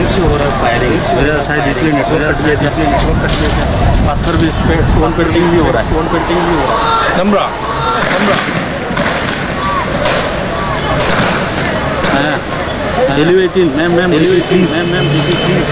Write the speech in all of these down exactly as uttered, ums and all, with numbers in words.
से हो रहा है फायरिंग। मेरा शायद इसलिए नेटवर्क कट गया था, इसलिए नेटवर्क कट गया था। पत्थर भी इस पे, स्टोन पेल्टिंग भी हो रहा है, स्टोन पेल्टिंग भी हो रहा है। Number, number. हाँ। Elevating, ma'am, ma'am, elevating, ma'am, ma'am, DC please.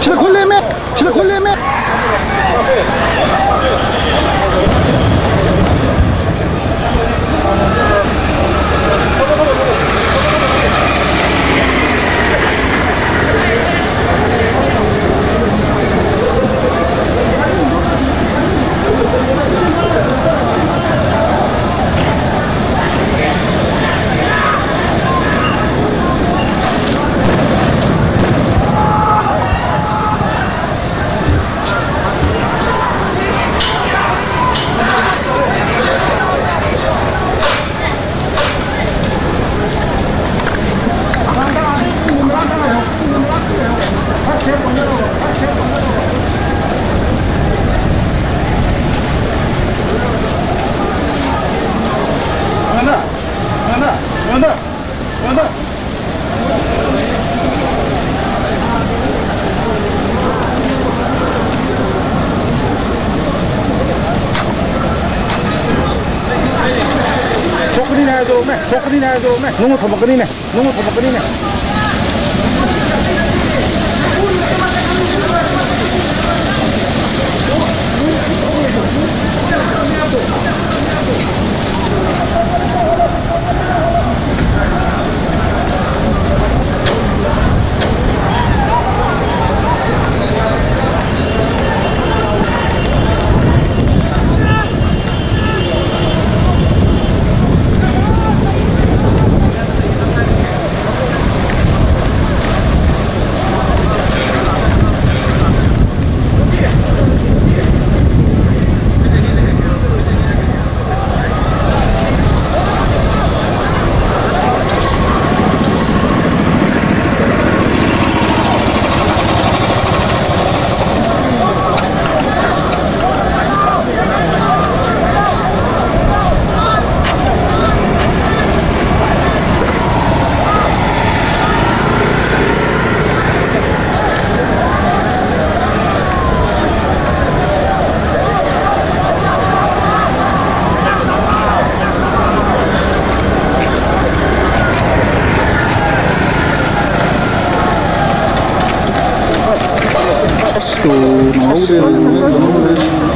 ꯁꯤꯗ ꯈꯨꯠ ꯂꯦꯝꯃꯦ! ꯁꯤꯗ ꯈꯨꯠ ꯂꯦꯝꯃꯦ! ꯊꯣꯛꯀꯅꯤꯅꯦ ꯍꯥꯏꯗꯣ, ꯃꯦ꯫ ꯊꯣꯛꯀꯅꯤꯅꯦ ꯍꯥꯏꯗꯣ, ꯃꯦ꯫ ꯅꯨꯡ ꯊꯣꯛꯂꯛꯀꯅꯤꯅꯦ꯫ ꯅꯨꯡ ꯊꯣꯛꯂꯛꯀꯅꯤꯅꯦ꯫ ꯅꯪꯍꯧꯗꯦ, ꯅꯪꯍꯧꯗꯦ, ꯅꯪꯍꯧꯗꯦ꯫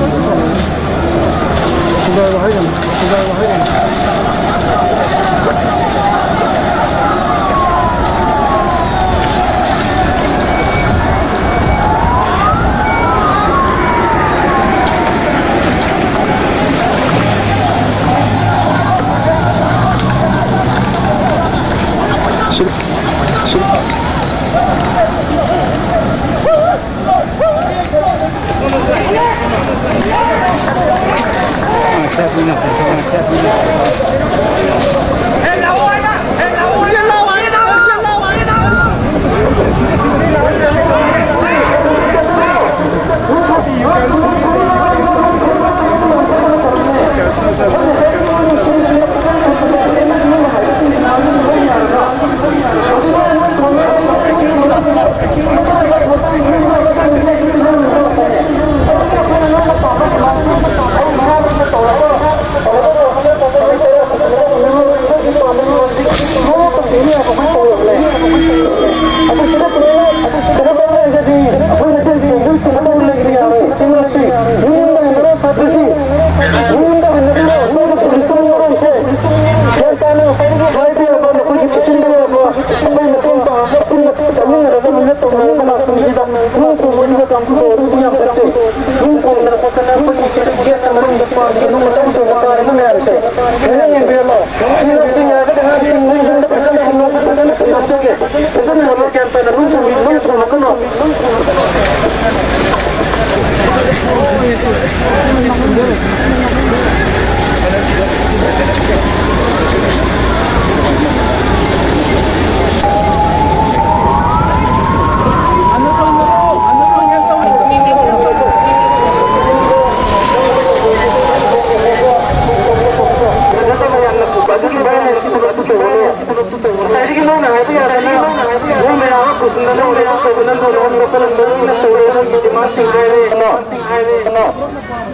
ꯅꯪ ꯂꯩꯕꯥꯛ ꯇꯧꯕ ꯅꯪꯕꯨ ꯅꯉꯣꯟꯗ ꯀꯔꯝꯕ ꯂꯣꯏꯅ ꯇꯧꯔꯦ ꯅꯪꯒꯤ ꯗꯤꯃꯥꯟꯁꯤꯡ ꯍꯥꯏꯔꯦ꯫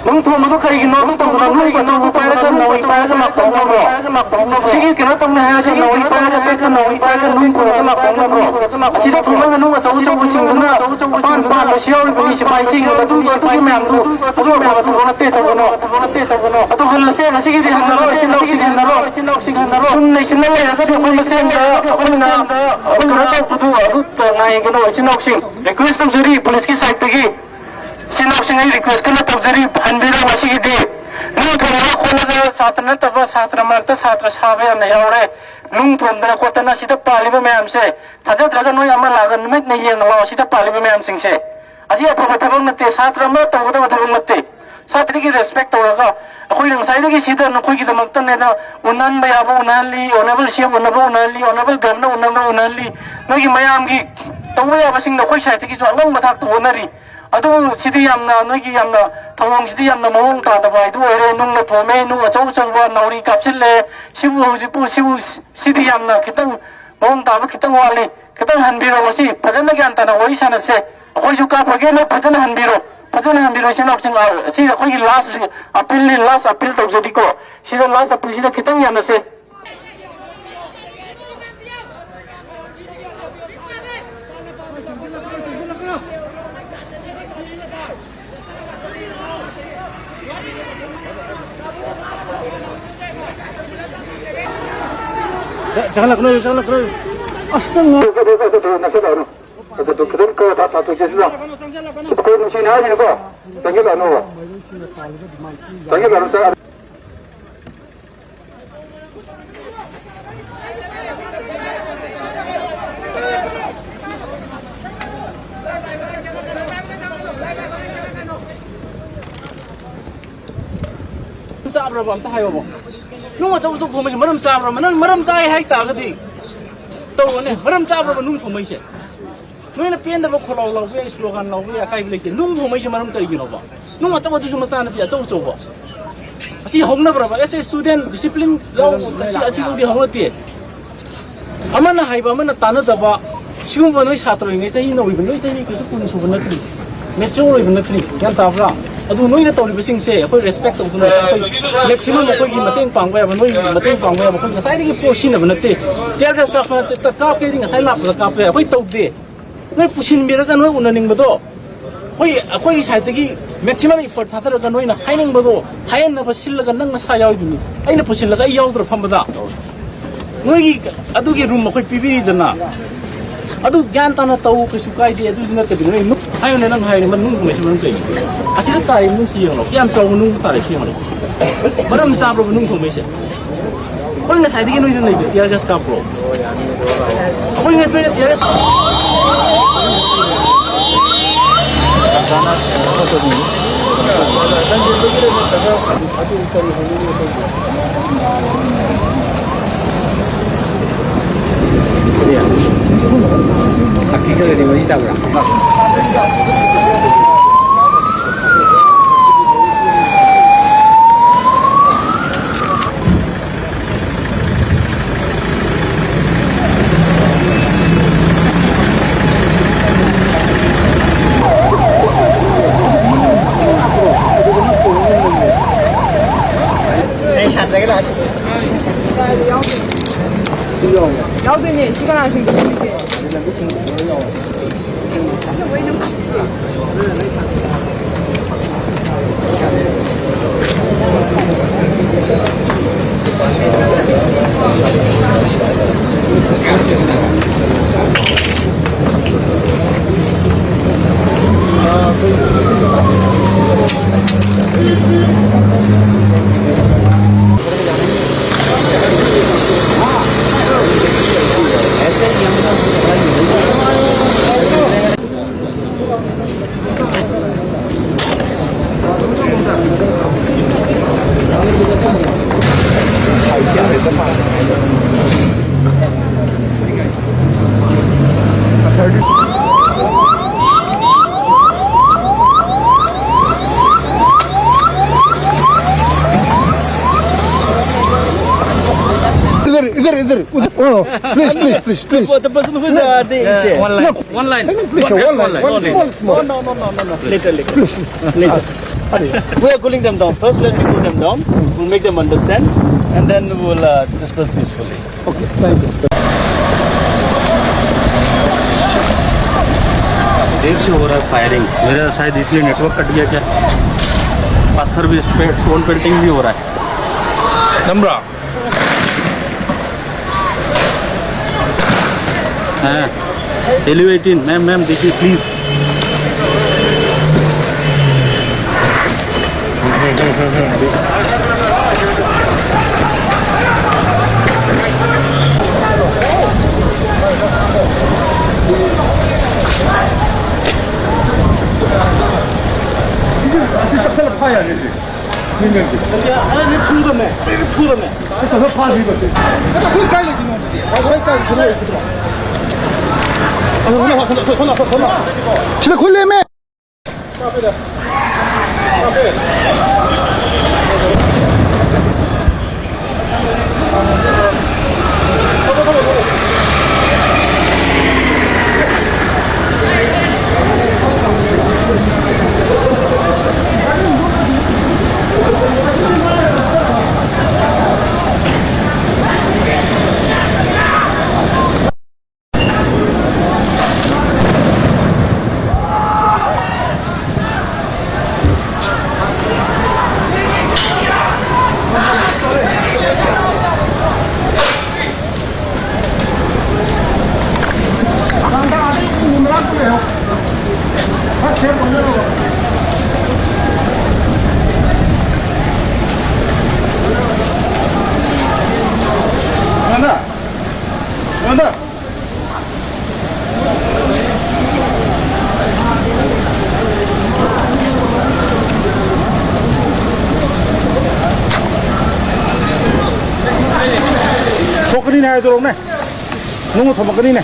ꯅꯨꯡ ꯊꯣꯝꯕꯗꯣ ꯀꯩꯒꯤꯅꯣ? ꯅꯨꯡ ꯊꯣꯝꯕꯗꯣ ꯅꯣꯏꯒꯤ ꯅꯣꯡ ꯄꯥꯏꯔꯒ ꯅꯣꯡ ꯄꯥꯏꯔꯒ ꯂꯥꯛꯄ ꯍꯧꯅꯕ꯭ꯔꯣ? ꯁꯤꯒꯤ ꯀꯩꯅꯣ ꯇꯧꯅꯤ ꯍꯥꯏꯔꯒ ꯅꯣꯡ ꯄꯥꯏꯔꯒ ꯄꯦꯛꯇ ꯅꯣꯡ ꯄꯥꯏꯔꯒ ꯅꯨꯡ ꯄꯨꯔꯒ ꯂꯥꯛꯄ ꯍꯧꯅꯕ꯭ꯔꯣ? ꯑꯁꯤꯗ ꯊꯣꯝꯃꯒ ꯅꯨꯡ ꯑꯆꯧ ꯑꯆꯧꯕꯁꯤꯡꯗꯨꯅ ꯃꯄꯥꯟ ꯄꯥꯟꯕꯁꯨ ꯌꯥꯎꯔꯤꯕꯅꯤ꯫ ꯁꯤꯐꯥꯏꯁꯤꯡ ꯑꯗꯨ ꯑꯗꯨꯒꯤ ꯃꯌꯥꯝꯗꯨ ꯑꯗꯨ ꯑꯐꯕ ꯊꯕꯛ ꯅꯠꯇꯦ ꯇꯧꯒꯅꯣ꯫ ꯑꯗꯨ ꯍꯜꯂꯁꯦ꯫ ꯉꯁꯤꯒꯤꯗꯤ ꯍꯟꯅꯔꯣ꯫ ꯏꯆꯤꯟ ꯏꯅꯥꯎꯁꯤꯡ ꯍꯟꯅꯔꯣ꯫ ꯁꯨꯝ ꯂꯩꯁꯤꯟꯅ ꯂꯩꯔꯒꯗꯤ ꯑꯩꯈꯣꯏ ꯃꯁꯦꯟꯗ ꯑꯩꯈꯣꯏꯅ ꯀꯩꯅꯣ ꯇꯧꯕꯗꯨ ꯑꯗꯨ ꯉꯥꯏꯒꯅꯣ꯫ ꯏꯆꯤꯟ ꯏꯅꯥꯎꯁꯤꯡ ꯔꯤꯀ꯭ꯋꯦꯁ ꯇꯧꯖꯔꯤ ꯄꯨꯂꯤꯁꯀꯤ ꯁꯥꯏꯠꯇꯒꯤ꯫ ꯏꯆꯤꯟ ꯏꯅꯥꯎꯁꯤꯡ ꯑꯩ ꯔꯤꯀ꯭ꯋꯦꯁ ꯀꯟꯅ ꯇꯧꯖꯔꯤ꯫ ꯍꯟꯕꯤꯔꯣ ꯉꯁꯤꯒꯤꯗꯤ꯫ ꯅꯨꯡ ꯊꯣꯡꯅꯕ ꯈꯣꯠꯂꯒ ꯁꯥꯇ꯭ꯔ ꯅꯠꯇꯕ ꯁꯥꯇ꯭ꯔ ꯃꯔꯛꯇ ꯁꯥꯇ꯭ꯔ ꯁꯥꯕ ꯌꯥꯝꯅ ꯌꯥꯎꯔꯦ꯫ ꯅꯨꯡ ꯊꯣꯟꯗꯅ ꯈꯣꯠꯇꯅ ꯁꯤꯗ ꯄꯥꯜꯂꯤꯕ ꯃꯌꯥꯝꯁꯦ ꯊꯥꯖꯗ꯭ꯔꯒ ꯅꯣꯏ ꯑꯃ ꯂꯥꯛꯑꯒ ꯅꯨꯃꯤꯠꯅ ꯌꯦꯡꯉꯣ꯫ ꯁꯤꯗ ꯄꯥꯜꯂꯤꯕ ꯃꯌꯥꯝꯁꯤꯡꯁꯦ ꯑꯁꯤ ꯑꯐꯕ ꯊꯕꯛ ꯅꯠꯇꯦ꯫ ꯁꯥꯇ꯭ꯔ ꯑꯃ ꯇꯧꯒꯗꯕ ꯊꯕꯛ ꯅꯠꯇꯦ꯫ ꯁꯥꯇ꯭ꯔꯗꯒꯤ ꯔꯦꯁꯄꯦꯛ ꯇꯧꯔꯒ ꯑꯩꯈꯣꯏꯅ ꯉꯁꯥꯏꯗꯒꯤ ꯁꯤꯗ ꯅꯈꯣꯏꯒꯤꯗꯃꯛꯇꯅꯦꯅ ꯎꯅꯍꯟꯕ ꯌꯥꯕ ꯎꯅꯍꯜꯂꯤ, ꯑꯣꯅꯔꯦꯕꯜ ꯁꯤ ꯑꯦꯝ ꯎꯅꯕ ꯎꯅꯍꯜꯂꯤ, ꯑꯣꯅꯔꯦꯕꯜ ꯒꯚꯔꯅꯔ ꯎꯅꯕ ꯎꯅꯍꯜꯂꯤ꯫ ꯅꯣꯏꯒꯤ ꯃꯌꯥꯝꯒꯤ ꯇꯧꯕ ꯌꯥꯕꯁꯤꯡꯗꯣ ꯑꯩꯈꯣꯏ ꯁꯥꯏꯠꯇꯒꯤꯁꯨ ꯑꯉꯝꯕ ꯊꯥꯛꯇ ꯍꯣꯠꯅꯔꯤ꯫ ꯑꯗꯨꯕꯨ ꯁꯤꯗꯤ ꯌꯥꯝꯅ ꯅꯣꯏꯒꯤ ꯌꯥꯝꯅ ꯊꯧꯑꯣꯡꯁꯤꯗꯤ ꯌꯥꯝꯅ ꯃꯑꯣꯡ ꯇꯥꯗꯕ ꯍꯥꯏꯗꯨ ꯑꯣꯏꯔꯦ꯫ ꯅꯨꯡꯅ ꯊꯣꯝꯃꯦ, ꯅꯨꯡ ꯑꯆꯧ ꯑꯆꯧꯕ ꯅꯥꯎꯔꯤ ꯀꯥꯞꯁꯤꯜꯂꯦ꯫ ꯁꯤꯕꯨ ꯍꯧꯖꯤꯛꯄꯨ ꯁꯤꯕꯨ ꯁꯤꯗꯤ ꯌꯥꯝꯅ ꯈꯤꯇꯪ ꯃꯑꯣꯡ ꯇꯥꯕ ꯈꯤꯇꯪ ꯋꯥꯠꯂꯤ꯫ ꯈꯤꯇꯪ ꯍꯟꯕꯤꯔꯣ, ꯃꯁꯤ ꯐꯖꯅ ꯒ꯭ꯌꯥꯟ ꯇꯥꯅ ꯋꯥꯔꯤ ꯁꯥꯟꯅꯁꯦ꯫ ꯑꯩꯈꯣꯏꯁꯨ ꯀꯥꯞꯄꯒꯦ, ꯅꯣꯏ ꯐꯖꯅ ꯍꯟꯕꯤꯔꯣ, ꯐꯖꯅ ꯍꯟꯕꯤꯔꯣ꯫ ꯏꯆꯤꯟ ꯏꯅꯥꯎꯁꯤꯡ, ꯑ, ꯁꯤ ꯑꯩꯈꯣꯏꯒꯤ ꯂꯥꯁ ꯑꯄꯤꯜꯅꯤ, ꯂꯥꯁ ꯑꯄꯤꯜ ꯇꯧꯖꯔꯤꯀꯣ꯫ ꯁꯤꯗ ꯂꯥꯁ ꯑꯄꯤꯜꯁꯤꯗ ꯈꯤꯇꯪ ꯌꯥꯅꯁꯦ꯫ ꯆꯪꯍꯜꯂꯛꯀꯅꯨ, ꯆꯪꯍꯜꯂꯛꯀꯅꯨ꯫ ꯑꯁ, ꯅꯪ ꯑꯗꯨ ꯈꯤꯇꯪ ꯈꯔ ꯊꯥ-, ꯊꯥꯊꯣꯛꯁꯦ ꯁꯤꯗ꯫ ꯑꯩꯈꯣꯏ ꯅꯨꯡꯁꯤꯅ ꯍꯥꯏꯁꯤꯅꯀꯣ, ꯆꯪꯁꯤꯜꯂꯛꯑꯅꯣꯕ꯫ ꯆꯪꯁꯤꯜꯂꯛꯑꯅꯨ, ꯆꯪ-, ꯆꯥꯕ꯭ꯔꯕ? ꯑꯝꯇ ꯍꯥꯏꯌꯣꯕ꯫ ꯅꯨꯡ ꯑꯆꯧ ꯑꯆꯧ ꯊꯣꯡꯕꯁꯦ ꯃꯔꯝ ꯆꯥꯕ꯭ꯔꯕ? ꯅꯪ ꯃꯔꯝ ꯆꯥꯏ ꯍꯥꯏ ꯇꯥꯔꯒꯗꯤ ꯇꯧꯔꯣꯅꯦ꯫ ꯃꯔꯝ ꯆꯥꯕ꯭ꯔꯕ ꯅꯨꯡ ꯊꯣꯡꯕꯩꯁꯦ? ꯅꯣꯏꯅ ꯄꯦꯟꯗꯕ ꯈꯣꯜꯂꯥꯎ ꯂꯥꯎꯕ ꯌꯥꯏ, ꯁ꯭ꯂꯣꯒꯥꯟ ꯂꯥꯎꯕ ꯌꯥꯏ, ꯑꯀꯥꯏꯕ ꯂꯩꯇꯦ꯫ ꯅꯨꯡ ꯊꯣꯡꯕꯩꯁꯦ ꯃꯔꯝ ꯀꯔꯤꯒꯤꯅꯣꯕ? ꯅꯨꯡ ꯑꯆꯧ ꯑꯗꯨꯁꯨ ꯃꯆꯥ ꯅꯠꯇꯦ, ꯑꯆꯧ ꯑꯆꯧꯕ꯫ ꯑꯁꯤ ꯍꯧꯅꯕ꯭ꯔꯕ? ꯑꯦꯁ ꯑꯦ ꯁ꯭ꯇꯨꯗꯦꯟ ꯗꯤꯁꯤꯄ꯭ꯂꯤꯟ ꯌꯥꯎ-, ꯑꯁꯤ, ꯑꯁꯤꯐꯥꯎꯗꯤ ꯍꯧꯅꯗꯦ꯫ ꯑꯃꯅ ꯍꯥꯏꯕ ꯑꯃꯅ ꯇꯥꯟꯅꯗꯕ, ꯁꯤꯒꯨꯝꯕ ꯅꯣꯏ ꯁꯥꯇ꯭ꯔ ꯑꯣꯏꯔꯤꯉꯩ ꯆꯍꯤ ꯅꯧꯔꯤꯕ, ꯅꯣꯏ ꯆꯍꯤ ꯀꯩꯁꯨ ꯀꯨꯟ ꯁꯨꯕ ꯅꯠꯇ꯭ꯔꯤ, ꯃꯦꯆꯣꯔ ꯑꯣꯏꯕ ꯅꯠꯇ꯭ꯔꯤ, ꯒ꯭ꯌꯥꯟ ꯇꯥꯕ꯭ꯔꯥ? ꯑꯗꯨ ꯅꯣꯏꯅ ꯇꯧꯔꯤꯕꯁꯤꯡꯁꯦ ꯑꯩꯈꯣꯏ ꯔꯦꯁꯄꯦꯛ ꯇꯧꯗꯨꯅ ꯑꯩꯈꯣꯏ ꯃꯦꯛꯁꯤꯃꯝ ꯑꯩꯈꯣꯏꯒꯤ ꯃꯇꯦꯡ ꯄꯥꯡꯕ ꯌꯥꯕ, ꯅꯣꯏ ꯃꯇꯦꯡ ꯄꯥꯡꯕ ꯌꯥꯕ ꯑꯩꯈꯣꯏ ꯉꯁꯥꯏꯗꯒꯤ ꯐꯣꯔꯁ ꯁꯤꯖꯤꯟꯅꯕ ꯅꯠꯇꯦ꯫ ꯇꯤꯌꯔ ꯒ꯭ꯌꯥꯁ ꯀꯥꯞꯄ ꯅꯠꯇꯦ, ꯀꯥꯞꯀꯦꯗꯤ ꯉꯁꯥꯏ ꯂꯥꯛꯄꯗ ꯀꯥꯞꯄ ꯌꯥꯏ, ꯑꯩꯈꯣꯏ ꯇꯧꯗꯦ꯫ ꯅꯣꯏ ꯄꯨꯁꯤꯟꯕꯤꯔꯒ ꯅꯣꯏ ꯎꯅꯅꯤꯡꯕꯗꯣ ꯑꯩꯈꯣꯏ, ꯑꯩꯈꯣꯏꯒꯤ ꯁꯥꯏꯠꯇꯒꯤ ꯃꯦꯛꯁꯤꯃꯝ ꯏꯐꯔꯠ ꯊꯥꯗꯔꯒ ꯅꯣꯏꯅ ꯍꯥꯏꯅꯤꯡꯕꯗꯣ ꯍꯥꯏꯍꯟꯅꯕ ꯁꯤꯜꯂꯒ ꯅꯪ ꯅꯁꯥ ꯌꯥꯎꯔꯤꯗꯨꯅꯤ꯫ ꯑꯩꯅ ꯄꯨꯁꯤꯜꯂꯒ ꯑꯩ ꯌꯥꯎꯗ꯭ꯔ ꯐꯝꯕꯗ ꯅꯣꯏꯒꯤ ꯑꯗꯨꯒꯤ ꯔꯨꯝ ꯑꯩꯈꯣꯏ ꯄꯤꯕꯤꯔꯤꯗꯅ, ꯑꯗꯨ ꯒ꯭ꯌꯥꯟ ꯇꯥꯅ ꯇꯧ, ꯀꯩꯁꯨ ꯀꯥꯏꯗꯦ꯫ ꯑꯗꯨꯁꯨ ꯅꯠꯇꯕꯤꯗ ꯅꯣꯏ ꯅꯨꯡ-, ꯍꯥꯏꯌꯨꯅꯦ, ꯅꯪ ꯍꯥꯏꯌꯨꯅꯦ, ꯃꯅꯨꯡ ꯊꯣꯡꯕꯁꯤ ꯃꯔꯝ ꯀꯩꯅꯣ? ꯑꯁꯤꯗ ꯇꯥꯔꯤ ꯅꯨꯡꯁꯤ ꯌꯦꯡꯉꯣ, ꯀꯌꯥꯝ ꯆꯥꯎꯕ ꯅꯨꯡ ꯇꯥꯔꯤ ꯁꯤ ꯌꯦꯡꯉꯣ꯫ ꯃꯔꯝ ꯆꯥꯕ꯭ꯔꯕ ꯅꯨꯡ ꯊꯣꯡꯕꯩꯁꯦ? ꯑꯩꯈꯣꯏ ꯉꯁꯥꯏꯗꯒꯤ ꯅꯣꯏꯗ ꯂꯩꯕ ꯇꯤꯌꯥꯔ ꯒ꯭ꯌꯥꯁ ꯀꯥꯞꯄ꯭ꯔꯣ? ꯑꯩꯈꯣꯏ ꯉꯁꯥꯏꯗ ꯇꯤꯌꯥꯔ ꯒ꯭ꯌꯥꯁ ꯌꯥꯎꯗꯣꯏꯅꯦ꯫ ꯁꯤ ꯀꯅꯥ ꯁꯤꯡꯗꯣꯛꯇꯣꯏꯒꯦ? Please, please, please, please. The person who is, uh, the, is there. One line. No. One line. Please, one line. One small, small. No, no, no, no, no, no. Later, later. Please. Later. We are cooling them down. First, let me cool them down. We'll make them understand, and then we will, uh, discuss peacefully. Okay, thank you. देर से हो रहा है firing, मेरा शायद इसलिए network cut गया क्या, पत्थर भी, स्टोन पेल्टिंग भी हो रहा है। नंबर। हाँ, एलिवेटिंग, मैम, मैम, देखिए, प्लीज। ꯁꯤꯗ ꯈꯨꯠ ꯂꯦꯝꯃꯦ꯫ ꯊꯣꯛꯀꯅꯤꯅꯦ ꯍꯥꯏꯗꯣꯔꯛꯎꯅꯦ꯫ ꯅꯨꯡ ꯊꯣꯝꯃꯛꯀꯅꯤꯅꯦ꯫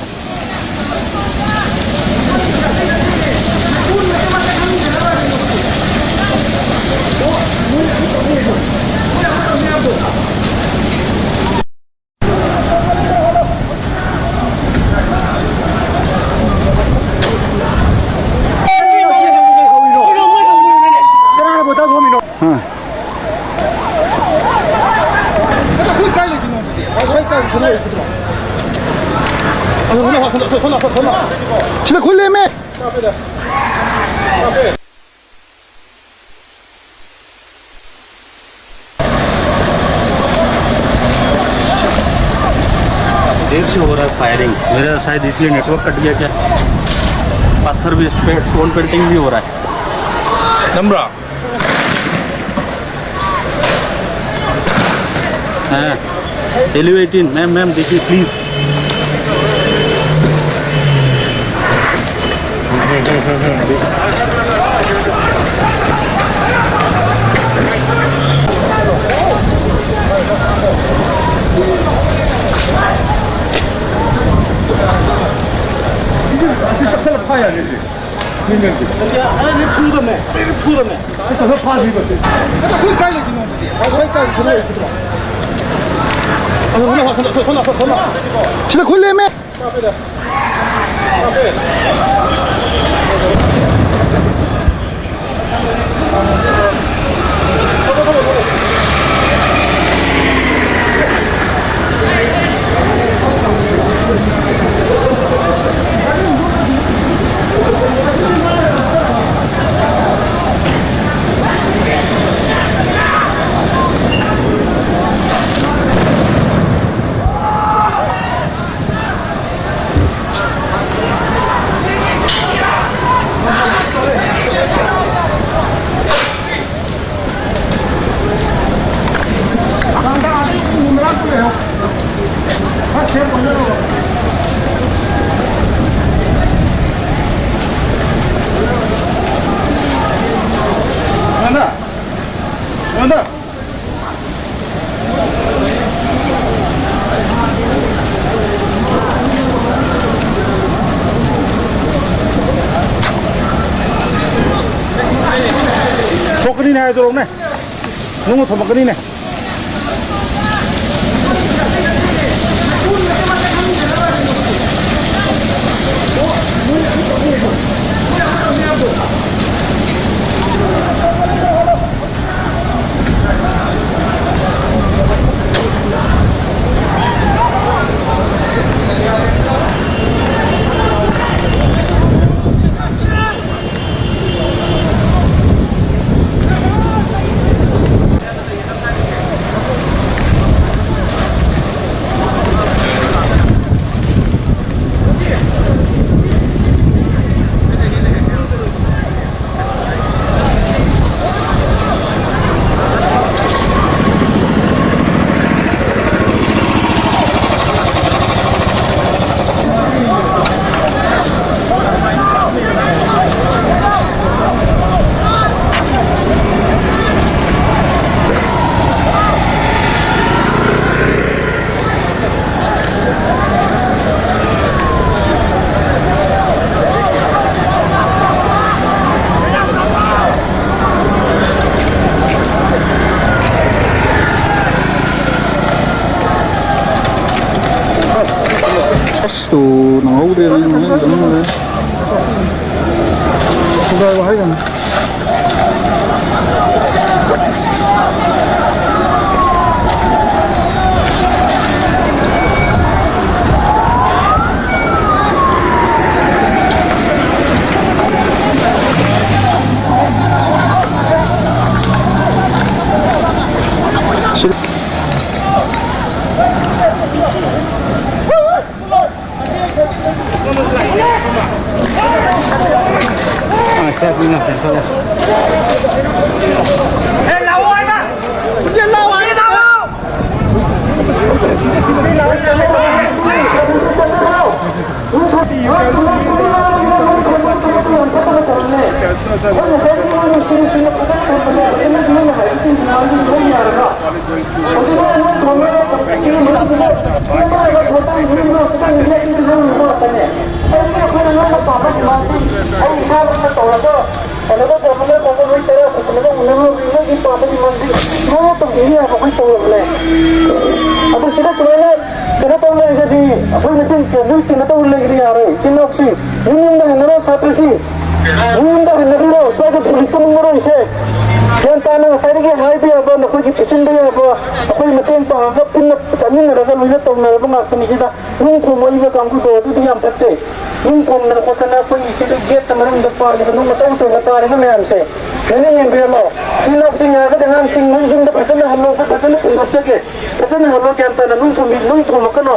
ꯁꯤꯗ ꯈꯨꯜꯂꯦꯃꯦ꯫ देर से हो रहा है फायरिंग। मेरा शायद इसलिए नेटवर्क कट गया क्या। पत्थर भी पे, स्टोन पेल्टिंग भी हो रहा है। नंबर। हाँ। एलिवेटिंग मैम, मैम देखिए प्लीज। ꯁꯤꯗ ꯈꯨꯜꯂꯦꯃꯦ꯫ ꯊꯣꯛꯀꯅꯤꯅꯦ ꯍꯥꯏꯗꯣꯔꯛꯎꯅꯦ꯫ ꯅꯨꯡ ꯊꯣꯝꯃꯛꯀꯅꯤꯅꯦ꯫ ꯅꯪꯍꯧꯗ꯭ꯔꯦ, ꯅꯪ ꯃꯌꯨꯝ ꯆꯪꯍꯧꯗ꯭ꯔꯦ꯫ ꯁꯨꯒꯥꯏꯕ ꯍꯥꯏꯒꯅꯨ꯫ ꯑꯗꯨ ꯁꯤꯗ ꯁꯨꯃꯥꯏꯅ ꯀꯩꯅꯣ ꯇꯧ ꯂꯩꯔꯒꯗꯤ ꯑꯩꯈꯣꯏ ꯃꯁꯦꯟ ꯀꯩꯅꯣ ꯇꯧ ꯂꯩꯔꯗꯤ ꯌꯥꯔꯣꯏ꯫ ꯏꯆꯤꯟ ꯏꯅꯥꯎꯁꯤꯡ, ꯌꯨꯝ ꯌꯨꯝꯗ ꯍꯟꯅꯔꯣ꯫ ꯁꯥꯇ꯭ꯔꯁꯤꯡ, ꯌꯨꯝ ꯌꯨꯝꯗ ꯍꯟꯅꯕꯤꯔꯣ꯫ ꯁ꯭ꯋꯥꯏꯗ ꯄꯨꯂꯤꯁꯀ ꯃꯨꯛꯅꯔꯣꯏꯁꯦ꯫ ꯒ꯭ꯌꯥꯟ ꯇꯥꯅ ꯉꯁꯥꯏꯗꯒꯤ ꯍꯥꯏꯕ ꯌꯥꯕ, ꯅꯈꯣꯏꯒꯤ ꯄꯤꯁꯤꯟꯕ ꯌꯥꯕ, ꯑꯩꯈꯣꯏ ꯃꯇꯦꯡ ꯄꯥꯡꯉꯒ ꯄꯨꯟꯅ ꯆꯠꯃꯤꯟꯅꯔꯒ ꯂꯣꯏꯅ ꯇꯧꯅꯔꯕ ꯉꯥꯛꯇꯅꯤ꯫ ꯁꯤꯗ ꯅꯨꯡ ꯊꯣꯡꯕ ꯀꯥꯡꯕꯨꯗꯣ ꯑꯗꯨꯗꯤ ꯌꯥꯝ ꯐꯠꯇꯦ꯫ ꯅꯨꯡ ꯊꯣꯡꯗꯅ ꯈꯣꯠꯇꯅ ꯑꯩꯈꯣꯏꯒꯤ ꯁꯤꯗ ꯒꯦꯠꯇ ꯃꯅꯨꯡꯗ ꯄꯥꯜꯂꯤꯕ ꯅꯨꯡ ꯑꯆꯧ ꯑꯆꯧꯕ ꯄꯥꯜꯂꯤꯕ ꯃꯌꯥꯝꯁꯦ ꯂꯣꯏꯅ ꯌꯦꯡꯕꯤꯔꯝꯃꯣ꯫ ꯏꯆꯤꯟ ꯏꯅꯥꯎꯁꯤꯡ ꯌꯥꯔꯒꯗꯤ ꯑꯉꯥꯡꯁꯤꯡ ꯅꯣꯏ ꯌꯨꯝꯗ ꯐꯖꯅ ꯍꯜꯂꯣ, ꯐꯖꯅ ꯊꯦꯡꯗꯣꯛꯆꯒꯦ꯫ ꯐꯖꯅ ꯍꯜꯂꯣ, ꯒ꯭ꯌꯥꯟ ꯇꯥꯅ ꯅꯨꯡ ꯊꯣꯡꯕꯤ-, ꯅꯨꯡ ꯊꯣꯡꯂꯛꯀꯅꯣ꯫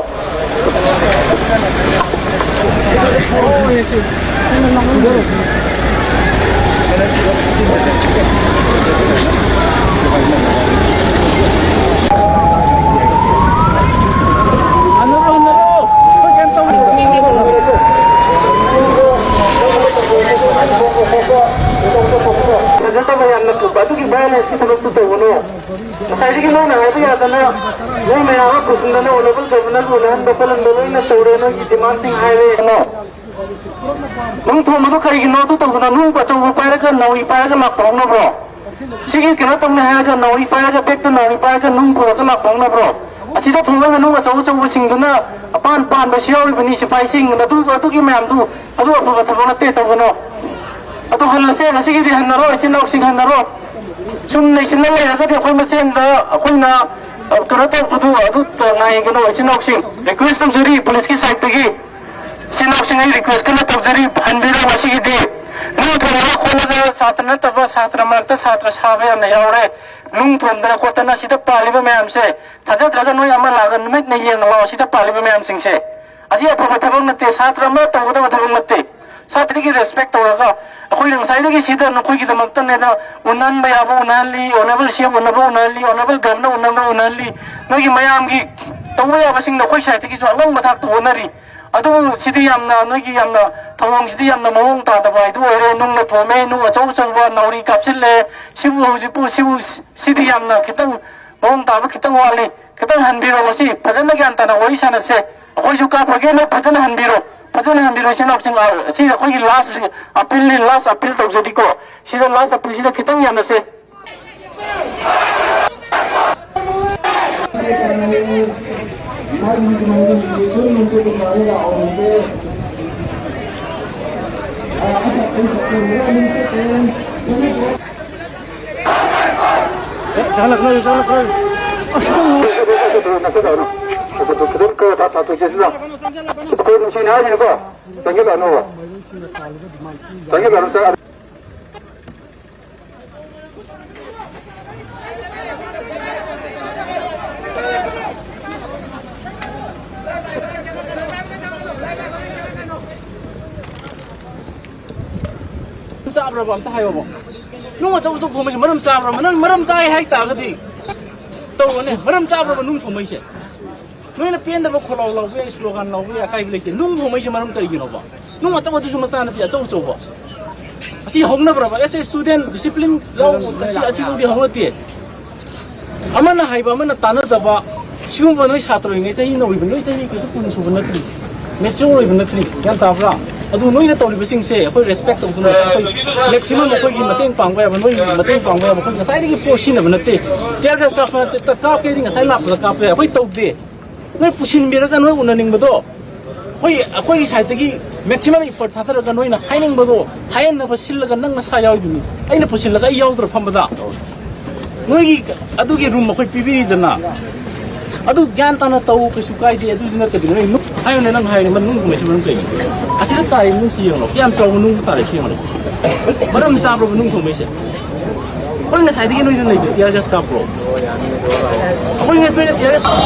ꯐꯖꯗꯕ ꯌꯥꯝꯅ ꯊꯣꯛꯄ ꯑꯗꯨꯒꯤ violence ꯀꯤ ꯊꯕꯛꯇꯨ ꯇꯧꯒꯅꯨ꯫ ꯉꯁꯥꯏꯗꯒꯤ ꯅꯣꯏꯅ ꯍꯥꯏꯕ ꯌꯥꯗꯅ ꯅꯣꯏ ꯃꯌꯥꯝ ꯑꯃ ꯄꯨꯁꯤꯟꯗꯅ honourable governor ꯒꯤ ꯎꯅꯍꯟꯕ ꯈꯣꯠꯍꯟꯕ ꯂꯣꯏꯅ ꯇꯧꯔꯦ꯫ ꯅꯣꯏꯒꯤ demand ꯁꯤꯡ ꯍꯥꯏꯔꯦ꯫ ꯅꯨꯡ ꯊꯣꯡꯕꯗꯣ ꯀꯔꯤꯒꯤꯅꯣ ꯑꯗꯨ ꯇꯧꯗꯅ? ꯅꯨꯡ ꯑꯆꯧꯕ ꯄꯥꯏꯔꯒ ꯅꯥꯎꯔꯤ ꯄꯥꯏꯔꯒ ꯂꯥꯛꯄ ꯍꯧꯅꯕ꯭ꯔꯣ? ꯁꯤꯒꯤ ꯀꯩꯅꯣ ꯇꯧꯅꯤ ꯍꯥꯏꯔꯒ ꯅꯥꯎꯔꯤ ꯄꯥꯏꯔꯒ, ꯕꯦꯛꯇ ꯅꯥꯎꯔꯤ ꯄꯥꯏꯔꯒ ꯅꯨꯡ ꯄꯨꯔꯒ ꯂꯥꯛꯄ ꯍꯧꯅꯕ꯭ꯔꯣ? ꯑꯁꯤꯗ ꯊꯣꯡꯕ ꯉꯥꯅꯨ ꯑꯆꯧ ꯑꯆꯧꯕꯁꯤꯡꯗꯨꯅ ꯑꯄꯥꯟ ꯄꯥꯟꯕꯁꯨ ꯌꯥꯎꯔꯤꯕꯅꯤ꯫ ꯁꯤꯐꯥꯏꯁꯤꯡ, ꯑꯗꯨ, ꯑꯗꯨꯒꯤ ꯃꯌꯥꯝꯗꯨ, ꯑꯗꯨ ꯑꯐꯕ ꯊꯕꯛ ꯅꯠꯇꯦ, ꯇꯧꯒꯅꯣ꯫ ꯑꯗꯨ ꯍꯜꯂꯁꯦ, ꯉꯁꯤꯒꯤꯗꯤ ꯍꯟꯅꯔꯣ, ꯏꯆꯤꯟ ꯏꯅꯥꯎꯁꯤꯡ, ꯍꯟꯅꯔꯣ꯫ ꯁꯨꯝ ꯂꯩꯁꯤꯜꯂ ꯂꯩꯔꯒꯗꯤ ꯑꯩꯈꯣꯏ ꯃꯁꯦꯟꯗ ꯑꯩꯈꯣꯏꯅ, ꯑ, ꯀꯩꯅꯣ ꯇꯧꯕꯗꯨ ꯑꯗꯨ ꯉꯥꯏꯒꯅꯣ, ꯏꯆꯤꯟ ꯏꯅꯥꯎꯁꯤꯡ꯫ Request ꯇꯧꯖꯔꯤ police ꯀꯤ side ꯇꯒꯤ꯫ ꯏꯆꯤꯟ ꯏꯅꯥꯎꯁꯤꯡ, ꯑꯩ request ꯀꯟꯅ ꯇꯧꯖꯔꯤ, ꯍꯟꯕꯤꯔꯣ ꯉꯁꯤꯒꯤꯗꯤ꯫ ꯅꯨꯡ ꯊꯣꯡꯅꯕ ꯈꯣꯠꯂꯒ ꯁꯥꯇ꯭ꯔ ꯅꯠꯇꯕ ꯁꯥꯇ꯭ꯔ ꯃꯔꯛꯇ ꯁꯥꯇ꯭ꯔ ꯁꯥꯕ ꯌꯥꯝꯅ ꯌꯥꯎꯔꯦ꯫ ꯅꯨꯡ ꯊꯣꯡꯗꯅ ꯈꯣꯠꯇꯅ ꯁꯤꯗ ꯄꯥꯜꯂꯤꯕ ꯃꯌꯥꯝꯁꯦ ꯊꯥꯖꯗ꯭ꯔꯒ ꯅꯣꯏ ꯑꯃ ꯂꯥꯛꯑꯒ ꯅꯨꯃꯤꯠꯅ ꯌꯦꯡꯉ ꯂꯥꯛꯑꯣ, ꯁꯤꯗ ꯄꯥꯜꯂꯤꯕ ꯃꯌꯥꯝꯁꯤꯡꯁꯦ꯫ ꯑꯁꯤ ꯑꯐꯕ ꯊꯕꯛ ꯅꯠꯇꯦ, ꯁꯥꯇ꯭ꯔ ꯑꯃ ꯇꯧꯒꯗꯕ ꯊꯕꯛ ꯅꯠꯇꯦ꯫ ꯁꯥꯇ꯭ꯔꯗꯒꯤ respect ꯇꯧꯔꯒ ꯑꯩꯈꯣꯏꯅ ꯉꯁꯥꯏꯗꯒꯤ ꯁꯤꯗ ꯅꯈꯣꯏꯒꯤꯗꯃꯛꯇꯅꯦꯅ ꯎꯅꯍꯟꯕ ꯌꯥꯕ ꯎꯅꯍꯜꯂꯤ, Honourable C M ꯎꯅꯕ ꯎꯅꯍꯜꯂꯤ, Honourable Governor ꯎꯅꯕ ꯎꯅꯍꯜꯂꯤ, ꯅꯣꯏꯒꯤ ꯃꯌꯥꯝꯒꯤ ꯇꯧꯕ ꯌꯥꯕꯁꯤꯡꯗꯣ ꯑꯩꯈꯣꯏ side ꯇꯒꯤꯁꯨ ꯑꯉꯝꯕ ꯊꯥꯛꯇ ꯍꯣꯠꯅꯔꯤ꯫ ꯑꯗꯨꯕꯨ ꯁꯤꯗꯤ ꯌꯥꯝꯅ ꯅꯣꯏꯒꯤ ꯌꯥꯝꯅ ꯊꯧꯑꯣꯡꯁꯤꯗꯤ ꯌꯥꯝꯅ ꯃꯑꯣꯡ ꯇꯥꯗꯕ ꯍꯥꯏꯗꯨ ꯑꯣꯏꯔꯦ꯫ ꯅꯨꯡꯅ ꯊꯣꯝꯃꯦ, ꯅꯨꯡ ꯑꯆꯧ ꯑꯆꯧꯕ ꯅꯥꯎꯔꯤ ꯀꯥꯞꯁꯤꯜꯂꯦ꯫ ꯁꯤꯕꯨ ꯍꯧꯖꯤꯛꯄꯨ ꯁꯤꯕꯨ ꯁꯤꯗꯤ ꯌꯥꯝꯅ ꯈꯤꯇꯪ ꯃꯑꯣꯡ ꯇꯥꯕ ꯈꯤꯇꯪ ꯋꯥꯠꯂꯤ꯫ ꯈꯤꯇꯪ ꯍꯟꯕꯤꯔꯣ, ꯉꯁꯤ ꯐꯖꯅ ꯒ꯭ꯌꯥꯟ ꯇꯥꯅ ꯋꯥꯔꯤ ꯁꯥꯟꯅꯁꯦ꯫ ꯑꯩꯈꯣꯏꯁꯨ ꯀꯥꯞꯄꯒꯦ, ꯅꯣꯏ ꯐꯖꯅ ꯍꯟꯕꯤꯔꯣ, ꯐꯖꯅ ꯍꯟꯕꯤꯔꯣ ꯏꯆꯤꯟ ꯏꯅꯥꯎꯁꯤꯡ꯫ ꯑ, ꯁꯤ ꯑꯩꯈꯣꯏꯒꯤ last appeal ꯅꯤ, last appeal ꯇꯧꯖꯔꯤꯀꯣ꯫ ꯁꯤꯗ last appeal ꯁꯤꯗ ꯈꯤꯇꯪ ꯌꯥꯅꯁꯦ꯫ ꯈꯤꯇꯪ ꯀ ꯊꯥ ꯊꯥ ꯇꯣꯛꯁꯦ ꯁꯤꯗ꯫ ꯑꯩꯈꯣꯏ ꯅꯨꯡꯁꯤꯅ ꯍꯥꯏꯔꯤꯅꯤꯀꯣ꯫ ꯆꯪꯁꯤꯜꯂꯛꯑꯅꯣꯕ꯫ ꯆꯪꯁꯤꯜꯂꯛꯑꯅꯨ, ꯆꯪ-, ꯆꯥꯕ꯭ꯔꯕ ꯑꯝꯇ ꯍꯥꯏꯌꯣꯕ꯫ ꯅꯨꯡ ꯑꯆꯧ ꯑꯆꯧ ꯊꯣꯡꯕꯁꯦ ꯃꯔꯝ ꯆꯥꯕ꯭ꯔꯕ? ꯅꯪ ꯃꯔꯝ ꯆꯥꯏ ꯍꯥꯏꯇꯥꯔꯒꯗꯤ ꯇꯧꯔꯣꯅꯦ꯫ ꯃꯔꯝ ꯆꯥꯕ꯭ꯔꯕ ꯅꯨꯡ ꯊꯣꯡꯕꯩꯁꯦ? ꯅꯣꯏꯅ ꯄꯦꯟꯗꯕ ꯈꯣꯜꯂꯥꯎ ꯂꯥꯎꯕ ꯌꯥꯏ, slogan ꯂꯥꯎꯕ ꯌꯥꯏ, ꯑꯀꯥꯏꯕ ꯂꯩꯇꯦ꯫ ꯅꯨꯡ ꯊꯣꯡꯕꯩꯁꯦ ꯃꯔꯝ ꯀꯔꯤꯒꯤꯅꯣꯕ? ꯅꯨꯡ ꯑꯆꯧ ꯑꯗꯨꯁꯨ ꯃꯆꯥ ꯅꯠꯇꯦ, ꯑꯆꯧ ꯑꯆꯧꯕ꯫ ꯑꯁꯤ ꯍꯧꯅꯕ꯭ꯔꯕ? As a student, discipline ꯌꯥꯎꯕ ꯃꯁꯤ ꯑꯁꯤꯐꯥꯎꯗꯤ ꯍꯧꯅꯗꯦ꯫ ꯑꯃꯅ ꯍꯥꯏꯕ ꯑꯃꯅ ꯇꯥꯟꯅꯗꯕ, ꯁꯤꯒꯨꯝꯕ ꯅꯣꯏ ꯁꯥꯇ꯭ꯔ ꯑꯣꯏꯔꯤꯉꯩ ꯆꯍꯤ ꯅꯧꯔꯤꯕ, ꯅꯣꯏ ꯆꯍꯤ ꯀꯩꯁꯨ ꯀꯨꯟ ꯁꯨꯕ ꯅꯠꯇ꯭ꯔꯤ, mature ꯑꯣꯏꯕ ꯅꯠꯇ꯭ꯔꯤ, ꯒ꯭ꯌꯥꯟ ꯇꯥꯕ꯭ꯔꯥ? ꯑꯗꯨ ꯅꯣꯏꯅ ꯇꯧꯔꯤꯕꯁꯤꯡꯁꯦ ꯑꯩꯈꯣꯏ ꯔꯦꯁꯄꯦꯛ ꯇꯧꯗꯨꯅ ꯑꯩꯈꯣꯏ ꯃꯦꯛꯁꯤꯃꯝ ꯑꯩꯈꯣꯏꯒꯤ ꯃꯇꯦꯡ ꯄꯥꯡꯕ ꯌꯥꯕ, ꯅꯣꯏꯒꯤ ꯃꯇꯦꯡ ꯄꯥꯡꯕ ꯌꯥꯕ ꯑꯩꯈꯣꯏ ꯉꯁꯥꯏꯗꯒꯤ ꯐꯣꯔꯁ ꯁꯤꯖꯤꯟꯅꯕ ꯅꯠꯇꯦ꯫ ꯇꯤꯌꯔ ꯒ꯭ꯌꯥꯁ ꯀꯥꯞꯄ ꯅꯠꯇꯦ, ꯀꯥꯞꯀꯦꯗꯤ ꯉꯁꯥꯏ ꯂꯥꯛꯄꯗ ꯀꯥꯞꯄ ꯌꯥꯏ꯫ ꯑꯩꯈꯣꯏ ꯇꯧꯗꯦ꯫ ꯅꯣꯏ ꯄꯨꯁꯤꯟꯕꯤꯔꯒ ꯅꯣꯏ ꯎꯅꯅꯤꯡꯕꯗꯣ ꯑꯩꯈꯣꯏ, ꯑꯩꯈꯣꯏꯒꯤ ꯁꯥꯏꯠꯇꯒꯤ ꯃꯦꯛꯁꯤꯃꯝ ꯏꯐꯔꯠ ꯊꯥꯗꯔꯒ ꯅꯣꯏꯅ ꯍꯥꯏꯅꯤꯡꯕꯗꯣ ꯍꯥꯏꯍꯟꯅꯕ ꯁꯤꯜꯂꯒ ꯅꯪ ꯅꯁꯥ ꯌꯥꯎꯔꯤꯗꯨꯅꯤ꯫ ꯑꯩꯅ ꯄꯨꯁꯤꯜꯂꯒ ꯑꯩ ꯌꯥꯎꯗ꯭ꯔꯣ ꯐꯝꯕꯗ? ꯅꯣꯏꯒꯤ ꯑꯗꯨꯒꯤ ꯔꯨꯝ ꯑꯩꯈꯣꯏ ꯄꯤꯕꯤꯔꯤꯗꯅ꯫ ꯑꯗꯨ ꯒ꯭ꯌꯥꯟ ꯇꯥꯅ ꯇꯧ, ꯀꯩꯁꯨ ꯀꯥꯏꯗꯦ꯫ ꯑꯗꯨꯗꯤ ꯅꯠꯇꯕꯤꯗ ꯅꯣꯏ ꯅꯨꯡ-, ꯍꯥꯏꯌꯨꯅꯦ, ꯅꯪ ꯍꯥꯏꯔꯦ, ꯅꯨꯡ ꯊꯣꯡꯕꯩꯁꯤ ꯃꯔꯝ ꯀꯩꯒꯤꯅꯣ? ꯑꯁꯤꯗ ꯇꯥꯔꯤ ꯅꯨꯡꯁꯤ ꯌꯦꯡꯉꯣ, ꯀꯌꯥꯝ ꯆꯥꯎꯕ ꯅꯨꯡ ꯇꯥꯔꯦ ꯁꯤ ꯌꯦꯡꯉꯣ꯫ ꯃꯔꯝ ꯆꯥꯕ꯭ꯔꯕ ꯅꯨꯡ ꯊꯣꯡꯕꯩꯁꯦ? ꯑꯩꯈꯣꯏ ꯉꯁꯥꯏꯗꯒꯤ ꯅꯣꯏꯗ ꯂꯩꯕ ꯇꯤꯌꯔ ꯒ꯭ꯌꯥꯁ ꯀꯥꯞꯄ꯭ꯔꯣ? ꯑꯩꯈꯣꯏ ꯉꯁꯥꯏꯗꯒꯤ ꯇꯤꯌꯔ ꯒ꯭ꯌꯥꯁ ꯀꯔꯤ?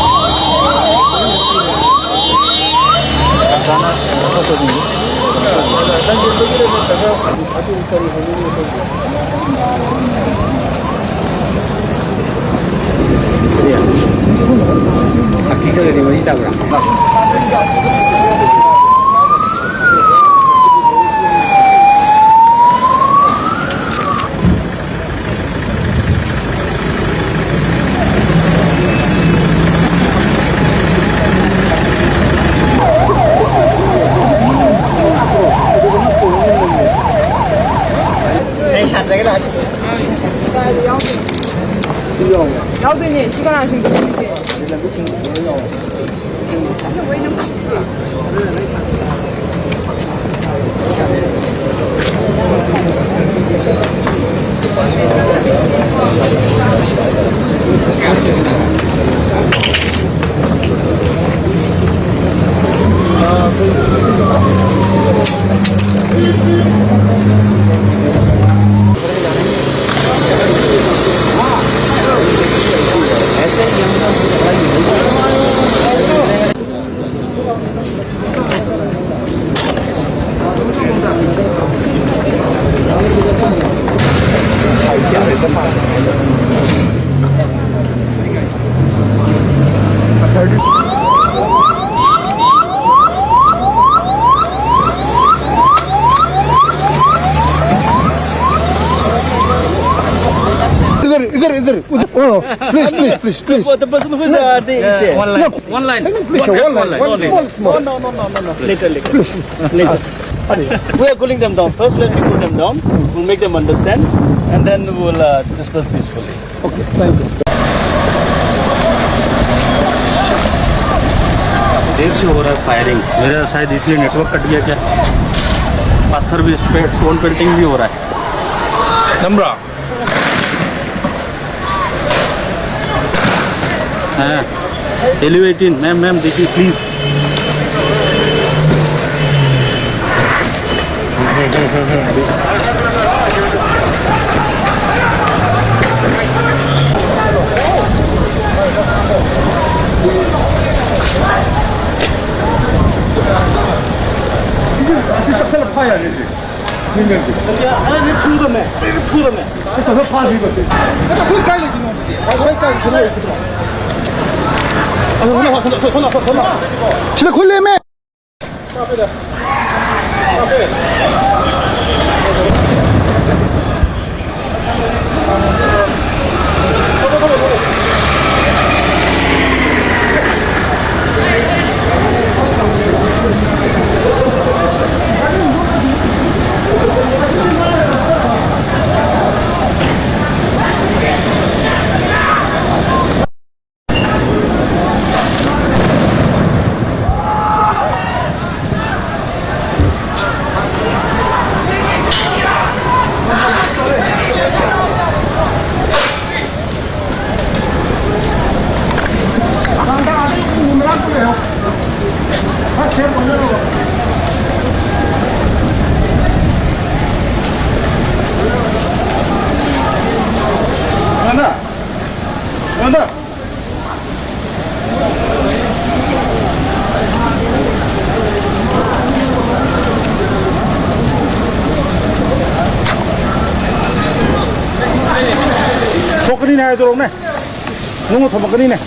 ꯍꯛꯀꯤ ꯈꯔꯗꯤ ꯃꯔꯤ ꯇꯥꯕ꯭ꯔꯥ? ꯑꯩ ꯁꯥꯇ꯭ꯔꯒ ꯂꯥꯛꯑꯦ꯫ ꯌꯥꯎꯗꯣꯏꯅꯦ꯫ ꯁꯤ ꯀꯅꯥ ꯁꯤꯡꯗꯣꯏꯅꯣ? इधर, इधर, इधर, उधर। Oh, please, please, please, please। The person who is, uh, the, is there. One line. No, one line. Please, one line. One small, small। No, no, no, no, no, no। Later, later। Please। Later। We are cooling them down. First, let me cool them down. We'll make them understand, and then we'll uh, disperse peacefully. Okay, thank you. देर से हो रहा है firing, मेरा शायद इसलिए network cut गया क्या। पत्थर भी, स्टोन पेल्टिंग भी हो रहा है। नंबर। हाँ। L U eighteen, ma'am, ma'am, देखिए, please. ꯁꯤꯗ ꯈꯨꯠ ꯂꯦꯝꯃꯦ꯫ ꯁꯣꯛꯀꯅꯤꯅꯦ ꯍꯥꯏꯗꯣꯔꯛꯎꯅꯦ꯫ ꯅꯨꯡꯅ ꯊꯣꯝꯃꯛꯀꯅꯤꯅꯦ꯫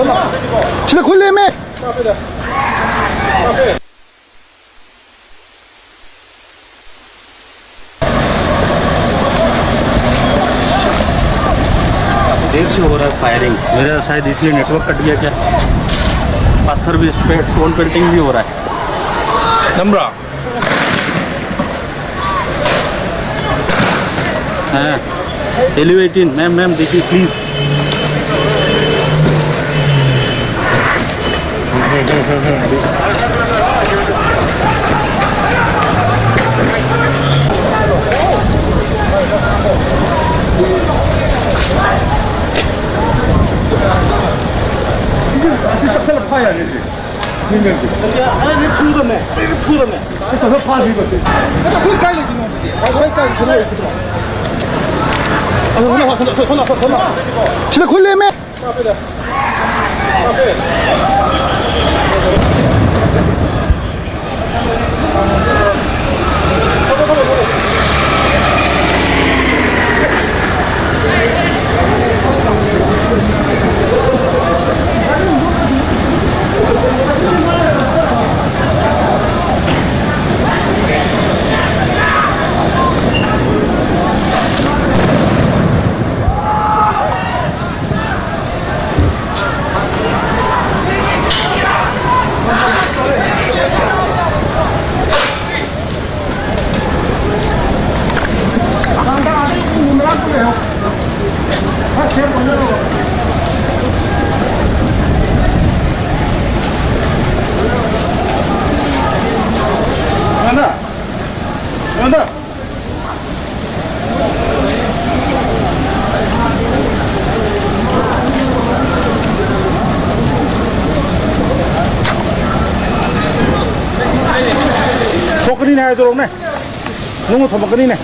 ꯁꯤꯗ ꯈꯨꯠ ꯂꯦꯝꯃꯦ꯫ देर से हो रहा है फायरिंग। मेरा शायद इसलिए नेटवर्क कट गया क्या? पत्थर भी इस पे, स्टोन पेल्टिंग भी हो रहा है। नंबर। हाँ। एलिवेटिंग, मैम, मैम, देखिए, प्लीज। ꯁꯤꯗ ꯈꯨꯠ ꯂꯦꯝꯃꯦ꯫ ꯊꯣꯛꯀꯅꯤꯅꯦ ꯍꯥꯏꯗꯣꯔꯛꯎꯅꯦ꯫ ꯅꯨꯡꯅ ꯊꯣꯝꯃꯛꯀꯅꯤꯅꯦ꯫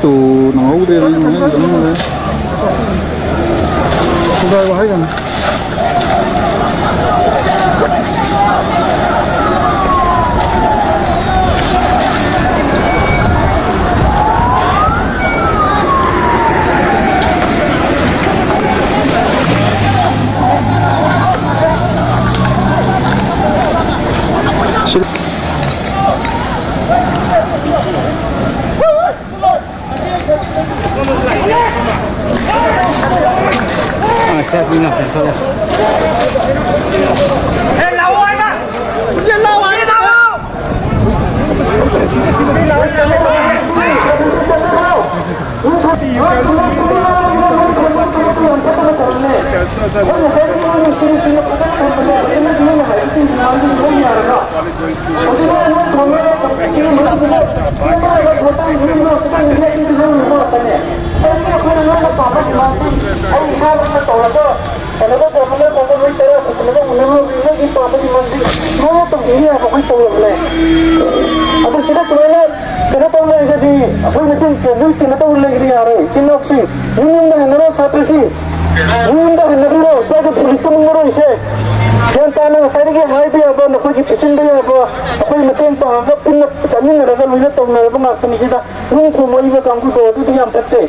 ꯇꯨ ꯅꯪꯍꯧꯗ꯭ꯔꯦ, ꯅꯪ ꯅꯪ ꯆꯪꯍꯧꯗ꯭ꯔꯦ꯫ ꯈꯨꯗꯥꯏ ꯋꯥꯍꯩ ꯌꯥꯝ꯫ ꯑꯗꯨ ꯁꯤꯗ ꯁꯨꯃꯥꯏꯅ ꯀꯩꯅꯣ ꯇꯧ ꯂꯩꯔꯒꯗꯤ ꯑꯩꯈꯣꯏ ꯃꯁꯦꯟ ꯅꯣꯏ ꯀꯩꯅꯣ ꯇꯧ ꯂꯩꯔꯗꯤ ꯌꯥꯔꯣꯏ꯫ ꯏꯆꯤꯟ ꯏꯅꯥꯎꯁꯤꯡ, ꯌꯨꯝ ꯌꯨꯝꯗ ꯍꯟꯅꯔꯣ, ꯁꯥꯇ꯭ꯔꯁꯤꯡ, ꯌꯨꯝ ꯌꯨꯝꯗ ꯍꯟꯅꯕꯤꯔꯣ꯫ ꯁ꯭ꯋꯥꯏꯗ ꯄꯨꯂꯤꯁꯀ ꯃꯨꯛꯅꯔꯣꯏꯁꯦ꯫ ꯒ꯭ꯌꯥꯟ ꯇꯥꯅ ꯉꯁꯥꯏꯗꯒꯤ ꯍꯥꯏꯕ ꯌꯥꯕ, ꯅꯈꯣꯏꯒꯤ ꯄꯤꯁꯤꯟꯕ ꯌꯥꯕ, ꯑꯩꯈꯣꯏ ꯃꯇꯦꯡ ꯄꯥꯡꯉꯒ ꯄꯨꯟꯅ ꯆꯠꯃꯤꯟꯅꯔꯒ ꯂꯣꯏꯅ ꯇꯧꯅꯔꯕ ꯉꯥꯛꯇꯅꯤ꯫ ꯁꯤꯗ ꯅꯨꯡ ꯊꯣꯡꯕ ꯀꯥꯡꯕꯨꯗꯣ ꯑꯗꯨꯗꯤ ꯌꯥꯝ ꯐꯠꯇꯦ꯫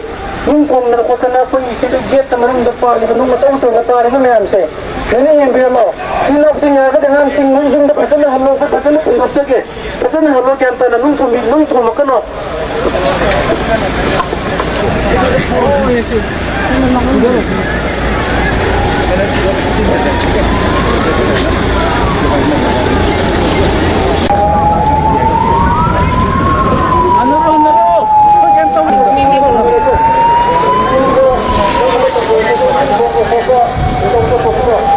ꯅꯨꯡ ꯊꯣꯡꯗꯅ ꯈꯣꯠꯇꯅ ꯑꯩꯈꯣꯏꯒꯤ ꯁꯤꯗ ꯒꯦꯠꯇ ꯃꯅꯨꯡꯗ ꯄꯥꯜꯂꯤꯕ ꯅꯨꯡ ꯑꯆꯧ ꯑꯆꯧꯕ ꯄꯥꯜꯂꯤꯕ ꯃꯌꯥꯝꯁꯦ ꯂꯣꯏꯅ ꯌꯦꯡꯕꯤꯔꯝꯃꯣ꯫ ꯏꯆꯤꯟ ꯏꯅꯥꯎꯁꯤꯡ ꯌꯥꯔꯒꯗꯤ ꯑꯉꯥꯡꯁꯤꯡ ꯅꯣꯏ ꯌꯨꯝꯗ ꯐꯖꯅ ꯍꯜꯂꯣ, ꯐꯖꯅ ꯄꯨꯟꯗꯣꯛꯆꯒꯦ꯫ ꯐꯖꯅ ꯍꯜꯂꯣ, ꯒ꯭ꯌꯥꯟ ꯇꯥꯅ ꯅꯨꯡ ꯊꯣꯡꯕꯤ-, ꯅꯨꯡ ꯊꯣꯡꯕ ꯀꯩꯅꯣ꯫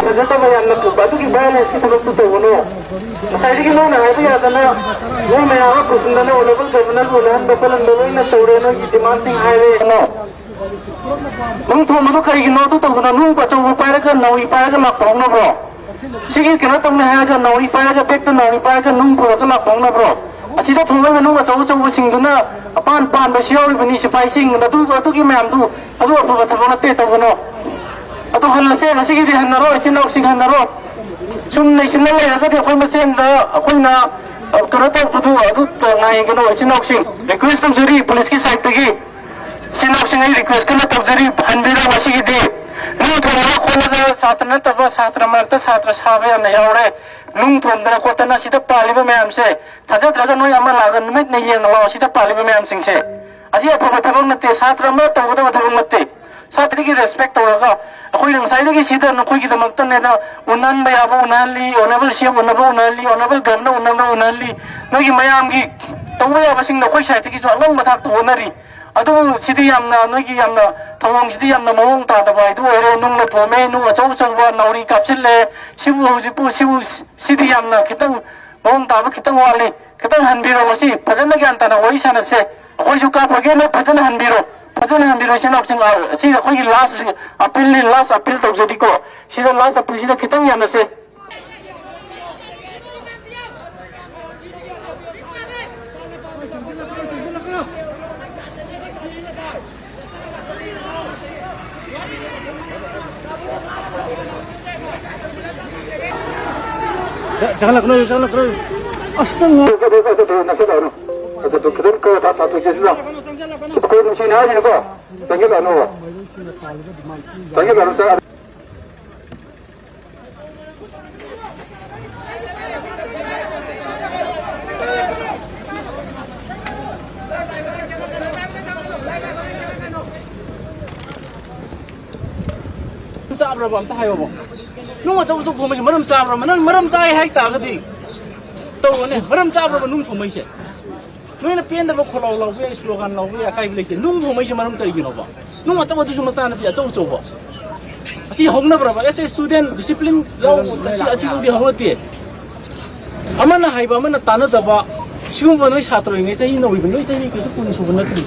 ꯐꯖꯗꯕ ꯌꯥꯝꯅ ꯄꯨꯕ ꯑꯗꯨꯒꯤ violence ꯀꯤ ꯊꯕꯛꯇꯨ ꯇꯧꯒꯅꯨ꯫ ꯉꯁꯥꯏꯗꯒꯤ ꯅꯣꯏꯅ ꯍꯥꯏꯕ ꯌꯥꯗꯅ ꯅꯣꯏ ꯃꯌꯥꯝ ꯑꯃ ꯄꯨꯁꯤꯟꯗꯅ honourable governor ꯎꯅꯍꯟꯕ ꯈꯣꯠꯍꯟꯕ ꯂꯣꯏꯅ ꯇꯧꯔꯦ꯫ ꯅꯣꯏꯒꯤ demand ꯁꯤꯡ ꯍꯥꯏꯔꯦ꯫ ꯅꯨꯡ ꯊꯣꯡꯕꯗꯣ ꯀꯔꯤꯒꯤꯅꯣ ꯑꯗꯨ ꯇꯧꯕꯗꯣ? ꯅꯨꯡ ꯑꯆꯧꯕ ꯄꯥꯏꯔꯒ ꯅꯥꯎꯔꯤ ꯄꯥꯏꯔꯒ ꯂꯥꯛꯄ ꯍꯧꯅꯕ꯭ꯔꯣ? ꯁꯤꯒꯤ ꯀꯩꯅꯣ ꯇꯧꯅꯤ ꯍꯥꯏꯔꯒ ꯅꯥꯎꯔꯤ ꯄꯥꯏꯔꯒ, bag ꯇ ꯅꯥꯎꯔꯤ ꯄꯥꯏꯔꯒ ꯅꯨꯡ ꯄꯨꯔꯒ ꯂꯥꯛꯄ ꯍꯧꯅꯕ꯭ꯔꯣ? ꯑꯁꯤꯗ ꯊꯣꯡꯕ ꯉꯥꯅꯨ ꯑꯆꯧ ꯑꯆꯧꯕꯁꯤꯡꯗꯨꯅ ꯑꯄꯥꯟ ꯄꯥꯟꯕꯁꯨ ꯌꯥꯎꯔꯤꯕꯅꯤ꯫ ꯁꯤꯐꯥꯏꯁꯤꯡ, ꯑꯗꯨ, ꯑꯗꯨꯒꯤ ꯃꯌꯥꯝꯗꯨ, ꯑꯗꯨ ꯑꯐꯕ ꯊꯕꯛ ꯅꯠꯇꯦ, ꯇꯧꯒꯅꯣ꯫ ꯑꯗꯨ ꯍꯜꯂꯁꯦ, ꯉꯁꯤꯒꯤꯗꯤ ꯍꯟꯅꯔꯣ, ꯏꯆꯤꯟ ꯏꯅꯥꯎꯁꯤꯡ, ꯍꯟꯅꯔꯣ꯫ ꯁꯨꯝ ꯂꯩꯁꯤꯟꯅ ꯂꯩꯔꯒꯗꯤ ꯑꯩꯈꯣꯏ ꯃꯁꯦꯟꯗ ꯑꯩꯈꯣꯏꯅ, ꯑ, ꯀꯩꯅꯣ ꯇꯧꯕꯗꯨ ꯑꯗꯨ ꯉꯥꯏꯒꯅꯣ, ꯏꯆꯤꯟ ꯏꯅꯥꯎꯁꯤꯡ꯫ Request ꯇꯧꯖꯔꯤ ꯄꯨꯂꯤꯁꯀꯤ side ꯇꯒꯤ꯫ ꯏꯆꯤꯟ ꯏꯅꯥꯎꯁꯤꯡ, ꯑꯩ request ꯀꯟꯅ ꯇꯧꯖꯔꯤ, ꯍꯟꯕꯤꯔꯣ ꯉꯁꯤꯒꯤꯗꯤ꯫ ꯅꯨꯡ ꯊꯣꯡꯗꯅ ꯈꯣꯠꯂꯒ ꯁꯥꯇ꯭ꯔ ꯅꯠꯇꯕ ꯁꯥꯇ꯭ꯔ ꯃꯔꯛꯇ ꯁꯥꯇ꯭ꯔ ꯁꯥꯕ ꯌꯥꯝꯅ ꯌꯥꯎꯔꯦ꯫ ꯅꯨꯡ ꯊꯣꯡꯗꯅ ꯈꯣꯠꯇꯅ ꯁꯤꯗ ꯄꯥꯜꯂꯤꯕ ꯃꯌꯥꯝꯁꯦ ꯊꯥꯖꯗ꯭ꯔꯒ ꯅꯣꯏ ꯑꯃ ꯂꯥꯛꯑꯒ ꯅꯨꯃꯤꯠꯅ ꯌꯦꯡꯉ ꯂꯥꯛꯑꯣ, ꯁꯤꯗ ꯄꯥꯜꯂꯤꯕ ꯃꯌꯥꯝꯁꯤꯡꯁꯦ꯫ ꯑꯁꯤ ꯑꯐꯕ ꯊꯕꯛ ꯅꯠꯇꯦ, ꯁꯥꯇ꯭ꯔ ꯑꯃ ꯇꯧꯒꯗꯕ ꯊꯕꯛ ꯅꯠꯇꯦ꯫ ꯁꯥꯇ꯭ꯔꯗꯒꯤ respect ꯇꯧꯔꯒ ꯑꯩꯈꯣꯏꯅ ꯉꯁꯥꯏꯗꯒꯤ ꯁꯤꯗ ꯅꯈꯣꯏꯒꯤꯗꯃꯛꯇꯅꯦꯗ ꯎꯅꯍꯟꯕ ꯌꯥꯕ ꯎꯅꯍꯜꯂꯤ, Honourable C M ꯎꯅꯕ ꯎꯅꯍꯜꯂꯤ, Honourable Governor ꯎꯅꯕ ꯎꯅꯍꯜꯂꯤ, ꯅꯣꯏꯒꯤ ꯃꯌꯥꯝꯒꯤ ꯇꯧꯕ ꯌꯥꯕꯁꯤꯡꯗꯣ ꯑꯩꯈꯣꯏ side ꯇꯒꯤꯁꯨ ꯑꯉꯝꯕ ꯊꯥꯛꯇ ꯍꯣꯠꯅꯔꯤ꯫ ꯑꯗꯨꯕꯨ ꯁꯤꯗꯤ ꯌꯥꯝꯅ ꯅꯣꯏꯒꯤ ꯌꯥꯝꯅ ꯊꯧꯑꯣꯡꯁꯤꯗꯤ ꯌꯥꯝꯅ ꯃꯑꯣꯡ ꯇꯥꯗꯕ ꯍꯥꯏꯗꯨ ꯑꯣꯏꯔꯦ꯫ ꯅꯨꯡꯅ ꯊꯣꯝꯃꯦ, ꯅꯨꯡ ꯑꯆꯧ ꯑꯆꯧꯕ ꯅꯥꯎꯔꯤ ꯀꯥꯞꯁꯤꯜꯂꯦ꯫ ꯁꯤꯕꯨ ꯍꯧꯖꯤꯛꯄꯨ ꯁꯤꯕꯨ ꯁꯤꯗꯤ ꯌꯥꯝꯅ ꯈꯤꯇꯪ ꯃꯑꯣꯡ ꯇꯥꯕ ꯈꯤꯇꯪ ꯋꯥꯠꯂꯤ꯫ ꯈꯤꯇꯪ ꯍꯟꯕꯤꯔꯣ, ꯃꯁꯤ ꯐꯖꯅ ꯒ꯭ꯌꯥꯟ ꯇꯥꯅ ꯋꯥꯔꯤ ꯁꯥꯟꯅꯁꯦ꯫ ꯑꯩꯈꯣꯏꯁꯨ ꯀꯥꯞꯄꯒꯦ, ꯅꯣꯏ ꯐꯖꯅ ꯍꯟꯕꯤꯔꯣ, ꯐꯖꯅ ꯍꯟꯕꯤꯔꯣ, ꯏꯆꯤꯟ ꯏꯅꯥꯎꯁꯤꯡ꯫ ꯑ, ꯁꯤ ꯑꯩꯈꯣꯏꯒꯤ last appeal ꯅꯤ, last appeal ꯇꯧꯖꯔꯤꯀꯣ꯫ ꯁꯤꯗ last appeal ꯁꯤꯗ ꯈꯤꯇꯪ ꯌꯥꯅꯁꯦ꯫ ꯆꯪꯍꯜꯂꯛꯀꯅꯨ, ꯆꯪꯍꯜꯂꯛꯀꯅꯨ꯫ ꯑꯁ, ꯅꯪ ꯑꯗꯨ ꯈꯤꯇꯪ ꯈꯔ ꯊꯥ-, ꯊꯥꯗꯣꯛꯀꯦꯁꯤ ꯂꯥꯎ꯫ ꯑꯩꯈꯣꯏ ꯅꯨꯡꯁꯤꯅ ꯍꯥꯏꯔꯤꯅꯤꯀꯣ꯫ ꯆꯪꯁꯤꯜꯂꯛꯑꯅꯣꯕ꯫ ꯆꯪꯁꯤꯜꯂꯛꯑꯅꯨ, ꯆꯪ-, ꯃꯔꯝ ꯆꯥꯕ꯭ꯔꯕ? ꯑꯝꯇ ꯍꯥꯏꯌꯣꯕ꯫ ꯅꯨꯡ ꯑꯆꯧ ꯑꯆꯧ ꯊꯣꯡꯕꯁꯦ ꯃꯔꯝ ꯆꯥꯕ꯭ꯔꯕ? ꯅꯪ ꯃꯔꯝ ꯆꯥꯏ ꯍꯥꯏ ꯇꯥꯔꯒꯗꯤ ꯇꯧꯔꯣꯅꯦ꯫ ꯃꯔꯝ ꯆꯥꯕ꯭ꯔꯕ ꯅꯨꯡ ꯊꯣꯡꯕꯩꯁꯦ? ꯅꯣꯏꯅ ꯄꯦꯟꯗꯕ ꯈꯣꯜꯂꯥꯎ ꯂꯥꯎꯕ ꯌꯥꯏ, slogan ꯂꯥꯎꯕ ꯌꯥꯏ, ꯑꯀꯥꯏꯕ ꯂꯩꯇꯦ꯫ ꯅꯨꯡ ꯊꯣꯡꯕꯩꯁꯦ ꯃꯔꯝ ꯀꯔꯤꯒꯤꯅꯣꯕ? ꯅꯨꯡ ꯑꯆꯧꯕꯗꯨꯁꯨ ꯃꯆꯥ ꯅꯠꯇꯦ, ꯑꯆꯧ ꯑꯆꯧꯕ꯫ ꯑꯁꯤ ꯍꯧꯅꯕ꯭ꯔꯕ? As a student, discipline ꯂꯧ-, ꯑꯁꯤ, ꯑꯁꯤꯕꯨꯗꯤ ꯍꯧꯅꯗꯦ꯫ ꯑꯃꯅ ꯍꯥꯏꯕ ꯑꯃꯅ ꯇꯥꯟꯅꯗꯕ, ꯁꯤꯒꯨꯝꯕ ꯅꯣꯏ ꯁꯥꯇ꯭ꯔ ꯑꯣꯏꯔꯤꯉꯩ ꯆꯍꯤ ꯅꯧꯔꯤꯕ, ꯅꯣꯏ ꯆꯍꯤ ꯀꯩꯁꯨ ꯀꯨꯟ ꯁꯨꯕ ꯅꯠꯇ꯭ꯔꯤ,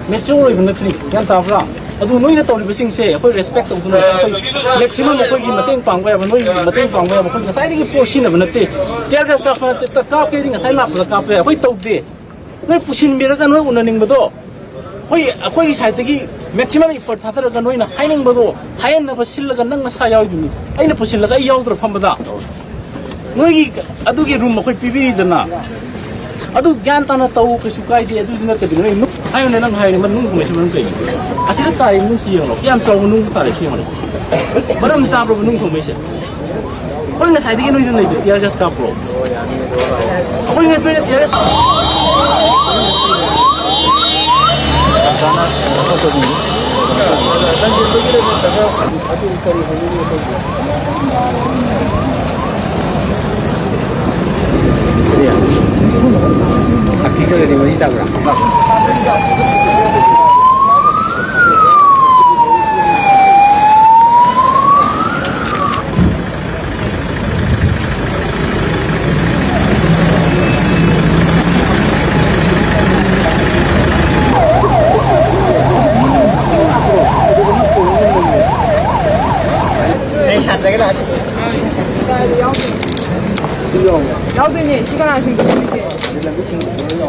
mature ꯑꯣꯏꯕ ꯅꯠꯇ꯭ꯔꯤ, ꯒ꯭ꯌꯥꯟ ꯇꯥꯕ꯭ꯔꯥ? ꯑꯗꯨ ꯅꯣꯏꯅ ꯇꯧꯔꯤꯕꯁꯤꯡꯁꯦ ꯑꯩꯈꯣꯏ ꯔꯦꯁꯄꯦꯛ ꯇꯧꯗꯨꯅ ꯑꯩꯈꯣꯏ ꯃꯦꯛꯁꯤꯃꯝ ꯑꯩꯈꯣꯏꯒꯤ ꯃꯇꯦꯡ ꯄꯥꯡꯕ ꯌꯥꯕ, ꯅꯣꯏꯒꯤ ꯃꯇꯦꯡ ꯄꯥꯡꯕ ꯌꯥꯕ ꯑꯩꯈꯣꯏ ꯉꯁꯥꯏꯗꯒꯤ ꯐꯣꯔꯁ ꯁꯤꯖꯤꯟꯅꯕ ꯅꯠꯇꯦ꯫ ꯇꯤꯌꯔ ꯒ꯭ꯌꯥꯁ ꯀꯥꯞꯄ ꯅꯠꯇꯦ, ꯀꯥꯞꯀꯦꯗꯤ ꯉꯁꯥꯏ ꯂꯥꯛꯄꯗ ꯀꯥꯞꯄ ꯌꯥꯏ, ꯑꯩꯈꯣꯏ ꯇꯧꯗꯦ꯫ ꯅꯣꯏ ꯄꯨꯁꯤꯟꯕꯤꯔꯒ ꯅꯣꯏ ꯎꯅꯅꯤꯡꯕꯗꯣ, ꯑꯩꯈꯣꯏ ꯑꯩꯈꯣꯏꯒꯤ ꯁꯥꯏꯠꯇꯒꯤ ꯃꯦꯛꯁꯤꯃꯝ ꯏꯐꯔꯠ ꯊꯥꯗꯔꯒ ꯅꯣꯏꯅ ꯍꯥꯏꯅꯤꯡꯕꯗꯣ ꯍꯥꯏꯍꯟꯅꯕ ꯁꯤꯜꯂꯒ ꯅꯪ ꯅꯁꯥ ꯌꯥꯎꯔꯤꯗꯨꯅꯤ꯫ ꯑꯩꯅ ꯄꯨꯁꯤꯜꯂꯒ ꯑꯩ ꯌꯥꯎꯗ꯭ꯔꯣ ꯐꯝꯕꯗ? ꯅꯣꯏꯒꯤ ꯑꯗꯨꯒꯤ ꯔꯨꯝ ꯑꯩꯈꯣꯏ ꯄꯤꯕꯤꯔꯤꯗꯅ꯫ ꯑꯗꯨ ꯒ꯭ꯌꯥꯟ ꯇꯥꯅ ꯇꯧ, ꯀꯩꯁꯨ ꯀꯥꯏꯗꯦ꯫ ꯑꯗꯨꯁꯨ ꯅꯠꯇꯕꯤꯗ ꯅꯣꯏ ꯅꯨꯡ-, ꯍꯥꯏꯌꯨꯅꯦ, ꯅꯪ ꯍꯥꯏꯌꯨꯅꯦ, ꯃꯅꯨꯡ ꯊꯣꯡꯕꯩꯁꯦ ꯃꯔꯝ ꯀꯩꯒꯤꯅꯣ? ꯑꯁꯤꯗ ꯇꯥꯔꯤ ꯅꯨꯡꯁꯤ ꯌꯦꯡꯉꯣ, ꯀꯌꯥꯝ ꯆꯥꯎꯕ ꯅꯨꯡ ꯇꯥꯔꯤ ꯁꯤ ꯌꯦꯡꯉꯣ꯫ ꯃꯔꯝ ꯆꯥꯕ꯭ꯔꯕ ꯅꯨꯡ ꯊꯣꯡꯕꯩꯁꯦ? ꯑꯩꯈꯣꯏ ꯉꯁꯥꯏꯗꯒꯤ ꯅꯣꯏꯗ ꯂꯩꯕ ꯇꯤꯌꯔ ꯒ꯭ꯌꯥꯁ ꯀꯥꯞꯄ꯭ꯔꯣ? ꯑꯩꯈꯣꯏ ꯅꯣꯏꯗ ꯇꯤꯌꯔ ꯒ꯭ꯌꯥꯁ ꯀꯔꯤ? ꯁꯛꯇꯤ ꯈꯔ ꯈꯔꯗꯤ ꯃꯔꯤ ꯇꯥꯕ꯭ꯔꯥ? ꯑꯩ ꯁꯥꯇ꯭ꯔꯒ ꯂꯥꯛꯑꯦ꯫ ꯌꯥꯎꯗꯣꯏꯅꯦ꯫ ꯁꯤ ꯀꯅꯥ ꯁꯤꯡꯗꯣꯏꯅꯣ?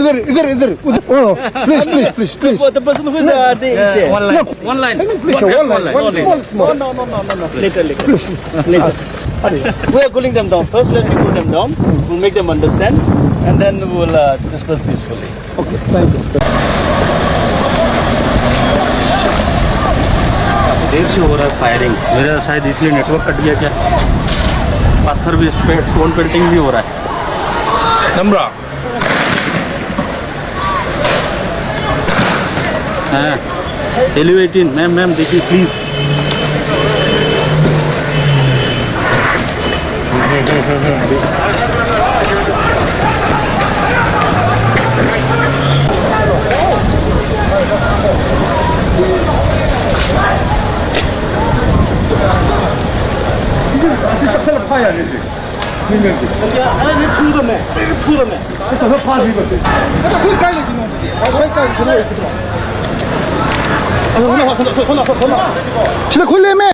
इधर, इधर, इधर, उधर। Oh, please, please, please, please। The person who is, uh, the, is there। One line। Look, one line। Please, one line। One line। One small, small। No, no, no, no, no, no। Later, later। Please। Later। We are cooling them down. First, let me cool them down. We'll make them understand, and then we'll uh, discuss peacefully. Okay, thank you. देर से हो रहा है firing. मेरा शायद इसलिए network cut गया क्या? पत्थर भी, स्टोन पेल्टिंग भी हो रहा है। नमरा। हाँ। एलिवेटिंग, मैम, मैम, देखिए, प्लीज। ꯁꯤꯗ ꯈꯨꯠ ꯂꯦꯝꯃꯦ꯫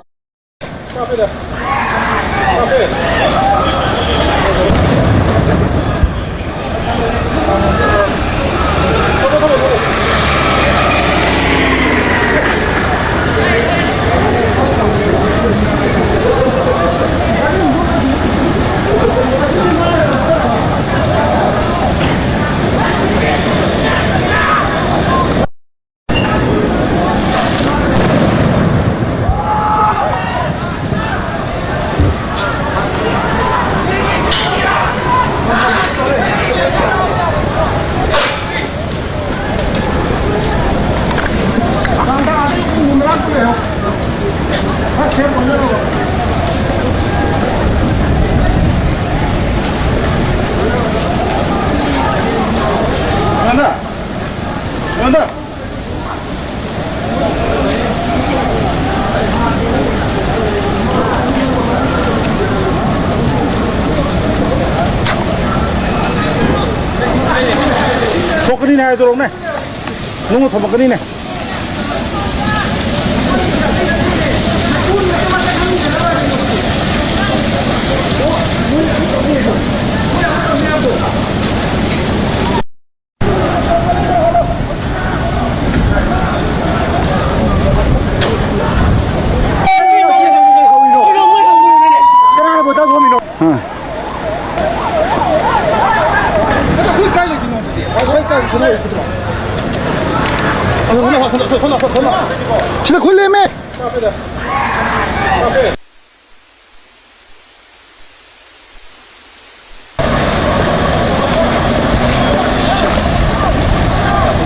ꯊꯣꯛꯀꯅꯤꯅꯦ ꯍꯥꯏꯗꯣꯔꯛꯎꯅꯦ꯫ ꯅꯨꯡꯅ ꯊꯣꯝꯃꯛꯀꯅꯤꯅꯦ꯫ ꯀꯅꯥꯅ ꯁꯤꯗ ꯈꯨꯜꯂꯦꯃꯦ꯫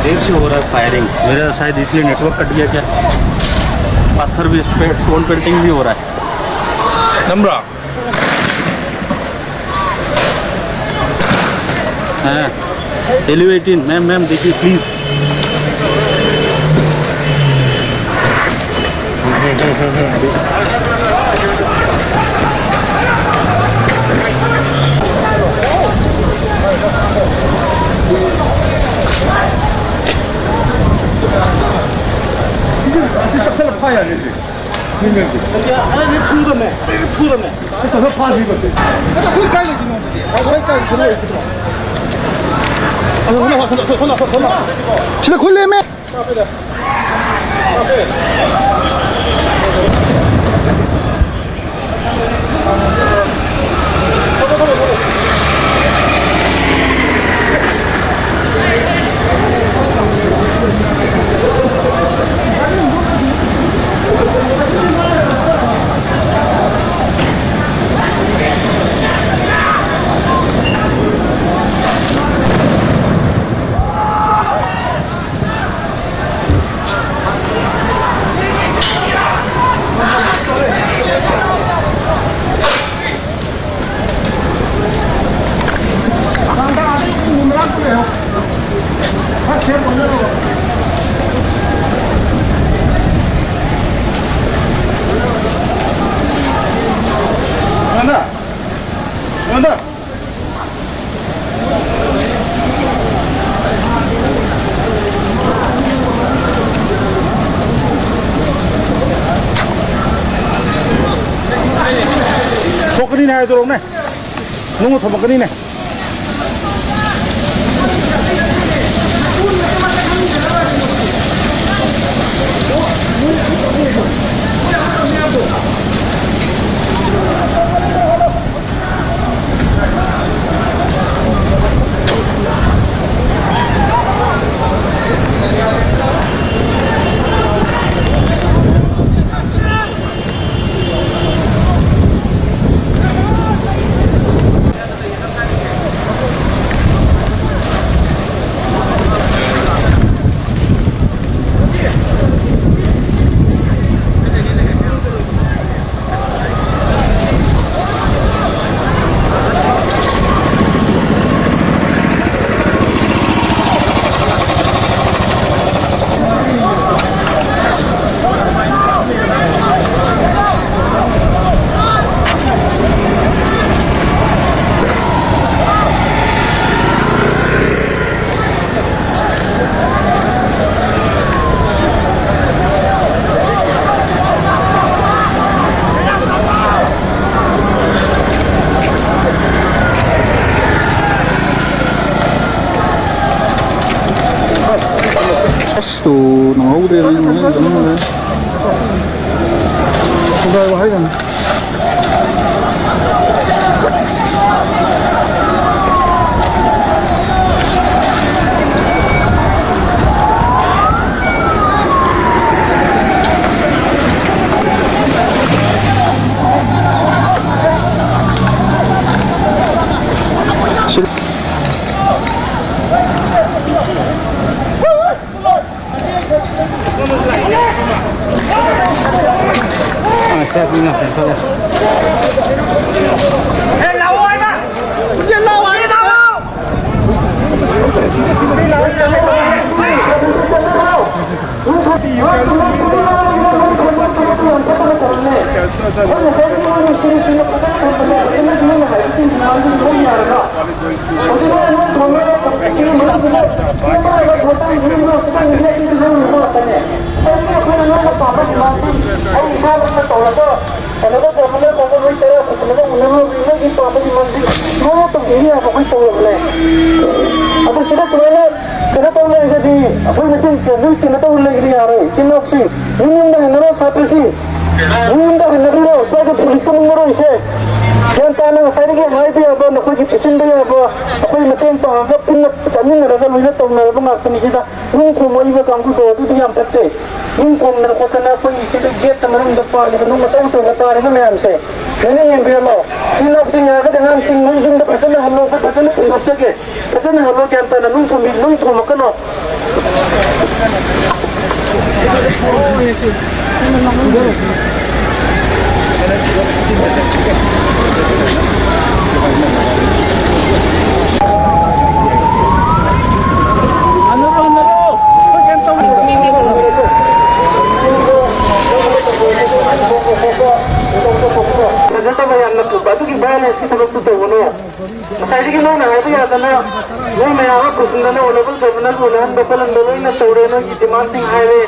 देर से हो रहा है फायरिंग, मेरा शायद इसलिए नेटवर्क कट गया क्या, पत्थर भी पे, स्टोन पेल्टिंग भी हो रहा है। नंबर। हाँ, एलिवेटिंग मैम, मैम देखिए प्लीज। ꯁꯤꯗ ꯈꯨꯜꯂꯦꯃꯦ꯫ ꯁꯣꯛꯀꯅꯤꯅꯦ ꯍꯥꯏꯗꯣꯔꯛꯎꯅꯦ꯫ ꯅꯨꯡ ꯊꯣꯝꯃꯛꯀꯅꯤꯅꯦ꯫ ꯇꯨ ꯅꯪꯍꯧꯗ꯭ꯔꯦ, ꯅꯪ ꯅꯪ ꯆꯪꯍꯧꯗ꯭ꯔꯦ꯫ ꯈꯨꯟꯗꯥꯏ ꯋꯥꯍꯩꯗꯅꯤ꯫ ꯑꯗꯨ ꯁꯤꯗ ꯁꯨꯃꯥꯏꯅ ꯀꯩꯅꯣ ꯇꯧ ꯂꯩꯔꯒꯗꯤ ꯑꯩꯈꯣꯏ ꯃꯁꯦꯟ ꯀꯩꯅꯣ ꯇꯧ ꯂꯩꯕꯗꯤ ꯌꯥꯔꯣꯏ꯫ ꯏꯆꯤꯟ ꯏꯅꯥꯎꯁꯤꯡ, ꯌꯨꯝ ꯌꯨꯝꯗ ꯍꯟꯅꯔꯣ꯫ ꯁꯥꯇ꯭ꯔꯁꯤꯡ, ꯌꯨꯝ ꯌꯨꯝꯗ ꯍꯟꯅꯕꯤꯔꯣ꯫ ꯁ꯭ꯋꯥꯏꯗ ꯄꯨꯂꯤꯁꯀ ꯃꯨꯛꯅꯔꯣꯏꯁꯦ꯫ ꯒ꯭ꯌꯥꯟ ꯇꯥꯅ ꯉꯁꯥꯏꯗꯒꯤ ꯍꯥꯏꯕ ꯌꯥꯕ, ꯅꯈꯣꯏꯒꯤ ꯄꯤꯁꯤꯟꯕ ꯌꯥꯕ, ꯑꯩꯈꯣꯏ ꯃꯇꯦꯡ ꯄꯥꯡꯉꯒ ꯄꯨꯟꯅ ꯆꯠꯃꯤꯟꯅꯔꯒ ꯂꯣꯏꯅ ꯇꯧꯅꯔꯕ ꯉꯥꯛꯇꯅꯤ꯫ ꯁꯤꯗ ꯅꯨꯡ ꯊꯣꯝꯃꯛꯏꯕ ꯀꯥꯡꯕꯨꯗꯣ ꯑꯗꯨꯗꯤ ꯌꯥꯝ ꯐꯠꯇꯦ꯫ ꯅꯨꯡ ꯊꯣꯝꯗꯅ ꯈꯣꯠꯇꯅ ꯑꯩꯈꯣꯏꯒꯤ ꯁꯤꯗ ꯒꯦꯠꯇ ꯃꯅꯨꯡꯗ ꯄꯥꯜꯂꯤꯕ ꯅꯨꯡ ꯑꯆꯧ ꯑꯆꯧꯕ ꯄꯥꯜꯂꯤꯕ ꯃꯌꯥꯝꯁꯦ ꯂꯣꯏꯅ ꯌꯦꯡꯕꯤꯔꯝꯃꯣ꯫ ꯏꯆꯤꯟ ꯏꯅꯥꯎꯁꯤꯡ ꯌꯥꯔꯒꯗꯤ ꯑꯉꯥꯡꯁꯤꯡ ꯃꯣꯏ ꯌꯨꯝꯗ ꯐꯖꯅ ꯍꯜꯂꯣ, ꯑꯩꯈꯣꯏ ꯐꯖꯅ ꯊꯤꯟꯗꯣꯛꯆꯒꯦ꯫ ꯐꯖꯅ ꯍꯜꯂꯣ, ꯒ꯭ꯌꯥꯟ ꯇꯥꯅ ꯅꯨꯡ ꯊꯣꯝꯕꯤ-, ꯅꯨꯡ ꯊꯣꯝꯃꯛꯀꯅꯣ꯫ ꯐꯖꯗꯕ ꯌꯥꯝꯅ ꯊꯨꯕ ꯑꯗꯨꯒꯤ violence ꯀꯤ ꯊꯕꯛꯇꯨ ꯇꯧꯒꯅꯨ꯫ ꯉꯁꯥꯏꯗꯒꯤ ꯅꯣꯏꯅ ꯍꯥꯏꯕ ꯌꯥꯗꯅ ꯅꯣꯏ ꯃꯌꯥꯝ ꯑꯃ ꯄꯨꯁꯤꯟꯗꯅ honourable governor ꯎꯅꯍꯟꯕ ꯈꯣꯠꯍꯟꯕ ꯂꯣꯏꯅ ꯇꯧꯔꯦ꯫ ꯅꯣꯏꯒꯤ demand ꯁꯤꯡ ꯍꯥꯏꯔꯦ꯫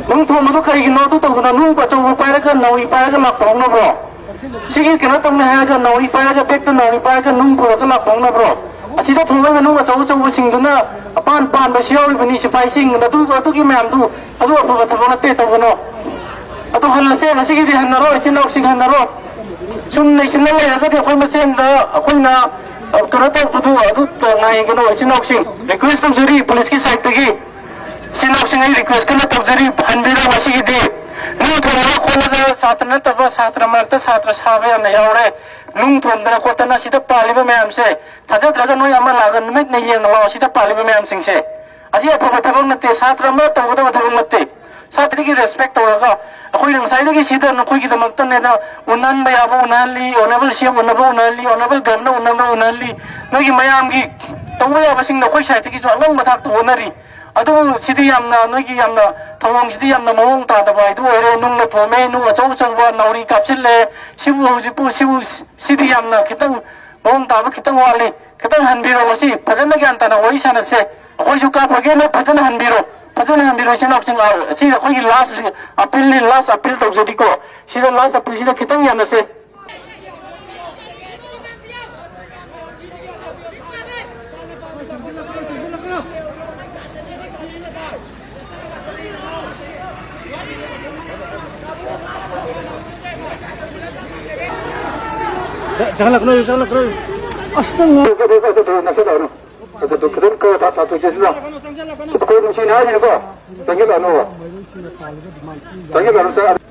ꯅꯨꯡ ꯊꯣꯝꯕꯗꯣ ꯀꯔꯤꯒꯤꯅꯣ ꯑꯗꯨ ꯇꯧꯗꯅ ꯅꯨꯡ ꯑꯆꯧꯕ ꯄꯥꯏꯔꯒ ꯅꯥꯎꯔꯤ ꯄꯥꯏꯔꯒ ꯂꯥꯛꯄ ꯍꯧꯅꯕ꯭ꯔꯣ? ꯁꯤꯒꯤ ꯀꯩꯅꯣ ꯇꯧꯅꯤ ꯍꯥꯏꯔꯒ ꯅꯥꯎꯔꯤ ꯄꯥꯏꯔꯒ, bag ꯇ ꯅꯥꯎꯔꯤ ꯄꯥꯏꯔꯒ ꯅꯨꯡ ꯄꯨꯔꯒ ꯂꯥꯛꯄ ꯍꯧꯅꯕ꯭ꯔꯣ? ꯑꯁꯤꯗ ꯊꯣꯡꯕ ꯃꯅꯨꯡ ꯑꯆꯧ ꯑꯆꯧꯕꯁꯤꯡꯗꯨꯅ ꯑꯄꯥꯟ ꯄꯥꯟꯕꯁꯨ ꯌꯥꯎꯔꯤꯕꯅꯤ꯫ ꯁꯤꯐꯥꯏꯁꯤꯡ ꯑꯗꯨ, ꯑꯗꯨꯒꯤ ꯃꯌꯥꯝꯗꯨ, ꯑꯗꯨ ꯑꯐꯕ ꯊꯕꯛ ꯅꯠꯇꯦ, ꯇꯧꯒꯅꯣ꯫ ꯑꯗꯨ ꯍꯜꯂꯁꯦ, ꯉꯁꯤꯒꯤꯗꯤ ꯍꯟꯅꯔꯣ, ꯏꯆꯤꯟ ꯏꯅꯥꯎꯁꯤꯡ, ꯍꯟꯅꯔꯣ꯫ ꯁꯨꯝ ꯅꯩꯁꯤꯟꯅ ꯂꯩꯔꯒꯗꯤ ꯑꯩꯈꯣꯏ ꯃꯁꯦꯟꯗ ꯑꯩꯈꯣꯏꯅ, ꯑ, ꯀꯩꯅꯣ ꯇꯧꯕꯗꯨ ꯑꯗꯨ ꯉꯥꯏꯒꯅꯣ, ꯏꯆꯤꯟ ꯏꯅꯥꯎꯁꯤꯡ꯫ Request ꯇꯧꯖꯔꯤ ꯄꯨꯂꯤꯁꯀꯤ side ꯇꯒꯤ꯫ ꯏꯆꯤꯟ ꯏꯅꯥꯎꯁꯤꯡ, ꯑꯩ request ꯀꯟꯅ ꯇꯧꯖꯔꯤ, ꯍꯟꯕꯤꯔꯣ꯫ ꯉꯁꯤꯒꯤꯗꯤ ꯅꯨꯡ ꯊꯣꯟꯗꯅ ꯈꯣꯠꯂꯒ ꯁꯥꯇ꯭ꯔ ꯅꯠꯇꯕ ꯁꯥꯇ꯭ꯔ ꯃꯔꯛꯇ ꯁꯥꯇ꯭ꯔ ꯁꯥꯕ ꯌꯥꯝꯅ ꯌꯥꯎꯔꯦ꯫ ꯅꯨꯡ ꯊꯣꯟꯗꯅ ꯈꯣꯠꯇꯅ ꯁꯤꯗ ꯄꯥꯜꯂꯤꯕ ꯃꯌꯥꯝꯁꯦ ꯊꯥꯖꯗ꯭ꯔꯒ ꯅꯣꯏ ꯑꯃ ꯂꯥꯛꯑꯒ ꯅꯨꯃꯤꯠꯅ ꯌꯦꯡꯅ ꯂꯥꯛꯑꯣ꯫ ꯁꯤꯗ ꯄꯥꯜꯂꯤꯕ ꯃꯌꯥꯝꯁꯤꯡꯁꯦ, ꯑꯁꯤ ꯑꯐꯕ ꯊꯕꯛ ꯅꯠꯇꯦ, ꯁꯥꯇ꯭ꯔ ꯑꯃ ꯇꯧꯒꯗꯕ ꯊꯕꯛ ꯅꯠꯇꯦ꯫ ꯁꯥꯇ꯭ꯔꯒꯤ respect ꯇꯧꯔꯒ ꯑꯩꯈꯣꯏꯅ ꯉꯁꯥꯏꯗꯒꯤ ꯁꯤꯗ ꯅꯈꯣꯏꯒꯤꯗꯃꯛꯇꯅꯦꯅ ꯎꯅꯍꯟꯕ ꯌꯥꯕ ꯎꯅꯍꯜꯂꯤ, Honourable C M ꯎꯅꯕ ꯎꯅꯍꯜꯂꯤ, Honourable Governor ꯎꯅꯕ ꯎꯅꯍꯜꯂꯤ, ꯅꯣꯏꯒꯤ ꯃꯌꯥꯝꯒꯤ ꯇꯧꯕ ꯌꯥꯕꯁꯤꯡ ꯅꯈꯣꯏ side ꯇꯒꯤꯁꯨ ꯑꯉꯝꯕ ꯊꯥꯛꯇ ꯍꯣꯠꯅꯔꯤ꯫ ꯑꯗꯨꯕꯨ ꯁꯤꯗꯤ ꯌꯥꯝꯅ, ꯅꯣꯏꯒꯤ ꯌꯥꯝꯅ, ꯊꯧꯑꯣꯡꯁꯤꯗꯤ ꯌꯥꯝꯅ ꯃꯑꯣꯡ ꯇꯥꯗꯕ ꯍꯥꯏꯗꯨ ꯑꯣꯏꯔꯦ꯫ ꯅꯨꯡꯅ ꯊꯣꯝꯃꯦ, ꯅꯨꯡ ꯑꯆꯧ ꯑꯆꯧꯕ ꯅꯥꯎꯔꯤ ꯀꯥꯞꯁꯤꯜꯂꯦ꯫ ꯁꯤꯕꯨ ꯍꯧꯖꯤꯛꯄꯨ, ꯁꯤꯕꯨ, ꯁꯤꯗꯤ ꯌꯥꯝꯅ ꯈꯤꯇꯪ ꯃꯑꯣꯡ ꯇꯥꯕ ꯈꯤꯇꯪ ꯋꯥꯠꯂꯤ꯫ ꯈꯤꯇꯪ ꯍꯟꯕꯤꯔꯣ, ꯃꯁꯤ ꯐꯖꯅ ꯒ꯭ꯌꯥꯟ ꯇꯥꯅ ꯋꯥꯔꯤ ꯁꯥꯟꯅꯁꯦ꯫ ꯑꯩꯈꯣꯏꯁꯨ ꯀꯥꯞꯄꯒꯦ, ꯅꯣꯏ ꯐꯖꯅ ꯍꯟꯕꯤꯔꯣ, ꯐꯖꯅ ꯍꯟꯕꯤꯔꯣ, ꯏꯆꯤꯟ ꯏꯅꯥꯎꯁꯤꯡ꯫ ꯑ, ꯁꯤ ꯑꯩꯈꯣꯏꯒꯤ last appeal ꯅꯤ, last appeal ꯇꯧꯖꯔꯤꯀꯣ꯫ ꯁꯤꯗ last appeal ꯁꯤꯗ ꯈꯤꯇꯪ ꯌꯥꯅꯁꯦ꯫ ꯆꯪꯍꯜꯂꯛꯀꯅꯨ, ꯆꯪꯍꯜꯂꯛꯀꯅꯨ꯫ ꯑꯁ, ꯅꯪ ꯅꯁꯥꯗꯧꯅ꯫ ꯑꯗꯨ ꯈꯤꯇꯪ ꯈꯔ ꯊꯥ-, ꯊꯥꯊꯣꯛꯁꯤꯗꯅ꯫ ꯑꯩꯈꯣꯏ ꯅꯨꯡꯁꯤꯅ ꯍꯥꯏꯔꯤꯅꯀꯣ꯫ ꯆꯪꯁꯤꯜꯂꯛꯑꯅꯣꯕ꯫ ꯆꯪꯁꯤꯜꯂꯛꯑꯅꯨ, ꯆꯪ-,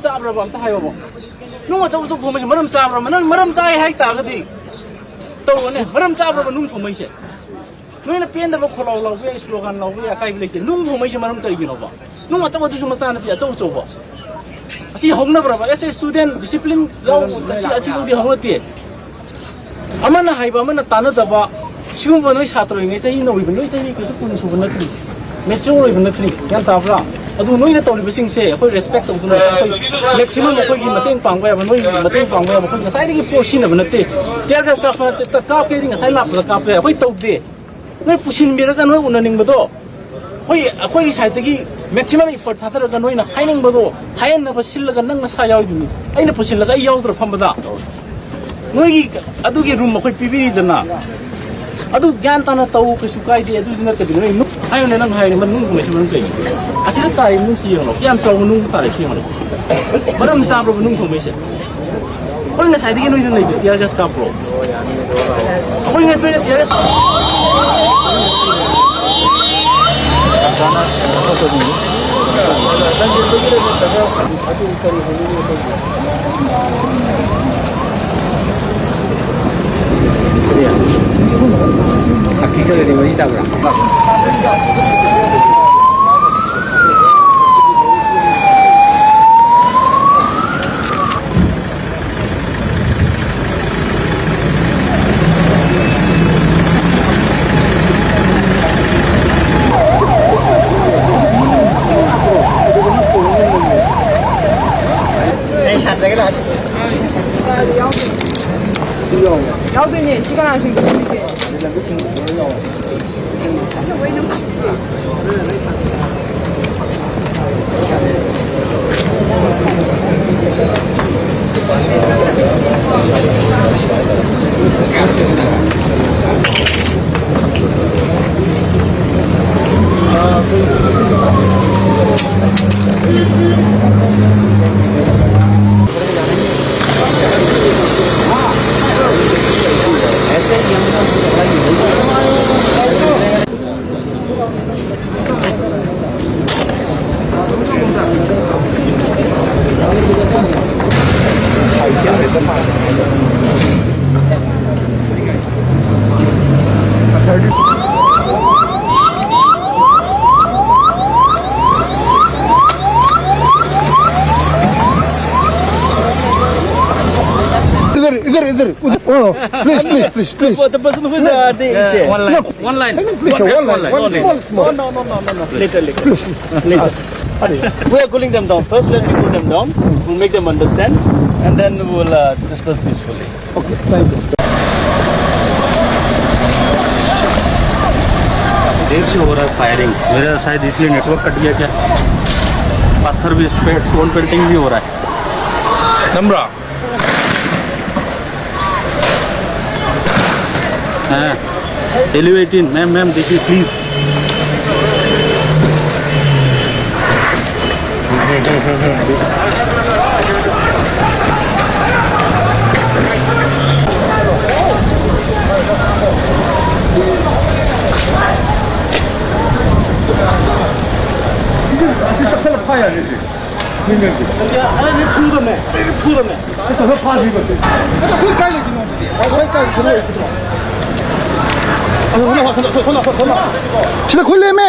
ꯆꯥꯕ꯭ꯔꯕ? ꯑꯝꯇ ꯍꯥꯏꯌꯣꯕ꯫ ꯅꯨꯡ ꯑꯆꯧ ꯑꯆꯧ ꯊꯣꯡꯕꯁꯦ ꯃꯔꯝ ꯆꯥꯕ꯭ꯔꯕ? ꯅꯪ ꯃꯔꯝ ꯆꯥꯏ ꯍꯥꯏꯇꯥꯔꯒꯗꯤ ꯇꯧꯔꯣꯅꯦ꯫ ꯃꯔꯝ ꯆꯥꯕ꯭ꯔꯕ ꯅꯨꯡ ꯊꯣꯡꯕꯩꯁꯦ? ꯅꯣꯏꯅ ꯄꯦꯟꯗꯕ ꯈꯣꯜꯂꯥꯎ ꯂꯥꯎꯕ ꯌꯥꯏ, slogan ꯂꯥꯎꯕ ꯌꯥꯏ, ꯑꯀꯥꯏꯕ ꯂꯩꯇꯦ꯫ ꯅꯨꯡ ꯊꯣꯡꯕꯩꯁꯦ ꯃꯔꯝ ꯀꯔꯤꯒꯤꯅꯣꯕ? ꯅꯨꯡ ꯑꯆꯧꯕꯗꯨꯁꯨ ꯃꯆꯥ ꯅꯠꯇꯦ, ꯑꯆꯧ ꯑꯆꯧꯕ꯫ ꯑꯁꯤ ꯍꯧꯅꯕ꯭ꯔꯕ? As a student, discipline ꯌꯥꯎ-, ꯑꯁꯤ, ꯑꯁꯤꯐꯥꯎꯗꯤ ꯍꯧꯅꯗꯦ꯫ ꯑꯃꯅ ꯍꯥꯏꯕ ꯑꯃꯅ ꯇꯥꯟꯅꯗꯕ, ꯁꯤꯒꯨꯝꯕ ꯅꯣꯏ ꯁꯥꯇ꯭ꯔ ꯑꯣꯏꯔꯤꯉꯩ ꯆꯍꯤ ꯅꯧꯔꯤꯕ, ꯅꯣꯏ ꯆꯍꯤ ꯀꯩꯁꯨ ꯀꯨꯟ ꯁꯨꯕ ꯅꯠꯇ꯭ꯔꯤ, mature ꯑꯣꯏꯕ ꯅꯠꯇ꯭ꯔꯤ, ꯒ꯭ꯌꯥꯟ ꯇꯥꯕ꯭ꯔꯥ? ꯑꯗꯨ ꯅꯣꯏꯅ ꯇꯧꯔꯤꯕꯁꯤꯡꯁꯦ ꯑꯩꯈꯣꯏ ꯔꯦꯁꯄꯦꯛ ꯇꯧꯗꯨꯅ ꯑꯩꯈꯣꯏ ꯃꯦꯛꯁꯤꯃꯝ ꯑꯩꯈꯣꯏꯒꯤ ꯃꯇꯦꯡ ꯄꯥꯡꯕ ꯌꯥꯕ, ꯅꯣꯏꯒꯤ ꯃꯇꯦꯡ ꯄꯥꯡꯕ ꯌꯥꯕ ꯑꯩꯈꯣꯏ ꯉꯁꯥꯏꯗꯒꯤ ꯐꯣꯔꯁ ꯁꯤꯖꯤꯟꯅꯕ ꯅꯠꯇꯦ꯫ ꯇꯤꯌꯔ ꯒ꯭ꯌꯥꯁ ꯀꯥꯞꯄ ꯅꯠꯇꯦ, ꯀꯥꯞꯀꯦꯗꯤ ꯉꯁꯥꯏ ꯂꯥꯛꯄꯗ ꯀꯥꯞꯄ ꯌꯥꯏ꯫ ꯑꯩꯈꯣꯏ ꯇꯧꯗꯦ꯫ ꯅꯣꯏ ꯄꯨꯁꯤꯟꯕꯤꯔꯒ ꯅꯣꯏ ꯎꯅꯅꯤꯡꯕꯗꯣ, ꯑꯩꯈꯣꯏ ꯑꯩꯈꯣꯏꯒꯤ ꯁꯥꯏꯠꯇꯒꯤ ꯃꯦꯛꯁꯤꯃꯝ ꯏꯐꯔꯠ ꯊꯥꯗꯔꯒ ꯅꯣꯏꯅ ꯍꯥꯏꯅꯤꯡꯕꯗꯣ ꯍꯥꯏꯍꯟꯅꯕ ꯁꯤꯜꯂꯒ ꯅꯪ ꯅꯁꯥ ꯌꯥꯎꯔꯤꯗꯨꯅꯤ꯫ ꯑꯩꯅ ꯄꯨꯁꯤꯜꯂꯒ ꯑꯩ ꯌꯥꯎꯗ꯭ꯔ ꯐꯝꯕꯗ? ꯅꯣꯏꯒꯤ ꯑꯗꯨꯒꯤ ꯔꯨꯝ ꯑꯩꯈꯣꯏ ꯄꯤꯕꯤꯔꯤꯗꯅ꯫ ꯑꯗꯨ ꯒ꯭ꯌꯥꯟ ꯇꯥꯅ ꯇꯧ, ꯀꯩꯁꯨ ꯀꯥꯏꯗꯦ꯫ ꯑꯗꯨꯁꯨ ꯅꯠꯇꯕꯤꯗ ꯅꯣꯏ ꯅꯨꯡ-, ꯍꯥꯏꯌꯨꯅꯦ, ꯅꯪ ꯍꯥꯏꯔꯤꯅꯦ, ꯃꯅꯨꯡ ꯊꯣꯡꯕꯩꯁꯦ ꯃꯔꯝ ꯀꯩꯒꯤ? ꯑꯁꯤꯗ ꯇꯥꯔꯤ ꯃꯅꯨꯡꯁꯤ ꯌꯦꯡꯉꯣ, ꯀꯌꯥꯝ ꯆꯥꯎꯕ ꯅꯨꯡ ꯇꯥꯔꯤ ꯁꯤ ꯌꯦꯡꯉꯣ꯫ ꯃꯔꯝ ꯆꯥꯕ꯭ꯔꯕ ꯅꯨꯡ ꯊꯣꯡꯕꯩꯁꯦ? ꯑꯩꯈꯣꯏ ꯉꯁꯥꯏꯗꯒꯤ ꯅꯣꯏꯗ ꯂꯩꯕ ꯇꯤꯌꯔ ꯒ꯭ꯌꯥꯁ ꯀꯥꯞꯄ꯭ꯔꯣ? ꯑꯩꯈꯣꯏ ꯉꯁꯥꯏꯗ ꯇꯤꯌꯔ ꯒ꯭ꯌꯥꯁ ꯀꯔꯤ? ꯈꯥꯀꯤ ꯀꯂꯔꯗꯤ ꯃꯔꯤ ꯇꯥꯕ꯭ꯔꯥ? ꯌꯥꯎꯗꯣꯏꯅꯦ꯫ ꯁꯤ ꯀꯅꯥ ꯁꯤꯡꯗꯣꯏꯅꯣ? Please, please, please, please. The person who is, uh, the, is there. One line. No. One line. Please, one line. One line. Small, small. No, no, no, no, no, no. Later, later. Please. Later. We are cooling them down. First, let me cool them down. We'll make them understand, and then we will, uh, discuss peacefully. Okay, thank you. देर से हो रहा है firing, मेरा शायद इसलिए network cut गया क्या। पत्थर भी, स्टोन पेल्टिंग भी हो रहा है। नंबर। हाँ, एलिवेटिंग, मैम, मैम, देखिए, प्लीज। ꯁꯤꯗ ꯈꯨꯠ ꯂꯦꯝꯃꯦ꯫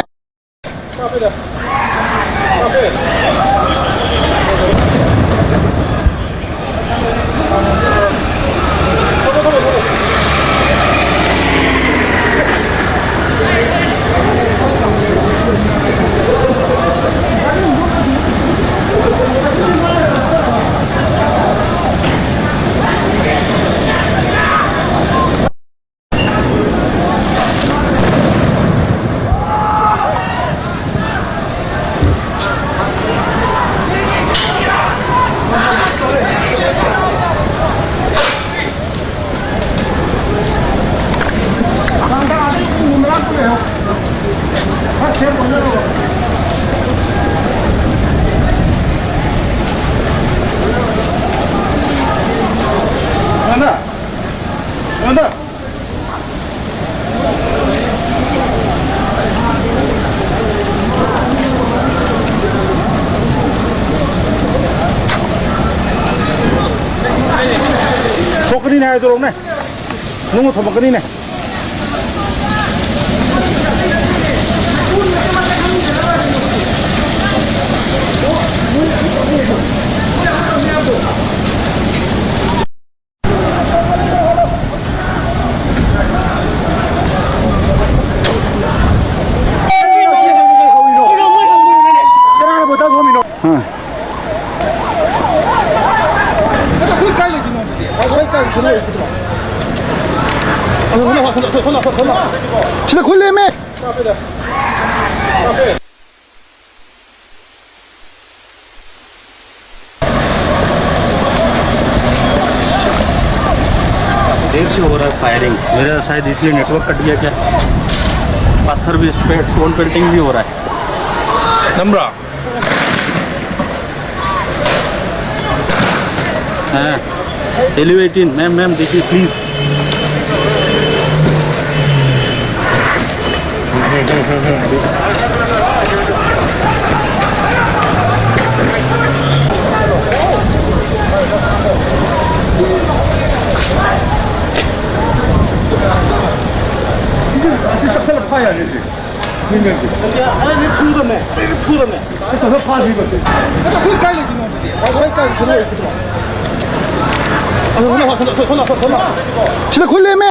ꯊꯣꯛꯀꯅꯤꯅꯦ ꯍꯥꯏꯗꯣꯔꯛꯎꯅꯦ꯫ ꯅꯨꯡ ꯊꯣꯝꯃꯛꯀꯅꯤꯅꯦ꯫ ꯁꯤꯗ ꯈꯨꯠ ꯂꯦꯝꯃꯦ꯫ देर से हो रहा है फायरिंग। मेरा शायद इसलिए नेटवर्क कट गया क्या? पत्थर भी पे, स्टोन पेल्टिंग भी हो रहा है। नंबर। हाँ। एलिवेटिंग, मैम, मैम, देखिए, प्लीज। ꯁꯤꯗ ꯈꯨꯠ ꯂꯦꯝꯃꯦ꯫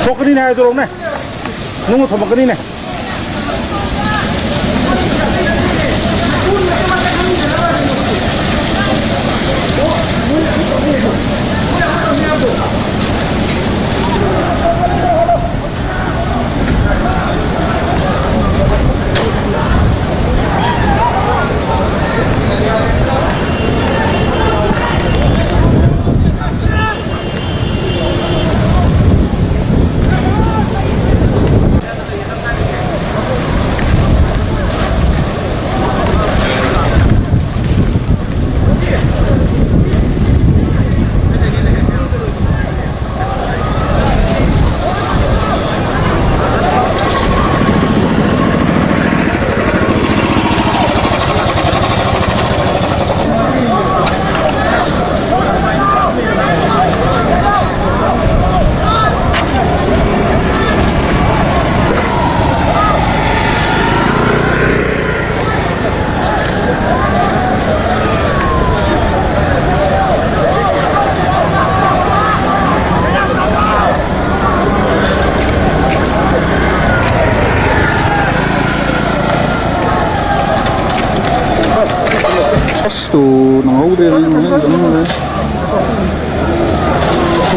ꯊꯣꯛꯀꯅꯤꯅꯦ ꯍꯥꯏꯗꯣꯔꯛꯎꯅꯦ꯫ ꯅꯨꯡ ꯊꯣꯝꯃꯛꯀꯅꯤꯅꯦ꯫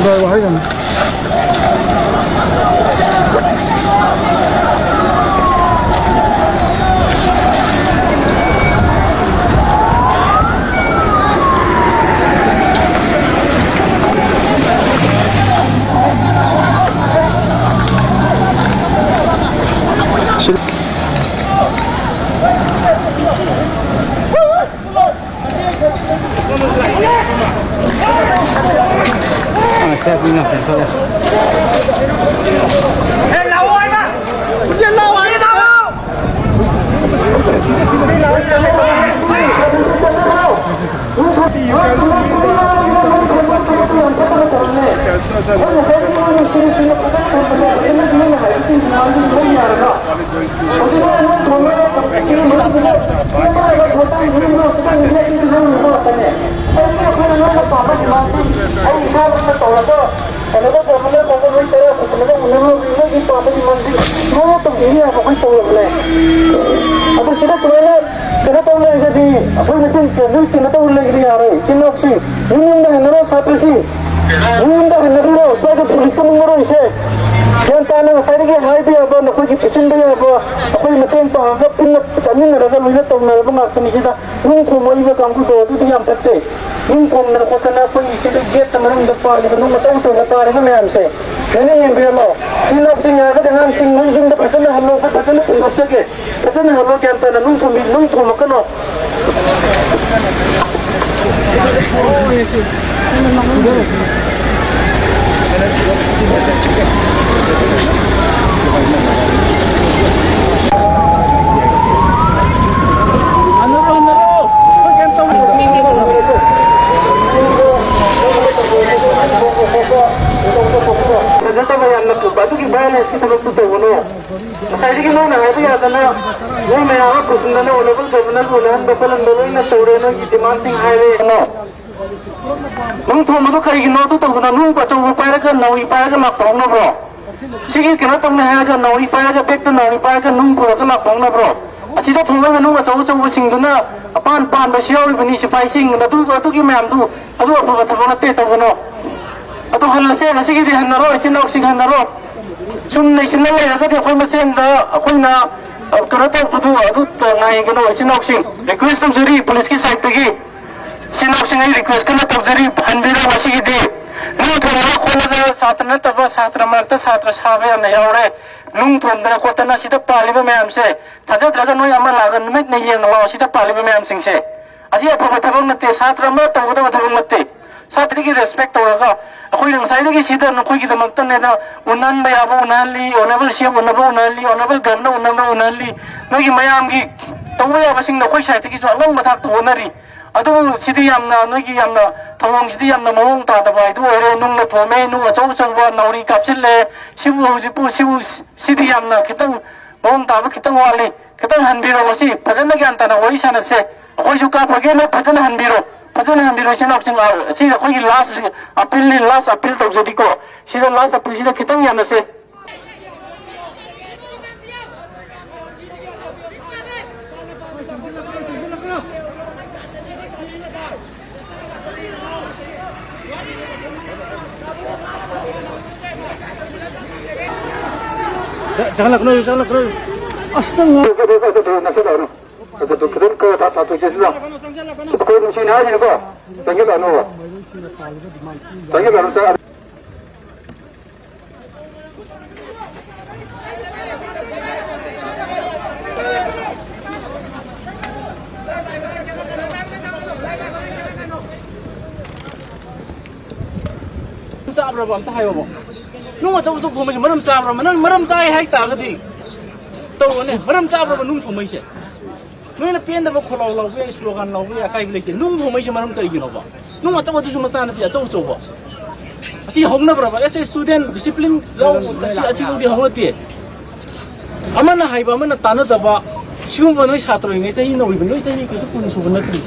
ꯑꯣꯏꯅꯕ ꯒꯣꯕꯔꯅꯔ ꯇꯧꯕ ꯅꯨꯃꯤꯠ ꯇꯔꯥ ꯄꯨꯁꯤꯜꯂꯒ ꯎꯅꯔꯨꯔꯕꯅꯤ꯫ ꯃꯣꯏꯒꯤ ꯄꯥꯝꯕꯒꯤ ꯃꯔꯝꯗꯤ ꯃꯣꯏꯅ ꯇꯧꯕꯤꯅꯤ ꯍꯥꯏꯕ ꯑꯩꯈꯣꯏ ꯇꯧꯔꯕꯅꯦ꯫ ꯑꯗꯨ ꯁꯤꯗ ꯁꯨꯃꯥꯏꯅ ꯀꯩꯅꯣ ꯇꯧ ꯂꯩꯔꯒꯗꯤ ꯑꯩꯈꯣꯏ ꯃꯁꯦꯟ ꯀꯩꯅꯣ ꯀꯩꯅꯣ ꯇꯧ ꯂꯩꯕꯗꯤ ꯌꯥꯔꯣꯏ꯫ ꯏꯆꯤꯟ ꯏꯅꯥꯎꯁꯤꯡ ꯌꯨꯝ ꯌꯨꯝꯗ ꯍꯟꯅꯔꯣ꯫ ꯁꯥꯇ꯭ꯔꯁꯤꯡ ꯌꯨꯝ ꯌꯨꯝꯗ ꯍꯟꯅꯕꯤꯔꯣ꯫ ꯁ꯭ꯋꯥꯏꯗ ꯄꯨꯂꯤꯁꯀ ꯃꯨꯛꯅꯔꯣꯏꯁꯦ꯫ ꯒ꯭ꯌꯥꯟ ꯇꯥꯅ ꯉꯁꯥꯏꯗꯒꯤ ꯍꯥꯏꯕ ꯌꯥꯕ, ꯅꯈꯣꯏꯒꯤ ꯄꯤꯁꯤꯟꯕ ꯌꯥꯕ ꯑꯩꯈꯣꯏ ꯃꯇꯦꯡ ꯄꯥꯡꯉꯒ ꯄꯨꯟꯅ ꯆꯠꯃꯤꯟꯅꯔꯒ ꯂꯣꯏꯅ ꯇꯧꯅꯔꯕ ꯉꯥꯛꯇꯅꯤ꯫ ꯁꯤꯗ ꯅꯨꯡ ꯊꯣꯡꯕ ꯍꯩꯕ ꯀꯥꯡꯕꯨꯗꯣ ꯑꯗꯨꯗꯤ ꯌꯥꯝ ꯐꯠꯇꯦ꯫ ꯅꯨꯡ ꯊꯣꯡꯗꯅ ꯈꯣꯠꯇꯅ ꯑꯩꯈꯣꯏꯒꯤ ꯁꯤꯗ ꯒꯦꯠꯇ ꯃꯅꯨꯡꯗ ꯄꯥꯜꯂꯤꯕ ꯅꯨꯡ ꯑꯆꯧ ꯑꯆꯧꯕ ꯄꯥꯜꯂꯤꯕ ꯃꯌꯥꯝꯁꯦ ꯂꯣꯏꯅ ꯌꯦꯡꯕꯤꯔꯝꯃꯣ꯫ ꯁꯤ ꯂꯧꯁꯤꯡ ꯌꯥꯔꯒꯗꯤ ꯑꯉꯥꯡꯁꯤꯡ ꯅꯣꯏ ꯌꯨꯝꯗ ꯐꯖꯅ ꯍꯜꯂꯣ, ꯐꯖꯅ ꯊꯤꯟꯗꯣꯛꯆꯒꯦ꯫ ꯐꯖꯅ ꯍꯜꯂꯣ, ꯒ꯭ꯌꯥꯟ ꯇꯥꯅ ꯅꯨꯡ ꯊꯣꯝꯕꯤ-, ꯅꯨꯡ ꯊꯣꯝꯃꯛꯀꯅꯣ꯫ ꯐꯖꯗꯕ ꯌꯥꯝꯅ ꯊꯨꯕ ꯑꯗꯨꯒꯤ violence ꯀꯤ ꯊꯕꯛꯇꯨ ꯇꯧꯒꯅꯨ꯫ ꯉꯁꯥꯏꯗꯒꯤ ꯅꯣꯏꯅ ꯍꯥꯏꯕ ꯌꯥꯗꯅ ꯅꯣꯏ ꯃꯌꯥꯝ ꯑꯃ ꯄꯨꯁꯤꯟꯗꯅ honourable governor ꯕꯨ ꯎꯅꯍꯟꯕ ꯈꯣꯠꯍꯟꯕ ꯂꯣꯏꯅ ꯇꯧꯔꯦ, ꯅꯣꯏꯒꯤ demand ꯁꯤꯡ ꯍꯥꯏꯔꯦ꯫ ꯅꯨꯡ ꯊꯣꯡꯕꯗꯣ ꯀꯔꯤꯒꯤꯅꯣ ꯑꯗꯨ ꯇꯧꯗꯅ ꯅꯨꯡ ꯑꯆꯧꯕ ꯄꯥꯏꯔꯒ ꯅꯥꯎꯔꯤ ꯄꯥꯏꯔꯒ ꯂꯥꯛꯄ ꯍꯧꯅꯕ꯭ꯔꯣ? ꯁꯤꯒꯤ ꯀꯩꯅꯣ ꯇꯧꯅꯤ ꯍꯥꯏꯔꯒ ꯅꯥꯎꯔꯤ ꯄꯥꯏꯔꯒ, bag ꯇ ꯅꯥꯎꯔꯤ ꯄꯥꯏꯔꯒ ꯅꯨꯡ ꯄꯨꯔꯒ ꯂꯥꯛꯄ ꯍꯧꯅꯕ꯭ꯔꯣ? ꯑꯁꯤꯗ ꯊꯣꯡꯂꯒ ꯅꯨꯡ ꯑꯆꯧ ꯑꯆꯧꯕꯁꯤꯡꯗꯨꯅ ꯑꯄꯥꯟ ꯄꯥꯟꯕꯁꯨ ꯌꯥꯎꯔꯤꯕꯅꯤ, ꯁꯤꯐꯥꯏꯁꯤꯡ꯫ ꯑꯗꯨ, ꯑꯗꯨꯒꯤ ꯃꯌꯥꯝꯗꯨ ꯑꯗꯨ ꯑꯐꯕ ꯊꯕꯛ ꯅꯠꯇꯦ, ꯇꯧꯒꯅꯣ꯫ ꯍꯜꯂꯁꯦ, ꯉꯁꯤꯒꯤꯗꯤ ꯍꯟꯅꯔꯣ, ꯏꯆꯤꯟ ꯏꯅꯥꯎꯁꯤꯡ ꯍꯟꯅꯔꯣ꯫ ꯁꯨꯝ ꯂꯩꯁꯤꯜꯂ ꯂꯩꯔꯒꯗꯤ ꯑꯩꯈꯣꯏ ꯃꯁꯦꯟꯗ ꯑꯩꯈꯣꯏꯅ, ꯑ, ꯀꯩꯅꯣ ꯇꯧꯕꯗꯨ ꯑꯗꯨ ꯉꯥꯏꯒꯅꯣ, ꯏꯆꯤꯟ ꯏꯅꯥꯎꯁꯤꯡ꯫ ꯔꯤꯀ꯭ꯋꯦꯁ ꯇꯧꯖꯔꯤ ꯄꯨꯂꯤꯁꯀꯤ ꯁꯥꯏꯠꯇꯒꯤ꯫ ꯏꯆꯤꯟ ꯏꯅꯥꯎꯁꯤꯡ, ꯑꯩ ꯔꯤꯀ꯭ꯋꯦꯁ ꯀꯟꯅ ꯇꯧꯖꯔꯤ, ꯍꯟꯕꯤꯔꯣ ꯉꯁꯤꯒꯤꯗꯤ꯫ ꯅꯨꯡ ꯊꯣꯟꯗꯅ ꯈꯣꯠꯂꯒ ꯁꯥꯇ꯭ꯔ ꯅꯠꯇꯕ ꯁꯥꯇ꯭ꯔ ꯃꯔꯛꯇ ꯁꯥꯇ꯭ꯔ ꯁꯥꯕ ꯌꯥꯝꯅ ꯌꯥꯎꯔꯦ꯫ ꯅꯨꯡ ꯊꯣꯟꯗꯅ ꯈꯣꯠꯇꯅ ꯁꯤꯗ ꯄꯥꯜꯂꯤꯕ ꯃꯌꯥꯝꯁꯦ, ꯊꯥꯖꯗ꯭ꯔꯒ ꯅꯣꯏ ꯑꯃ ꯂꯥꯛꯑꯒ ꯅꯨꯃꯤꯠꯅ ꯌꯦꯡꯉꯣ ꯁꯤꯗ ꯄꯥꯜꯂꯤꯕ ꯃꯌꯥꯝꯁꯤꯡꯁꯦ꯫ ꯑꯁꯤ ꯑꯐꯕ ꯊꯕꯛ ꯅꯠꯇꯦ, ꯁꯥꯇ꯭ꯔ ꯑꯃ ꯇꯧꯒꯗꯕ ꯊꯕꯛ ꯅꯠꯇꯦ꯫ ꯁꯥꯇ꯭ꯔꯒꯤ ꯔꯦꯁꯄꯦꯛ ꯇꯧꯔꯒ ꯑꯩꯈꯣꯏꯅ ꯉꯁꯥꯏꯗꯒꯤ ꯁꯤꯗ ꯅꯈꯣꯏꯒꯤꯗꯃꯛꯇꯅꯦꯅ ꯎꯅꯍꯟꯕ ꯌꯥꯕ ꯎꯅꯍꯜꯂꯤ, ꯑꯣꯅꯔꯦꯕꯜ ꯁꯤ ꯑꯦꯝ ꯎꯅꯕ ꯎꯅꯍꯜꯂꯤ, ꯑꯣꯅꯔꯦꯕꯜ ꯒꯚꯔꯅꯔ ꯎꯅꯕ ꯎꯅꯍꯜꯂꯤ꯫ ꯅꯣꯏꯒꯤ ꯃꯌꯥꯝꯒꯤ ꯇꯧꯕ ꯌꯥꯕꯁꯤꯡꯗꯣ ꯑꯩꯈꯣꯏ ꯁꯥꯏꯠꯇꯒꯤꯁꯨ ꯑꯉꯝꯕ ꯊꯥꯛꯇ ꯍꯣꯠꯅꯔꯤ꯫ ꯑꯗꯨꯕꯨ ꯁꯤꯗꯤ ꯌꯥꯝꯅ, ꯅꯣꯏꯒꯤ ꯌꯥꯝꯅ ꯊꯧꯑꯣꯡꯁꯤꯗꯤ ꯌꯥꯝꯅ ꯃꯑꯣꯡ ꯇꯥꯗꯕ ꯍꯥꯏꯗꯨ ꯑꯣꯏꯔꯦ꯫ ꯅꯨꯡꯅ ꯊꯣꯝꯃꯦ, ꯅꯨꯡ ꯑꯆꯧ ꯑꯆꯧꯕ ꯅꯥꯎꯔꯤ ꯀꯥꯞꯁꯤꯜꯂꯦ꯫ ꯁꯤꯕꯨ ꯍꯧꯖꯤꯛꯄꯨ ꯁꯤꯕꯨ ꯁꯤꯗꯤ ꯌꯥꯝꯅ ꯈꯤꯇꯪ ꯃꯑꯣꯡ ꯇꯥꯕ ꯈꯤꯇꯪ ꯋꯥꯠꯂꯤ꯫ ꯈꯤꯇꯪ ꯍꯟꯕꯤꯔꯣ, ꯃꯁꯤ ꯐꯖꯅ ꯒ꯭ꯌꯥꯟ ꯇꯥꯅ ꯋꯥꯔꯤ ꯁꯥꯟꯅꯁꯦ꯫ ꯑꯩꯈꯣꯏꯁꯨ ꯀꯥꯞꯄꯒꯦ, ꯅꯣꯏ ꯐꯖꯅ ꯍꯟꯕꯤꯔꯣ, ꯐꯖꯅ ꯍꯟꯕꯤꯔꯣ ꯏꯆꯤꯟ ꯏꯅꯥꯎꯁꯤꯡ꯫ ꯑ, ꯁꯤ ꯑꯩꯈꯣꯏꯒꯤ ꯂꯥꯁ ꯑꯄꯤꯜꯅꯤ, ꯂꯥꯁ ꯑꯄꯤꯜ ꯇꯧꯖꯔꯤꯀꯣ꯫ ꯁꯤꯗ ꯂꯥꯁ ꯑꯄꯤꯜꯁꯤꯗ ꯈꯤꯇꯪ ꯌꯥꯅꯁꯦ꯫ ꯆꯪꯍꯜꯂꯛꯀꯅꯨ, ꯆꯪꯍꯜꯂꯛꯀꯅꯨ꯫ ꯑꯁ, ꯅꯪ ꯅꯛꯁꯤꯜꯂꯛꯑꯅꯨ꯫ ꯑꯗꯨ ꯈꯤꯇꯪ ꯈꯔ ꯊꯥ-, ꯊꯥꯊꯣꯛꯁꯦ ꯁꯤꯗ꯫ ꯑꯩꯈꯣꯏ ꯅꯨꯡꯁꯤꯅ ꯍꯥꯏꯔꯤꯅꯤꯀꯣ꯫ ꯆꯪꯁꯤꯜꯂꯛꯑꯅꯨꯕ꯫ ꯆꯪꯁꯤꯜꯂꯛꯑꯅꯨ, ꯆꯪ-, ꯆꯥꯕ꯭ꯔꯕ? ꯑꯝꯇ ꯍꯥꯏꯌꯣꯕ꯫ ꯅꯨꯡ ꯑꯆꯧ ꯑꯆꯧ ꯊꯣꯡꯕꯁꯦ ꯃꯔꯝ ꯆꯥꯕ꯭ꯔꯕ? ꯅꯪ ꯃꯔꯝ ꯆꯥꯏ ꯍꯥꯏꯇꯥꯔꯒꯗꯤ ꯇꯧꯔꯣꯅꯦ꯫ ꯃꯔꯝ ꯆꯥꯕ꯭ꯔꯕ ꯅꯨꯡ ꯊꯣꯡꯕꯩꯁꯦ? ꯅꯣꯏꯅ ꯄꯦꯟꯗꯕ ꯈꯣꯜꯂꯥꯎ ꯂꯥꯎꯕ ꯌꯥꯏ, ꯁ꯭ꯂꯣꯒꯥꯟ ꯂꯥꯎꯕ ꯌꯥꯏ, ꯑꯀꯥꯏꯕ ꯂꯩꯇꯦ꯫ ꯅꯨꯡ ꯊꯣꯡꯕꯩꯁꯦ ꯃꯔꯝ ꯀꯔꯤꯒꯤꯅꯣꯕ? ꯅꯨꯡ ꯑꯆꯧ ꯑꯗꯨꯁꯨ ꯃꯆꯥ ꯅꯠꯇꯦ, ꯑꯆꯧ ꯑꯆꯧꯕ꯫ ꯑꯁꯤ ꯍꯧꯅꯕ꯭ꯔꯕ? ꯑꯦꯁ ꯑꯦ ꯁ꯭ꯇꯨꯗꯦꯟ ꯗꯤꯁꯤꯄ꯭ꯂꯤꯟ ꯌꯥꯎ-, ꯑꯁꯤ, ꯑꯁꯤꯐꯥꯎꯗꯤ ꯍꯧꯅꯗꯦ꯫ ꯑꯃꯅ ꯍꯥꯏꯕ ꯑꯃꯅ ꯇꯥꯟꯅꯗꯕ, ꯁꯤꯒꯨꯝꯕ ꯅꯣꯏ ꯁꯥꯇ꯭ꯔ ꯑꯣꯏꯔꯤꯉꯩ ꯆꯍꯤ ꯅꯧꯔꯤꯕ, ꯅꯣꯏ ꯆꯍꯤ ꯀꯩꯁꯨ ꯀꯨꯟ ꯁꯨꯕ ꯅꯠꯇ꯭ꯔꯤ,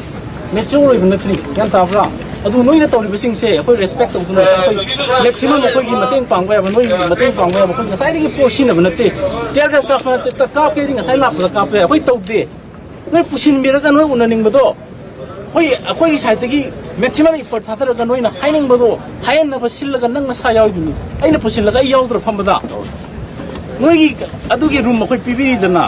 ꯃꯦꯆ꯭ꯌꯣꯔ ꯑꯣꯏꯕ ꯅꯠꯇ꯭ꯔꯤ, ꯒ꯭ꯌꯥꯟ ꯇꯥꯕ꯭ꯔꯥ? ꯑꯗꯨ ꯅꯣꯏꯅ ꯇꯧꯔꯤꯕꯁꯤꯡꯁꯦ ꯑꯩꯈꯣꯏ ꯔꯦꯁꯄꯦꯛ ꯇꯧꯗꯨꯅ ꯑꯩꯈꯣꯏ ꯃꯦꯛꯁꯤꯃꯝ ꯑꯩꯈꯣꯏꯒꯤ ꯃꯇꯦꯡ ꯄꯥꯡꯕ ꯌꯥꯕ, ꯅꯣꯏꯒꯤ ꯃꯇꯦꯡ ꯄꯥꯡꯕ ꯌꯥꯕ ꯑꯩꯈꯣꯏ ꯉꯁꯥꯏꯗꯒꯤ ꯐꯣꯔꯁ ꯁꯤꯖꯤꯟꯅꯕ ꯅꯠꯇꯦ, ꯇꯤꯌꯔ ꯒ꯭ꯌꯥꯁ ꯀꯥꯞꯄ ꯅꯠꯇꯦ, ꯀꯥꯞꯀꯦꯗꯤ ꯉꯁꯥꯏ ꯂꯥꯛꯄꯗ ꯀꯥꯞꯄ ꯌꯥꯏ, ꯑꯩꯈꯣꯏ ꯇꯧꯗꯦ꯫ ꯅꯣꯏ ꯄꯨꯁꯤꯟꯕꯤꯔꯒ ꯅꯣꯏ ꯎꯅꯅꯤꯡꯕꯗꯣ ꯑꯩꯈꯣꯏ ꯑꯩꯈꯣꯏꯒꯤ ꯁꯥꯏꯠꯇꯒꯤ ꯃꯦꯛꯁꯤꯃꯝ ꯏꯐꯔꯠ ꯊꯥꯗꯔꯒ ꯅꯣꯏꯅ ꯍꯥꯏꯅꯤꯡꯕꯗꯣ ꯍꯥꯏꯍꯟꯅꯕ ꯁꯤꯜꯂꯒ ꯅꯪ ꯅꯁꯥ ꯌꯥꯎꯔꯤꯗꯨꯅꯤ꯫ ꯑꯩꯅ ꯄꯨꯁꯤꯜꯂꯒ ꯑꯩ ꯌꯥꯎꯗ꯭ꯔ ꯐꯝꯕꯗ? ꯅꯣꯏꯒꯤ ꯑꯗꯨꯒꯤ ꯔꯨꯝ ꯑꯩꯈꯣꯏ ꯄꯤꯕꯤꯔꯤꯗꯅ,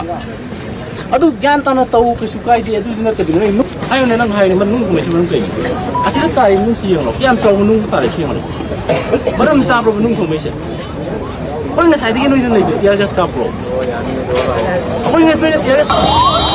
ꯑꯗꯨ ꯒ꯭ꯌꯥꯟ ꯇꯥꯅ ꯇꯧ, ꯀꯩꯁꯨ ꯀꯥꯏꯗꯦ꯫ ꯑꯗꯨꯁꯨ ꯅꯠꯇꯕꯤꯗ ꯅꯣꯏ ꯅꯨꯡ-, ꯍꯥꯏꯌꯨꯅꯦ, ꯅꯪ ꯍꯥꯏꯔꯤꯕ ꯅꯨꯡ ꯊꯣꯡꯕꯩꯁꯤ ꯃꯔꯝ ꯀꯩꯒꯤꯅꯣ? ꯑꯁꯤꯗ ꯇꯥꯔꯤ ꯅꯨꯡꯁꯤ ꯌꯦꯡꯉꯣ, ꯀꯌꯥꯝ ꯆꯥꯎꯕ ꯅꯨꯡ ꯇꯥꯔꯦ ꯁꯤ ꯌꯦꯡꯉꯣ꯫ ꯃꯔꯝ ꯆꯥꯕ꯭ꯔꯕ ꯅꯨꯡ ꯊꯣꯡꯕꯩꯁꯦ? ꯑꯩꯈꯣꯏ ꯉꯁꯥꯏꯗꯒꯤ ꯅꯣꯏꯗ ꯂꯩꯕ tear gas ꯀꯥꯞꯄ꯭ꯔꯣ? ꯑꯩꯈꯣꯏ ꯉꯁꯥꯏꯗ tear gas ꯀꯔꯤ?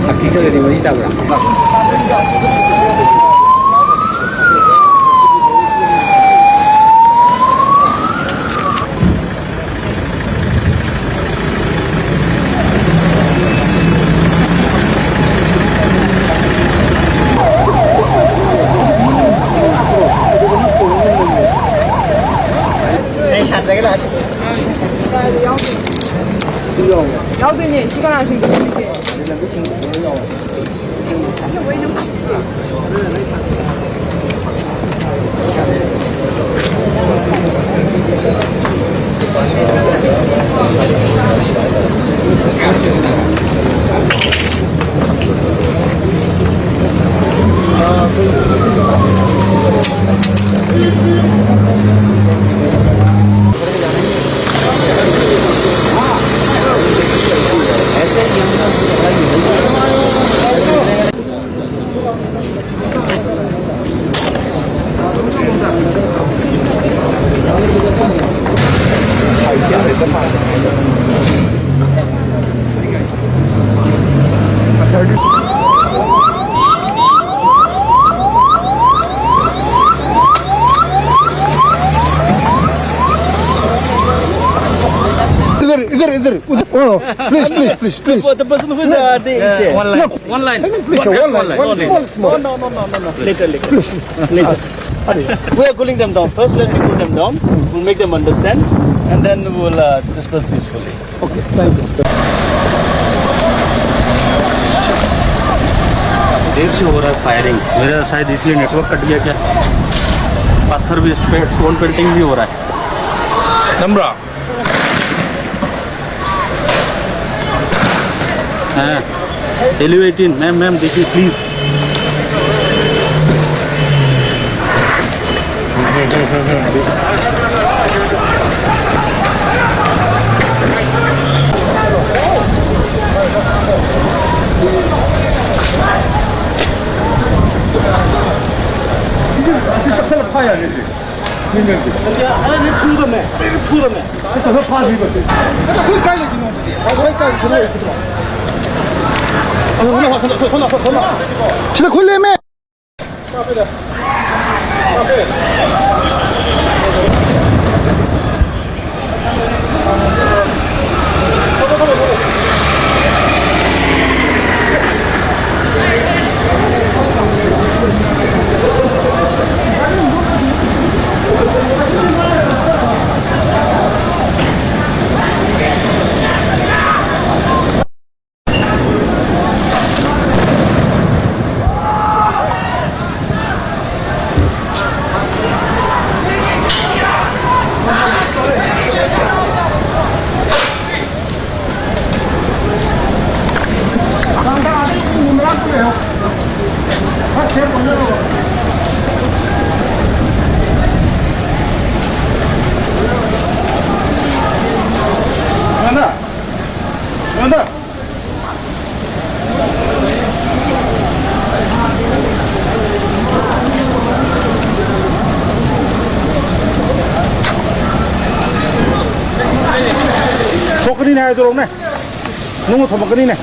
ꯍꯛꯊꯤ ꯈꯔꯗꯤ ꯃꯔꯤ ꯇꯥꯕ꯭ꯔꯥ? ꯌꯥꯎꯗꯣꯏꯅꯦ꯫ ꯁꯤ ꯀꯅꯥ ꯁꯤꯡꯗꯣꯏꯅꯣ? इधर, इधर, इधर, उधर, ओ, please, please, please, please. The person who is, uh, there is there. One line. One line. Please, one line. One small, small. No, no, no, no, no, no. Later, later. Please. Later. We are cooling them down. First, let me cool them down. We'll make them understand, and then we will, uh, discuss peacefully. Okay, thank you. देर से हो रहा है firing. मेरा शायद इसलिए network cut गया क्या? पत्थर भी, स्टोन पेल्टिंग भी हो रहा है। नंबर। हाँ। एलिवेटिंग, मैम, मैम, देखिए, प्लीज। ꯁꯤꯗ ꯈꯨꯠ ꯂꯦꯝꯃꯦ꯫ ꯊꯣꯛꯀꯅꯤꯅꯦ ꯍꯥꯏꯗꯣꯔꯛꯎꯅꯦ꯫ ꯅꯨꯡꯅ ꯊꯣꯝꯃꯛꯀꯅꯤꯅꯦ꯫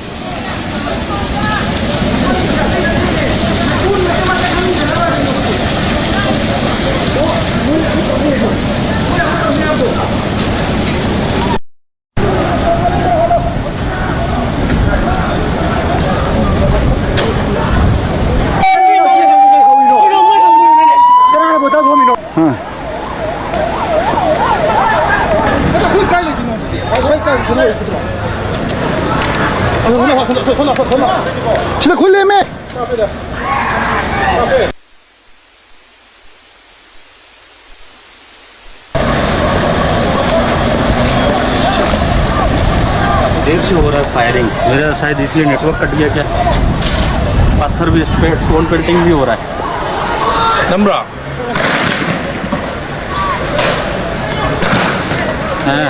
ꯁꯤꯗ ꯈꯨꯠ ꯂꯦꯝꯃꯦ꯫ देर से हो रहा है फायरिंग, मेरा शायद इसलिए नेटवर्क कट गया क्या। पत्थर भी, स्टोन पेल्टिंग भी हो रहा है। नंबर। हाँ।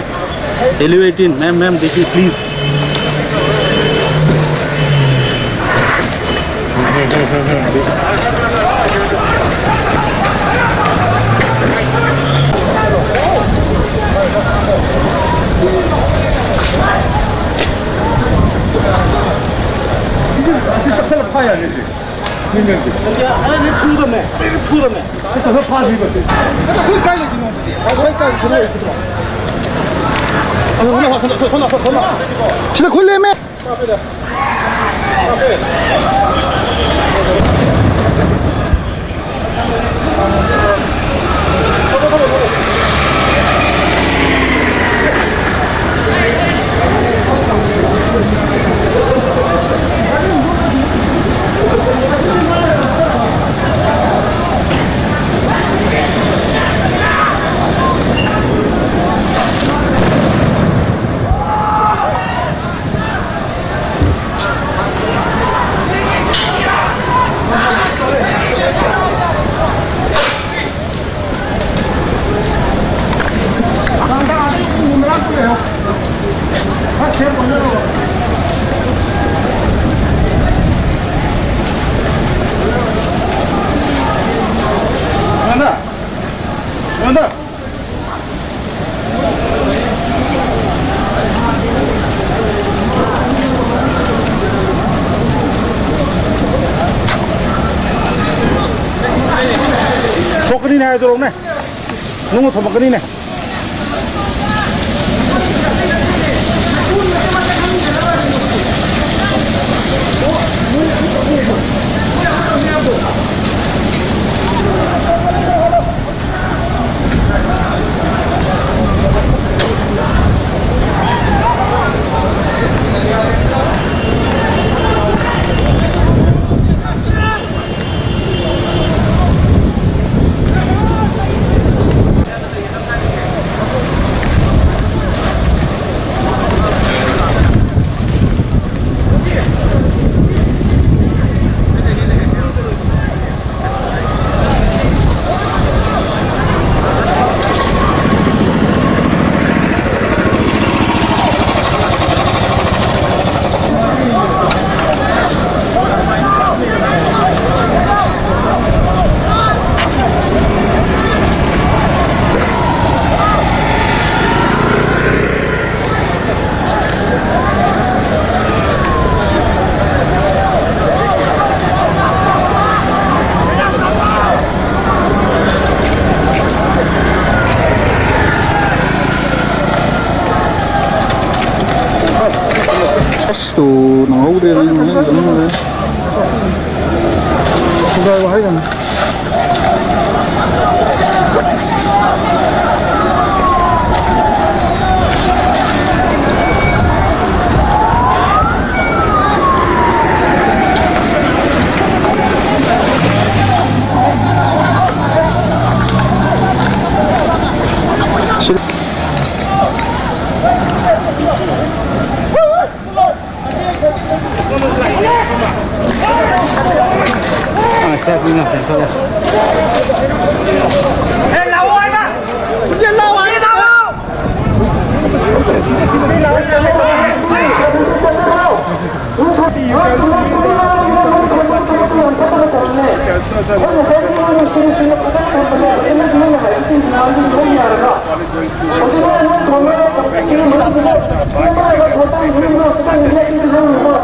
एलिवेटिंग, मैम, मैम, देखिए, प्लीज। ꯁꯤꯗ ꯈꯨꯠ ꯂꯦꯝꯃꯦ꯫ ꯊꯣꯛꯀꯅꯤꯅꯦ ꯍꯥꯏꯗꯣꯔꯛꯎꯅꯦ꯫ ꯅꯨꯡ ꯊꯣꯝꯃꯛꯀꯅꯤꯅꯦ꯫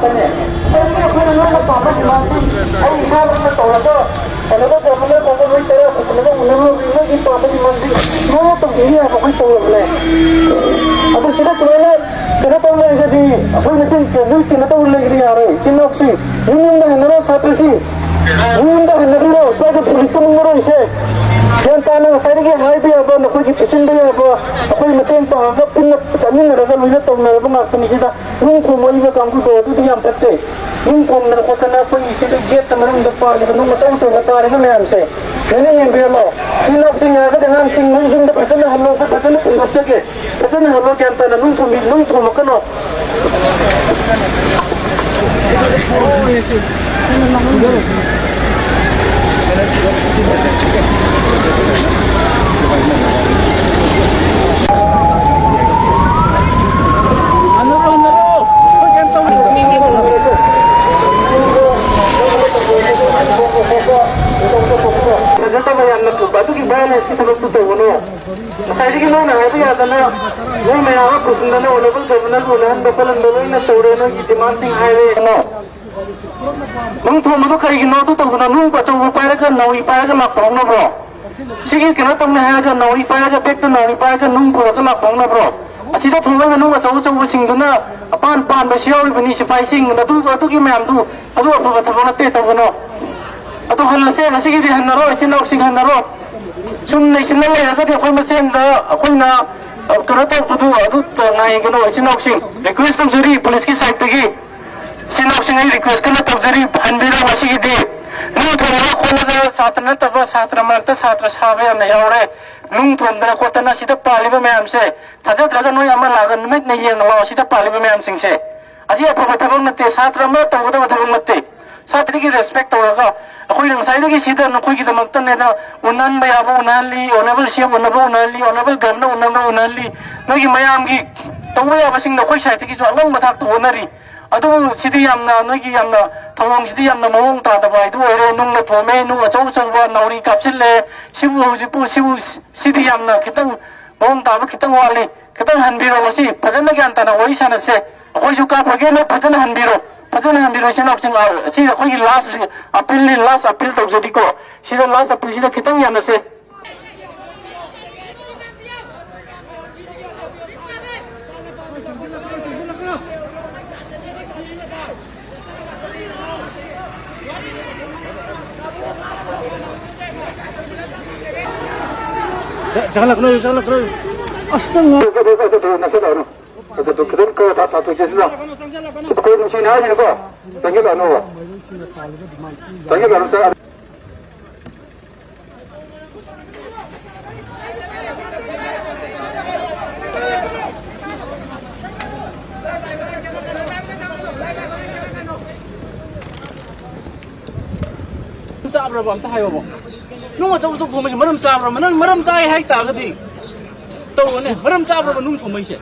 ꯑꯩꯈꯣꯏꯅ ꯅꯣꯏꯅ ꯄꯥꯝꯕ ꯗꯤꯃꯥꯟꯗꯤ ꯑꯩ ꯏꯁꯥꯃꯛꯅ ꯇꯧꯔꯒ ꯐꯅꯕ ꯒꯣꯚꯔꯅꯔ ꯐꯥꯎꯕ ꯅꯣꯏ ꯇꯔꯥ ꯄꯨꯁꯤꯜꯂꯒ ꯎꯅꯔꯨꯔꯕꯅꯤ꯫ ꯅꯣꯏꯒꯤ ꯄꯥꯝꯕ ꯗꯤꯃꯥꯟꯗꯤ ꯃꯉꯥ ꯇꯧꯕꯤꯅꯤ ꯍꯥꯏꯕ ꯑꯩꯈꯣꯏ ꯇꯧꯔꯕꯅꯦ꯫ ꯑꯗꯨ ꯁꯤꯗ ꯁꯨꯃꯥꯏꯅ ꯀꯩꯅꯣ ꯇꯧ ꯂꯩꯔꯒꯗꯤ ꯑꯩꯈꯣꯏ ꯃꯁꯦꯟ ꯅꯣꯏ ꯀꯩꯅꯣ ꯇꯧ ꯂꯩꯕꯗꯤ ꯌꯥꯔꯣꯏ꯫ ꯏꯆꯤꯟ ꯏꯅꯥꯎꯁꯤꯡ ꯌꯨꯝ ꯌꯨꯝꯗ ꯍꯟꯅꯔꯣ, ꯁꯥꯇ꯭ꯔꯁꯤꯡ ꯌꯨꯝ ꯌꯨꯝꯗ ꯍꯟꯅꯕꯤꯔꯣ꯫ ꯁ꯭ꯋꯥꯏꯗ ꯄꯨꯂꯤꯁꯀ ꯃꯨꯛꯅꯔꯣꯏꯁꯦ꯫ ꯒ꯭ꯌꯥꯟ ꯇꯥꯅ ꯉꯁꯥꯏꯗꯒꯤ ꯍꯥꯏꯕ ꯌꯥꯕ, ꯅꯈꯣꯏꯒꯤ ꯄꯤꯁꯤꯟꯕ ꯌꯥꯕ ꯑꯩꯈꯣꯏ ꯃꯇꯦꯡ ꯄꯥꯡꯉꯒ ꯄꯨꯟꯅ ꯆꯠꯃꯤꯟꯅꯔꯒ ꯂꯣꯏꯅ ꯇꯧꯅꯔꯕ ꯉꯥꯛꯇꯅꯤ꯫ ꯁꯤꯗ ꯅꯨꯡ ꯊꯣꯡꯕ ꯍꯩꯕ ꯀꯥꯡꯕꯨꯗꯣ ꯑꯗꯨꯗꯤ ꯌꯥꯝ ꯐꯠꯇꯦ꯫ ꯅꯨꯡ ꯊꯣꯡꯗꯅ ꯈꯣꯠꯇꯅ ꯑꯩꯈꯣꯏꯒꯤ ꯁꯤꯗ ꯒꯦꯠꯇ ꯃꯅꯨꯡꯗ ꯄꯥꯜꯂꯤꯕ ꯅꯨꯡ ꯑꯆꯧ ꯑꯆꯧꯕ ꯇꯥꯔꯤꯕ ꯃꯌꯥꯝꯁꯦ ꯂꯣꯏꯅ ꯌꯦꯡꯕꯤꯔꯝꯃꯣ꯫ ꯁꯤ ꯂꯧꯁꯤꯡ ꯍꯥꯏꯔꯒꯗꯤ ꯑꯉꯥꯡꯁꯤꯡ ꯅꯣꯏ ꯌꯨꯝꯗ ꯐꯖꯅ ꯍꯜꯂꯣ, ꯐꯖꯅ ꯄꯨꯟꯗꯣꯛꯆꯒꯦ꯫ ꯐꯖꯅ ꯍꯜꯂꯣ, ꯒ꯭ꯌꯥꯟ ꯇꯥꯅ ꯅꯨꯡ ꯊꯣꯡꯕꯤ-, ꯅꯨꯡ ꯊꯣꯡꯕ ꯀꯩꯅꯣ꯫ ꯐꯖꯗꯕ ꯌꯥꯝꯅ ꯊꯨꯕ ꯑꯗꯨꯒꯤ violenceꯀꯤ ꯊꯕꯛꯇꯨ ꯇꯧꯒꯅꯨ꯫ ꯉꯁꯥꯏꯗꯒꯤ ꯅꯣꯏꯅ ꯍꯥꯏꯕ ꯌꯥꯗꯅ ꯅꯣꯏ ꯃꯌꯥꯝ ꯑꯃ ꯄꯨꯁꯤꯟꯗꯅ honourable governorꯕꯨ ꯎꯅꯍꯟꯕ ꯈꯣꯠꯍꯟꯕ ꯂꯣꯏꯅ ꯇꯧꯔꯦ꯫ ꯅꯣꯏꯒꯤ demandꯁꯤꯡ ꯍꯥꯏꯔꯦ꯫ ꯅꯨꯡ ꯊꯣꯡꯕꯗꯣ ꯀꯔꯤꯒꯤꯅꯣ ꯑꯗꯨ ꯇꯧꯗꯅ ꯅꯨꯡ ꯑꯆꯧꯕ ꯄꯥꯏꯔꯒ ꯅꯥꯎꯔꯤ ꯄꯥꯏꯔꯒ ꯂꯥꯛꯄ ꯍꯧꯅꯕ꯭ꯔꯣ? ꯁꯤꯒꯤ ꯀꯩꯅꯣ ꯇꯧꯅꯤ ꯍꯥꯏꯔꯒ ꯅꯥꯎꯔꯤ ꯄꯥꯏꯔꯒ, ꯕꯦꯛꯇ ꯅꯥꯎꯔꯤ ꯄꯥꯏꯔꯒ ꯅꯨꯡ ꯄꯨꯔꯒ ꯂꯥꯛꯄ ꯍꯧꯅꯕ꯭ꯔꯣ? ꯁꯤꯗ ꯊꯣꯡꯂꯤꯕ ꯅꯨꯡ ꯑꯆꯧ ꯑꯆꯧꯕꯁꯤꯡꯗꯨꯅ ꯑꯄꯥꯟ ꯄꯥꯟꯕꯁꯨ ꯌꯥꯎꯔꯤꯕꯅꯤ꯫ ꯁꯤꯐꯥꯏꯁꯤꯡ ꯑꯗꯨ, ꯑꯗꯨꯒꯤ ꯃꯌꯥꯝꯗꯨ, ꯑꯗꯨ ꯑꯐꯕ ꯊꯕꯛ ꯅꯠꯇꯦ, ꯇꯧꯒꯅꯣ꯫ ꯑꯗꯨ ꯍꯜꯂꯁꯦ, ꯉꯁꯤꯒꯤꯗꯤ ꯍꯟꯅꯔꯣ, ꯏꯆꯤꯟ ꯏꯅꯥꯎꯁꯤꯡ ꯍꯟꯅꯔꯣ꯫ ꯁꯨꯝ ꯂꯩꯁꯤꯜꯂ ꯂꯩꯔꯒꯗꯤ ꯑꯩꯈꯣꯏ ꯃꯁꯦꯟꯗ ꯑꯩꯈꯣꯏꯅ, ꯑ, ꯀꯩꯅꯣ ꯇꯧꯕꯗꯨ ꯑꯗꯨ ꯉꯥꯏꯒꯅꯣ, ꯏꯆꯤꯟ ꯏꯅꯥꯎꯁꯤꯡ꯫ Request ꯇꯧꯖꯔꯤ ꯄꯨꯂꯤꯁꯀꯤ side ꯇꯒꯤ꯫ ꯏꯆꯤꯟ ꯏꯅꯥꯎꯁꯤꯡ, ꯑꯩ request ꯀꯟꯅ ꯇꯧꯖꯔꯤ, ꯍꯟꯕꯤꯔꯣ ꯉꯁꯤꯒꯤꯗꯤ꯫ ꯅꯨꯡ ꯊꯣꯟꯗꯅ ꯈꯣꯠꯂꯒ ꯁꯥꯇ꯭ꯔ ꯅꯠꯇꯕ ꯁꯥꯇ꯭ꯔ ꯃꯔꯛꯇ ꯁꯥꯇ꯭ꯔ ꯁꯥꯕ ꯌꯥꯝꯅ ꯌꯥꯎꯔꯦ꯫ ꯅꯨꯡ ꯊꯣꯟꯗꯅ ꯈꯣꯠꯇꯅ ꯁꯤꯗ ꯄꯥꯜꯂꯤꯕ ꯃꯌꯥꯝꯁꯦ ꯊꯥꯖꯗ꯭ꯔꯒ ꯅꯣꯏ ꯑꯃ ꯂꯥꯛꯑꯒ ꯅꯨꯃꯤꯠꯅ ꯌꯦꯡꯉ ꯂꯥꯛꯑꯣ, ꯁꯤꯗ ꯄꯥꯜꯂꯤꯕ ꯃꯌꯥꯝꯁꯤꯡꯁꯦ꯫ ꯑꯁꯤ ꯑꯐꯕ ꯊꯕꯛ ꯅꯠꯇꯦ, ꯁꯥꯇ꯭ꯔ ꯑꯃ ꯇꯧꯒꯗꯕ ꯊꯕꯛ ꯅꯠꯇꯦ꯫ ꯁꯥꯇ꯭ꯔꯒꯤ respect ꯇꯧꯔꯒ ꯑꯩꯈꯣꯏꯅ ꯉꯁꯥꯏꯗꯒꯤ ꯁꯤꯗ ꯅꯈꯣꯏꯒꯤꯗꯃꯛꯇꯅꯦꯅ ꯎꯅꯍꯟꯕ ꯌꯥꯕ ꯎꯅꯍꯜꯂꯤ, Honourable C M ꯎꯅꯕ ꯎꯅꯍꯜꯂꯤ, Honourable Governor ꯎꯅꯕ ꯎꯅꯍꯜꯂꯤ, ꯅꯣꯏꯒꯤ ꯃꯌꯥꯝꯒꯤ ꯇꯧꯕ ꯌꯥꯕꯁꯤꯡꯗꯣ ꯑꯩꯈꯣꯏ side ꯇꯒꯤꯁꯨ ꯑꯉꯝꯕ ꯊꯥꯛꯇ ꯍꯣꯠꯅꯔꯤ꯫ ꯑꯗꯨꯕꯨ ꯁꯤꯗꯤ ꯌꯥꯝꯅ ꯅꯣꯏꯒꯤ ꯌꯥꯝꯅ ꯊꯧꯑꯣꯡꯁꯤꯗꯤ ꯌꯥꯝꯅ ꯃꯑꯣꯡ ꯇꯥꯗꯕ ꯍꯥꯏꯗꯨ ꯑꯣꯏꯔꯦ꯫ ꯅꯨꯡꯅ ꯊꯣꯝꯃꯦ, ꯅꯨꯡ ꯑꯆꯧ ꯑꯆꯧꯕ ꯅꯥꯎꯔꯤ ꯀꯥꯞꯁꯤꯜꯂꯦ꯫ ꯁꯤꯕꯨ ꯍꯧꯖꯤꯛꯄꯨ ꯁꯤꯕꯨ ꯁꯤꯗꯤ ꯌꯥꯝꯅ ꯈꯤꯇꯪ ꯃꯑꯣꯡ ꯇꯥꯕ ꯈꯤꯇꯪ ꯋꯥꯠꯂꯤ꯫ ꯈꯤꯇꯪ ꯍꯟꯕꯤꯔꯣ, ꯃꯁꯤ ꯐꯖꯅ ꯒ꯭ꯌꯥꯟ ꯇꯥꯅ ꯋꯥꯔꯤ ꯁꯥꯟꯅꯁꯦ꯫ ꯑꯩꯈꯣꯏꯁꯨ ꯀꯥꯞꯄꯒꯦ, ꯅꯣꯏ ꯐꯖꯅ ꯍꯟꯕꯤꯔꯣ, ꯐꯖꯅ ꯍꯟꯕꯤꯔꯣ, ꯏꯆꯤꯟ ꯏꯅꯥꯎꯁꯤꯡ꯫ ꯑ, ꯁꯤ ꯑꯩꯈꯣꯏꯒꯤ last appeal ꯅꯤ, last appeal ꯇꯧꯖꯔꯤꯀꯣ꯫ ꯁꯤꯗ last appeal ꯁꯤꯗ ꯈꯤꯇꯪ ꯌꯥꯅꯁꯦ꯫ ꯆꯪꯍꯜꯂꯛꯀꯅꯨ, ꯆꯪꯍꯜꯂꯛꯀꯅꯨ꯫ ꯑꯁ, ꯅꯪ ꯑꯗꯨ ꯈꯤꯇꯪ ꯈꯔ ꯊꯥ-, ꯊꯥꯊꯣꯛꯁꯦ ꯁꯤꯗ꯫ ꯑꯩꯈꯣꯏ ꯅꯨꯡꯁꯤꯅ ꯍꯥꯏꯔꯤꯅꯤꯀꯣ꯫ ꯆꯪꯁꯤꯜꯂꯛꯑꯅꯣꯕ꯫ ꯆꯪꯁꯤꯜꯂꯛꯑꯅꯨ, ꯆꯪ-, ꯆꯥꯕ꯭ꯔꯕ? ꯑꯝꯇ ꯍꯥꯏꯌꯣꯕ꯫ ꯅꯨꯡ ꯑꯆꯧ ꯑꯆꯧ ꯊꯣꯡꯕꯁꯦ ꯃꯔꯝ ꯆꯥꯕ꯭ꯔꯕ? ꯅꯪ ꯃꯔꯝ ꯆꯥꯏ ꯍꯥꯏꯇꯥꯔꯒꯗꯤ ꯇꯧꯔꯣꯅꯦ꯫ ꯃꯔꯝ ꯆꯥꯕ꯭ꯔꯕ ꯅꯨꯡ ꯊꯣꯡꯕꯩꯁꯦ?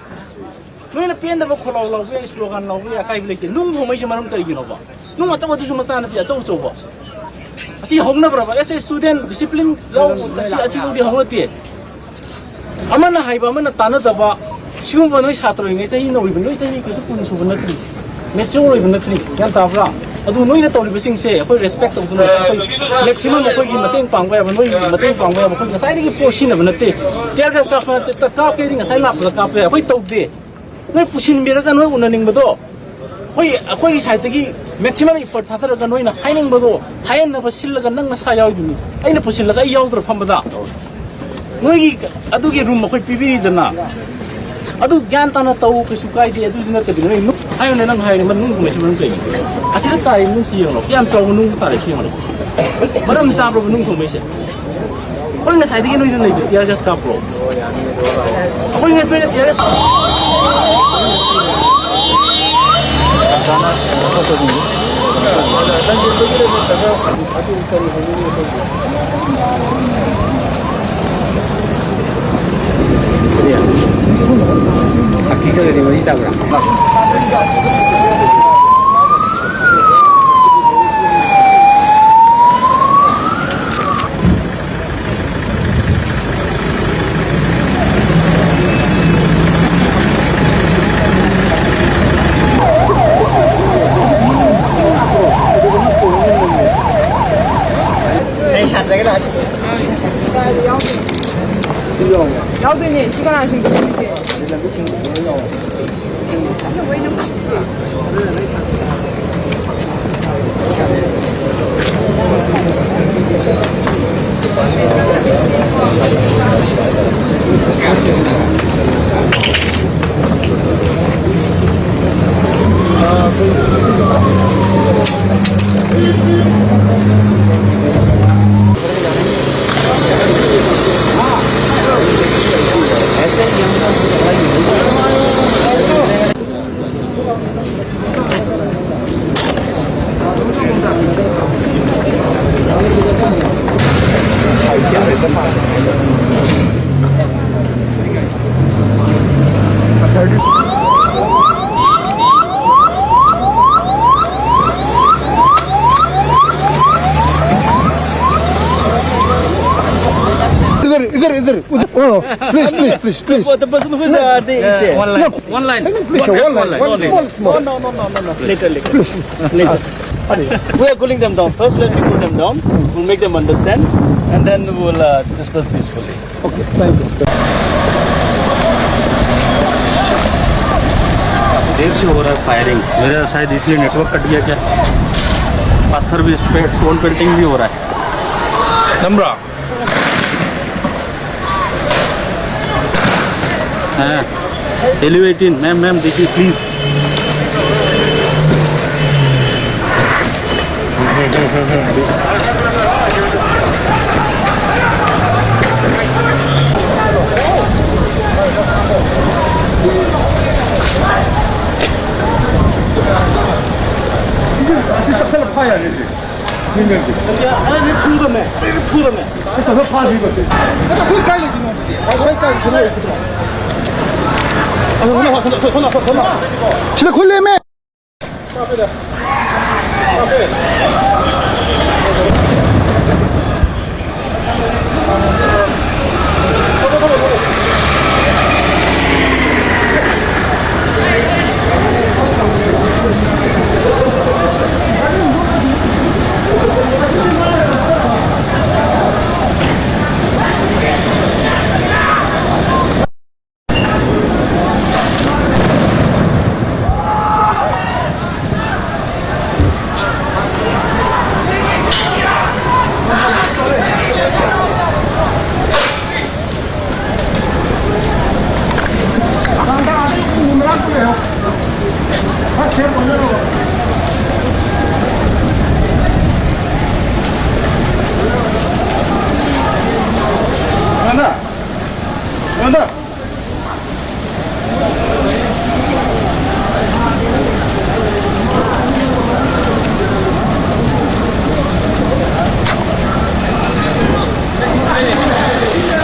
ꯅꯣꯏꯅ ꯄꯦꯟꯗꯕ ꯈꯣꯜꯂꯥꯎ ꯂꯥꯎꯕ ꯌꯥꯏ, slogan ꯂꯥꯎꯕ ꯌꯥꯏ, ꯑꯀꯥꯏꯕ ꯂꯩꯇꯦ꯫ ꯅꯨꯡ ꯊꯣꯡꯕꯩꯁꯦ ꯃꯔꯝ ꯀꯔꯤꯒꯤꯅꯣꯕ? ꯅꯨꯡ ꯑꯆꯧꯕꯗꯨꯁꯨ ꯃꯆꯥ ꯅꯠꯇꯦ, ꯑꯆꯧ ꯑꯆꯧꯕ꯫ ꯑꯁꯤ ꯍꯧꯅꯕ꯭ꯔꯕ? As a student, discipline ꯂꯧ-, ꯑꯁꯤ, ꯑꯁꯤꯐꯥꯎꯗꯤ ꯍꯧꯅꯗꯦ꯫ ꯑꯃꯅ ꯍꯥꯏꯕ ꯑꯃꯅ ꯇꯥꯟꯅꯗꯕ, ꯁꯤꯒꯨꯝꯕ ꯅꯣꯏ ꯁꯥꯇ꯭ꯔ ꯑꯣꯏꯔꯤꯉꯩ ꯆꯍꯤ ꯅꯧꯔꯤꯕ, ꯅꯣꯏ ꯆꯍꯤ ꯀꯩꯁꯨ ꯀꯨꯟ ꯁꯨꯕ ꯅꯠꯇ꯭ꯔꯤ, mature ꯑꯣꯏꯕ ꯅꯠꯇ꯭ꯔꯤ, ꯒ꯭ꯌꯥꯟ ꯇꯥꯕ꯭ꯔꯥ? ꯑꯗꯨ ꯅꯣꯏꯅ ꯇꯧꯔꯤꯕꯁꯤꯡꯁꯦ ꯑꯩꯈꯣꯏ ꯔꯦꯁꯄꯦꯛ ꯇꯧꯗꯨꯅ ꯑꯩꯈꯣꯏ ꯃꯦꯛꯁꯤꯃꯝ ꯑꯩꯈꯣꯏꯒꯤ ꯃꯇꯦꯡ ꯄꯥꯡꯕ ꯌꯥꯕ, ꯅꯣꯏꯒꯤ ꯃꯇꯦꯡ ꯄꯥꯡꯕ ꯌꯥꯕ ꯑꯩꯈꯣꯏ ꯉꯁꯥꯏꯗꯒꯤ ꯐꯣꯔꯁ ꯁꯤꯖꯤꯟꯅꯕ ꯅꯠꯇꯦ꯫ ꯇꯤꯌꯔ ꯒ꯭ꯌꯥꯁ ꯀꯥꯞꯄ ꯅꯠꯇꯦ, ꯀꯥꯞꯀꯦꯗꯤ ꯉꯁꯥꯏ ꯂꯥꯛꯄꯗ ꯀꯥꯞꯄ ꯌꯥꯏ꯫ ꯑꯩꯈꯣꯏ ꯇꯧꯗꯦ꯫ ꯅꯣꯏ ꯄꯨꯁꯤꯟꯕꯤꯔꯒ ꯅꯣꯏ ꯎꯅꯅꯤꯡꯕꯗꯣ, ꯑꯩꯈꯣꯏ, ꯑꯩꯈꯣꯏꯒꯤ ꯁꯥꯏꯠꯇꯒꯤ ꯃꯦꯛꯁꯤꯃꯝ ꯏꯐꯔꯠ ꯊꯥꯗꯔꯒ ꯅꯣꯏꯅ ꯍꯥꯏꯅꯤꯡꯕꯗꯣ ꯍꯥꯏꯍꯟꯅꯕ ꯁꯤꯜꯂꯒ ꯅꯪ ꯅꯁꯥ ꯌꯥꯎꯔꯤꯗꯨꯅꯤ꯫ ꯑꯩꯅ ꯄꯨꯁꯤꯜꯂꯒ ꯑꯩ ꯌꯥꯎꯗ꯭ꯔ ꯐꯝꯕꯗ? ꯅꯣꯏꯒꯤ ꯑꯗꯨꯒꯤ ꯔꯨꯝ ꯑꯩꯈꯣꯏ ꯄꯤꯕꯤꯔꯤꯗꯅ, ꯑꯗꯨ ꯒ꯭ꯌꯥꯟ ꯇꯥꯅ ꯇꯧ, ꯀꯩꯁꯨ ꯀꯥꯏꯗꯦ꯫ ꯑꯗꯨꯁꯨ ꯅꯠꯇꯕꯤꯗ ꯅꯣꯏ ꯅꯨ-, ꯍꯥꯏꯌꯨꯅꯦ, ꯅꯪ ꯍꯥꯏꯔꯦ, ꯃꯅꯨꯡ ꯊꯣꯡꯕꯩꯁꯤ ꯃꯔꯝ ꯀꯩꯒꯤ? ꯑꯁꯤꯗ ꯇꯥꯔꯤ ꯃꯅꯨꯡꯁꯤ ꯌꯦꯡꯉꯣ, ꯀꯌꯥꯝ ꯆꯥꯎꯕ ꯅꯨꯡ ꯇꯥꯔꯦ ꯁꯤ ꯌꯦꯡꯉꯣ꯫ ꯃꯔꯝ ꯆꯥꯕ꯭ꯔꯕ ꯅꯨꯡ ꯊꯣꯡꯕꯩꯁꯦ? ꯑꯩꯈꯣꯏ ꯉꯁꯥꯏꯗꯒꯤ ꯅꯣꯏꯗ ꯂꯩꯕ ꯇꯤꯌꯔ ꯒ꯭ꯌꯥꯁ ꯀꯥꯞꯄ꯭ꯔꯣ? ꯑꯩꯈꯣꯏ ꯅꯣꯏꯗ ꯇꯤꯌꯔ ꯒ꯭ꯌꯥꯁ ꯀꯔꯤ? ꯍꯥꯀꯤꯒ ꯗꯦꯂꯤꯚꯔꯤ ꯇꯧꯕ꯭ꯔꯥ? ꯑꯩ ꯁꯥꯇ꯭ꯔꯒ ꯂꯥꯛꯑꯦ꯫ ꯌꯥꯎꯗꯣꯏꯅꯦ꯫ ꯁꯤ ꯀꯅꯥ ꯁꯤꯡꯗꯣꯏꯅꯣ? Oh, please, please, please, please. The person who is, uh, the, is there. One line. No. One line. Please, one line. One line. Small, small. No, no, no, no, no, no. Later, later. Please. Later. We are cooling them down. First, let me cool them down. We'll make them understand, and then we'll, uh, discuss peacefully. Okay, thank you. देर से हो रहा है firing. मेरा शायद इसलिए network cut गया क्या? पत्थर भी, स्टोन पेल्टिंग भी हो रहा है। नंबर। हाँ, एलिवेटिंग। मैम, मैम, देखिए, प्लीज। ꯁꯤꯗ ꯈꯨꯠ ꯂꯦꯝꯃꯦ꯫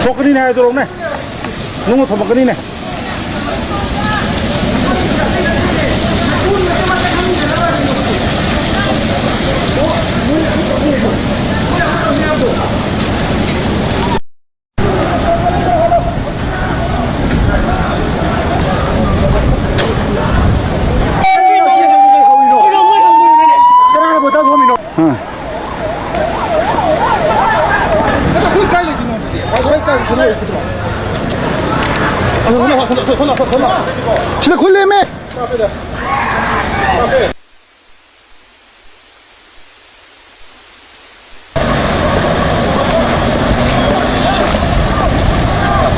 ꯊꯣꯛꯀꯅꯤꯅꯦ ꯍꯥꯏꯗꯣꯔꯛꯎꯅꯦ꯫ ꯅꯨꯡꯅ ꯊꯣꯝꯃꯛꯀꯅꯤꯅꯦ꯫ ꯁꯤꯗ ꯈꯨꯠ ꯂꯦꯝꯃꯦ꯫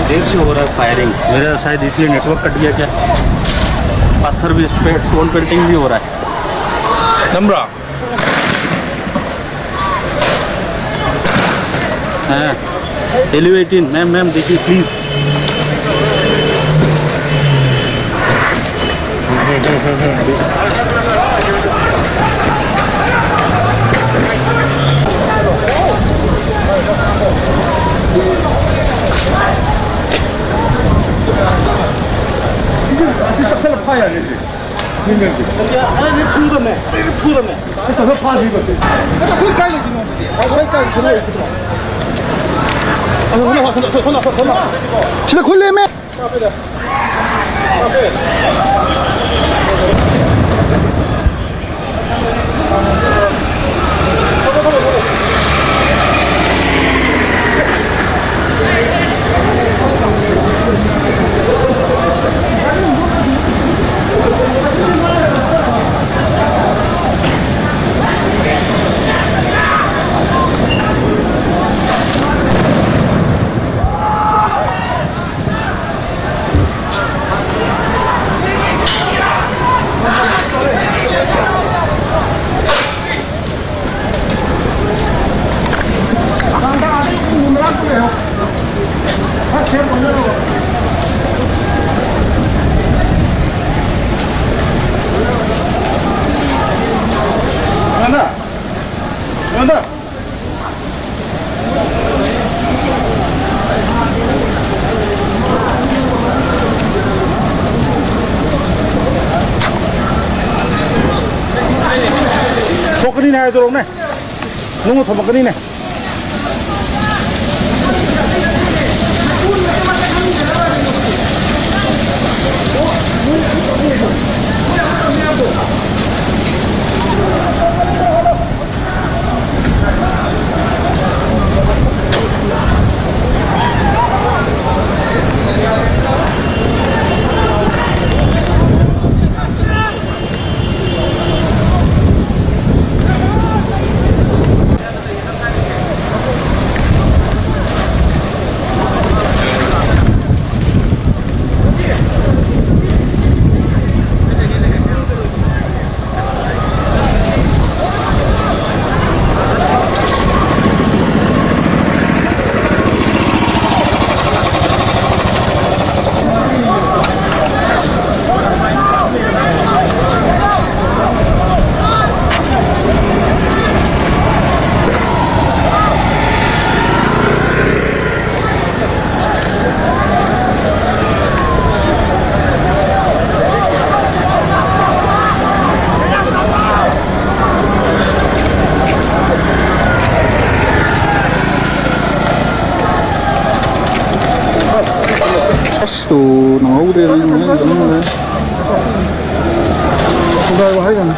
देर से हो रहा है फायरिंग। मेरा शायद इसलिए नेटवर्क कट गया क्या? पत्थर भी पे, स्टोन पेल्टिंग भी हो रहा है। नंबर। हाँ। एलिवेटिंग, मैम, मैम, देखिए प्लीज। ꯁꯤꯗ ꯈꯨꯜ ꯂꯦꯝꯃꯦ꯫ ꯊꯣꯛꯀꯅꯤꯅꯦ ꯍꯥꯏꯗꯣꯔꯛꯎꯅꯦ꯫ ꯅꯨꯡꯅ ꯊꯣꯝꯃꯛꯀꯅꯤꯅꯦ꯫ ꯑꯁ, ꯇꯨ, ꯅꯪꯍꯧꯗ꯭ꯔꯦ, ꯅꯪ, ꯅꯪ, ꯅꯪ, ꯅꯪ꯫ ꯈꯨꯗꯥꯏ ꯋꯥꯍꯩ ꯌꯥꯝ꯫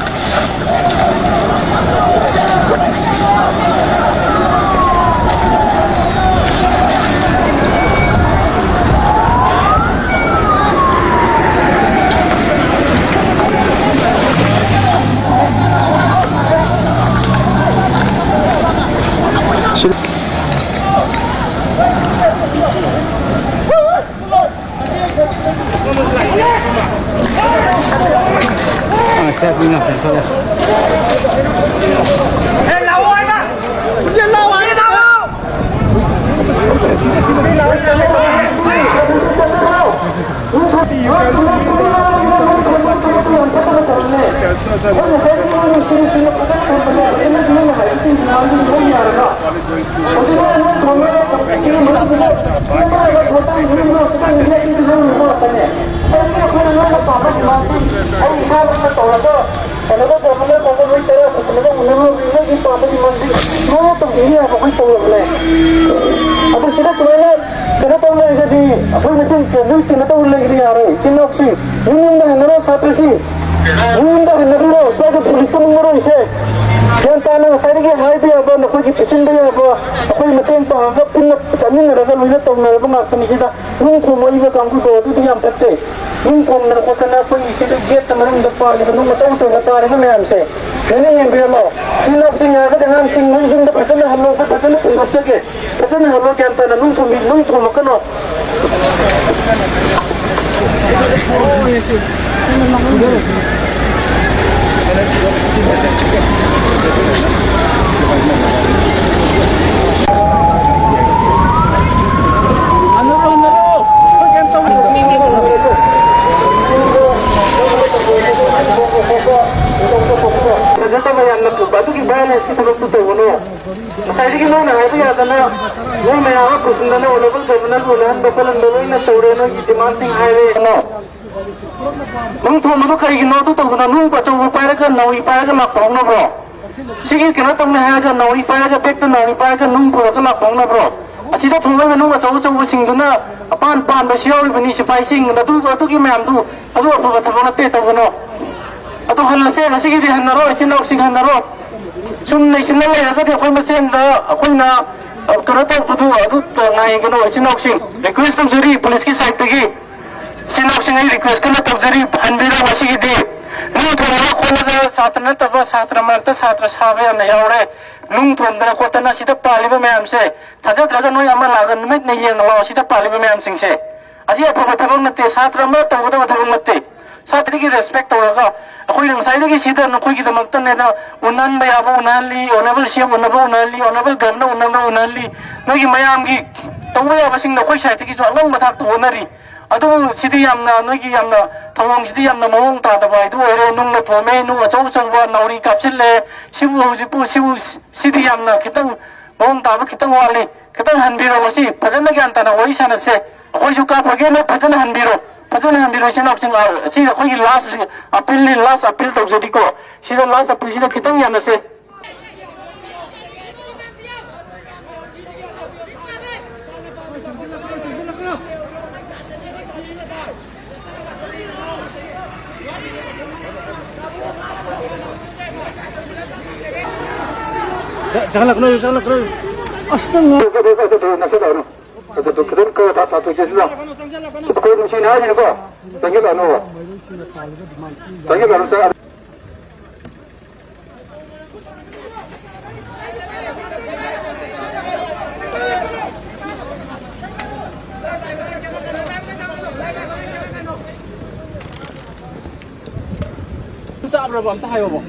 ꯑꯗꯨ ꯁꯤꯗ ꯁꯨꯃꯥꯏꯅ ꯀꯩꯅꯣ ꯇꯧ ꯂꯩꯔꯒꯗꯤ ꯑꯩꯈꯣꯏ ꯃꯁꯦꯟ ꯂꯣꯏ ꯀꯩꯅꯣ ꯇꯧ ꯂꯩꯕꯗꯤ ꯌꯥꯔꯣꯏ꯫ ꯏꯆꯤꯟ ꯏꯅꯥꯎꯁꯤꯡ, ꯌꯨꯝ ꯌꯨꯝꯗ ꯍꯟꯅꯔꯣ꯫ ꯁꯥꯇ꯭ꯔꯁꯤꯡ, ꯌꯨꯝ ꯌꯨꯝꯗ ꯍꯟꯅꯕꯤꯔꯣ꯫ ꯁ꯭ꯋꯥꯏꯗ ꯄꯨꯂꯤꯁꯀ ꯃꯨꯛꯅꯔꯣꯏꯁꯦ꯫ ꯒ꯭ꯌꯥꯟ ꯇꯥꯅ ꯉꯁꯥꯏꯗꯒꯤ ꯍꯥꯏꯕ ꯌꯥꯕ, ꯅꯈꯣꯏꯒꯤ ꯄꯤꯁꯤꯟꯕ ꯌꯥꯕ, ꯑꯩꯈꯣꯏ ꯃꯇꯦꯡ ꯄꯥꯡꯉꯒ ꯄꯨꯟꯅ ꯆꯠꯃꯤꯟꯅꯔꯒ ꯂꯣꯏꯅ ꯇꯧꯅꯔꯕ ꯉꯥꯛꯇꯅꯤ꯫ ꯁꯤꯗ ꯅꯨꯡ ꯊꯣꯝꯃꯛꯏꯕ ꯀꯥꯡꯕꯨꯗꯣ ꯑꯗꯨꯗꯤ ꯌꯥꯝ ꯐꯠꯇꯦ꯫ ꯅꯨꯡ ꯊꯣꯝꯗꯅ ꯈꯣꯠꯇꯅ ꯑꯩꯈꯣꯏꯒꯤ ꯁꯤꯗ ꯒꯦꯠꯇ ꯃꯅꯨꯡꯗ ꯄꯥꯜꯂꯤꯕ ꯅꯨꯡ ꯑꯆꯧ ꯑꯆꯧꯕ ꯇꯥꯔꯤꯕ ꯃꯌꯥꯝꯁꯦ ꯂꯣꯏꯅ ꯌꯦꯡꯕꯤꯔꯝꯃꯣ꯫ ꯏꯆꯤꯟ ꯏꯅꯥꯎꯁꯤꯡ ꯌꯥꯔꯒꯗꯤ ꯑꯉꯥꯡꯁꯤꯡ ꯅꯣꯏ ꯌꯨꯝꯗ ꯐꯖꯅ ꯍꯜꯂꯣ, ꯑꯩꯈꯣꯏ ꯐꯖꯅ ꯊꯣꯝꯗꯣꯛꯆꯒꯦ꯫ ꯐꯖꯅ ꯍꯜꯂꯣ, ꯒ꯭ꯌꯥꯟ ꯇꯥꯅ ꯅꯨꯡ ꯊꯣꯝꯕꯤ-, ꯅꯨꯡ ꯊꯣꯝꯃꯛꯀꯅꯣ꯫ ꯐꯖꯗꯕ ꯌꯥꯝꯅ ꯄꯨꯕ ꯑꯗꯨꯒꯤ violenceꯀꯤ ꯊꯕꯛꯇꯨ ꯇꯧꯒꯅꯨ꯫ ꯉꯁꯥꯏꯗꯒꯤ ꯅꯣꯏꯅ ꯍꯥꯏꯕ ꯌꯥꯗꯅ ꯅꯣꯏ ꯃꯌꯥꯝ ꯑꯃ ꯄꯨꯁꯤꯟꯗꯅ honourable governorꯕꯨ ꯎꯅꯍꯟꯕ ꯈꯣꯠꯍꯟꯕ ꯂꯣꯏꯅ ꯇꯧꯔꯦ꯫ ꯅꯣꯏꯒꯤ demandꯁꯤꯡ ꯍꯥꯏꯔꯦ꯫ ꯅꯨꯡ ꯊꯣꯝꯕꯗꯣ ꯀꯩꯒꯤꯅꯣ ꯑꯗꯨ ꯇꯧꯗꯅ? ꯅꯨꯡ ꯑꯆꯧꯕ ꯄꯥꯏꯔꯒ ꯅꯥꯎꯔꯤ ꯄꯥꯏꯔꯒ ꯂꯥꯛꯄ ꯍꯧꯅꯕ꯭ꯔꯣ? ꯁꯤꯒꯤ ꯀꯩꯅꯣ ꯇꯧꯅꯤ ꯍꯥꯏꯔꯒ ꯅꯥꯎꯔꯤ ꯄꯥꯏꯔꯒ, backꯇ ꯅꯥꯎꯔꯤ ꯄꯥꯏꯔꯒ ꯅꯨꯡ ꯄꯨꯔꯒ ꯂꯥꯛꯄ ꯍꯧꯅꯕ꯭ꯔꯣ? ꯑꯁꯤꯗ ꯊꯣꯡꯕ ꯃꯅꯨꯡ ꯑꯆꯧ ꯑꯆꯧꯕꯁꯤꯡꯗꯨꯅ ꯑꯄꯥꯟ ꯄꯥꯟꯕꯁꯨ ꯌꯥꯎꯔꯤꯕꯅꯤ꯫ ꯁꯤꯐꯥꯏꯁꯤꯡ ꯑꯗꯨ, ꯑꯗꯨꯒꯤ ꯃꯌꯥꯝꯗꯨ, ꯑꯗꯨ ꯑꯐꯕ ꯊꯕꯛ ꯅꯠꯇꯦ, ꯇꯧꯒꯅꯣ꯫ ꯑꯗꯨ ꯍꯜꯂꯁꯦ, ꯉꯁꯤꯒꯤꯗꯤ ꯍꯟꯅꯔꯣ, ꯏꯆꯤꯟ ꯏꯅꯥꯎꯁꯤꯡ, ꯍꯟꯅꯔꯣ꯫ ꯁꯨꯝ ꯂꯩꯁꯤꯟꯅ ꯂꯩꯔꯒꯗꯤ ꯑꯩꯈꯣꯏ ꯃꯁꯦꯟꯗ ꯑꯩꯈꯣꯏꯅ, ꯑ, ꯀꯩꯅꯣ ꯇꯧꯕꯗꯨ ꯑꯗꯨ ꯉꯥꯏꯒꯅꯣ, ꯏꯆꯤꯟ ꯏꯅꯥꯎꯁꯤꯡ꯫ ꯔꯤꯀ꯭ꯋꯦꯁ ꯇꯧꯖꯔꯤ ꯄꯨꯂꯤꯁꯀꯤ ꯁꯥꯏꯠꯇꯒꯤ꯫ ꯏꯆꯤꯟ ꯏꯅꯥꯎꯁꯤꯡ, ꯑꯩ ꯔꯤꯀ꯭ꯋꯦꯁ ꯀꯟꯅ ꯇꯧꯖꯔꯤ, ꯍꯟꯕꯤꯔꯣ꯫ ꯉꯁꯤꯒꯤꯗꯤ ꯅꯨꯡ ꯊꯣꯟꯗꯅ ꯈꯣꯠꯂꯒ ꯁꯥꯇ꯭ꯔ ꯅꯠꯇꯕ ꯁꯥꯇ꯭ꯔ ꯃꯔꯛꯇ ꯁꯥꯇ꯭ꯔ ꯁꯥꯕ ꯌꯥꯝꯅ ꯌꯥꯎꯔꯦ꯫ ꯅꯨꯡ ꯊꯣꯟꯗꯅ ꯈꯣꯠꯇꯅ ꯁꯤꯗ ꯄꯥꯜꯂꯤꯕ ꯃꯌꯥꯝꯁꯦ ꯊꯥꯖꯗ꯭ꯔꯒ ꯅꯣꯏ ꯑꯃ ꯂꯥꯛꯑꯒ ꯅꯨꯃꯤꯠꯅ ꯌꯦꯡꯉ ꯂꯥꯛꯑꯣ꯫ ꯁꯤꯗ ꯄꯥꯜꯂꯤꯕ ꯃꯌꯥꯝꯁꯤꯡꯁꯦ, ꯑꯁꯤ ꯑꯐꯕ ꯊꯕꯛ ꯅꯠꯇꯦ, ꯁꯥꯇ꯭ꯔ ꯑꯃ ꯇꯧꯒꯗꯕ ꯊꯕꯛ ꯅꯠꯇꯦ꯫ ꯁꯥꯇ꯭ꯔꯒꯤ ꯔꯦꯁꯄꯦꯛ ꯇꯧꯔꯒ ꯑꯩꯈꯣꯏꯅ ꯉꯁꯥꯏꯗꯒꯤ ꯁꯤꯗ ꯅꯈꯣꯏꯒꯤꯗꯃꯛꯇꯅꯦꯅ ꯎꯅꯍꯟꯕ ꯌꯥꯕ ꯎꯅꯍꯜꯂꯤ, ꯑꯣꯅꯔꯦꯕꯜ ꯁꯤ ꯑꯦꯝ ꯎꯅꯕ ꯎꯅꯍꯜꯂꯤ, ꯑꯣꯅꯔꯦꯕꯜ ꯒꯚꯔꯅꯔ ꯎꯅꯕ ꯎꯅꯍꯜꯂꯤ, ꯅꯣꯏꯒꯤ ꯃꯌꯥꯝꯒꯤ ꯇꯧꯕ ꯌꯥꯕꯁꯤꯡꯗꯣ ꯑꯩꯈꯣꯏ ꯁꯥꯏꯠꯇꯒꯤꯁꯨ ꯑꯉꯝꯕ ꯊꯥꯛꯇ ꯍꯣꯠꯅꯔꯤ꯫ ꯑꯗꯨꯕꯨ ꯁꯤꯗꯤ ꯌꯥꯝꯅ ꯅꯣꯏꯒꯤ ꯌꯥꯝꯅ ꯊꯧꯑꯣꯡꯁꯤꯗꯤ ꯌꯥꯝꯅ ꯃꯑꯣꯡ ꯇꯥꯗꯕ ꯍꯥꯏꯗꯨ ꯑꯣꯏꯔꯦ꯫ ꯅꯨꯡꯅ ꯊꯣꯝꯃꯦ, ꯅꯨꯡ ꯑꯆꯧ ꯑꯆꯧꯕ ꯅꯥꯎꯔꯤ ꯀꯥꯞꯁꯤꯜꯂꯦ꯫ ꯁꯤꯕꯨ ꯍꯧꯖꯤꯛꯄꯨ ꯁꯤꯕꯨ ꯁꯤꯗꯤ ꯌꯥꯝꯅ ꯈꯤꯇꯪ ꯃꯑꯣꯡ ꯇꯥꯕ ꯈꯤꯇꯪ ꯋꯥꯠꯂꯤ꯫ ꯈꯤꯇꯪ ꯍꯟꯕꯤꯔꯣ, ꯃꯁꯤ ꯐꯖꯅ ꯒ꯭ꯌꯥꯟ ꯇꯥꯅ ꯋꯥꯔꯤ ꯁꯥꯟꯅꯁꯦ꯫ ꯑꯩꯈꯣꯏꯁꯨ ꯀꯥꯞꯄꯒꯦ, ꯅꯣꯏ ꯐꯖꯅ ꯍꯟꯕꯤꯔꯣ, ꯐꯖꯅ ꯍꯟꯕꯤꯔꯣ, ꯏꯆꯤꯟ ꯏꯅꯥꯎꯁꯤꯡ꯫ ꯑ, ꯁꯤ ꯑꯩꯈꯣꯏꯒꯤ ꯂꯥꯁ ꯑꯄꯤꯜꯅꯤ, ꯂꯥꯁ ꯑꯄꯤꯜ ꯇꯧꯖꯔꯤꯀꯣ꯫ ꯁꯤꯗ ꯂꯥꯁ ꯑꯄꯤꯜꯁꯤꯗ ꯈꯤꯇꯪ ꯌꯥꯅꯁꯦ꯫ ꯆꯪꯍꯜꯂꯛꯀꯅꯨ, ꯆꯪꯍꯜꯂꯛꯀꯅꯨ꯫ ꯑꯁ, ꯅꯪ ꯑꯗꯨ ꯈꯤꯇꯪ ꯀꯛꯑ ꯊꯥ-, ꯊꯥꯊꯣꯛꯁꯦ ꯁꯤꯗ꯫ ꯑꯩꯈꯣꯏ ꯅꯨꯡꯁꯤꯅ ꯍꯥꯏꯔꯤꯅꯤꯀꯣ꯫ ꯆꯪꯁꯤꯜꯂꯛꯑꯅꯣꯕ꯫ ꯆꯪꯁꯤꯜꯂꯛꯑꯅꯨ, ꯆꯪ-, ꯃꯔꯝ ꯆꯥꯕ꯭ꯔꯕ? ꯑꯝꯇ ꯍꯥꯏꯌꯣꯕ꯫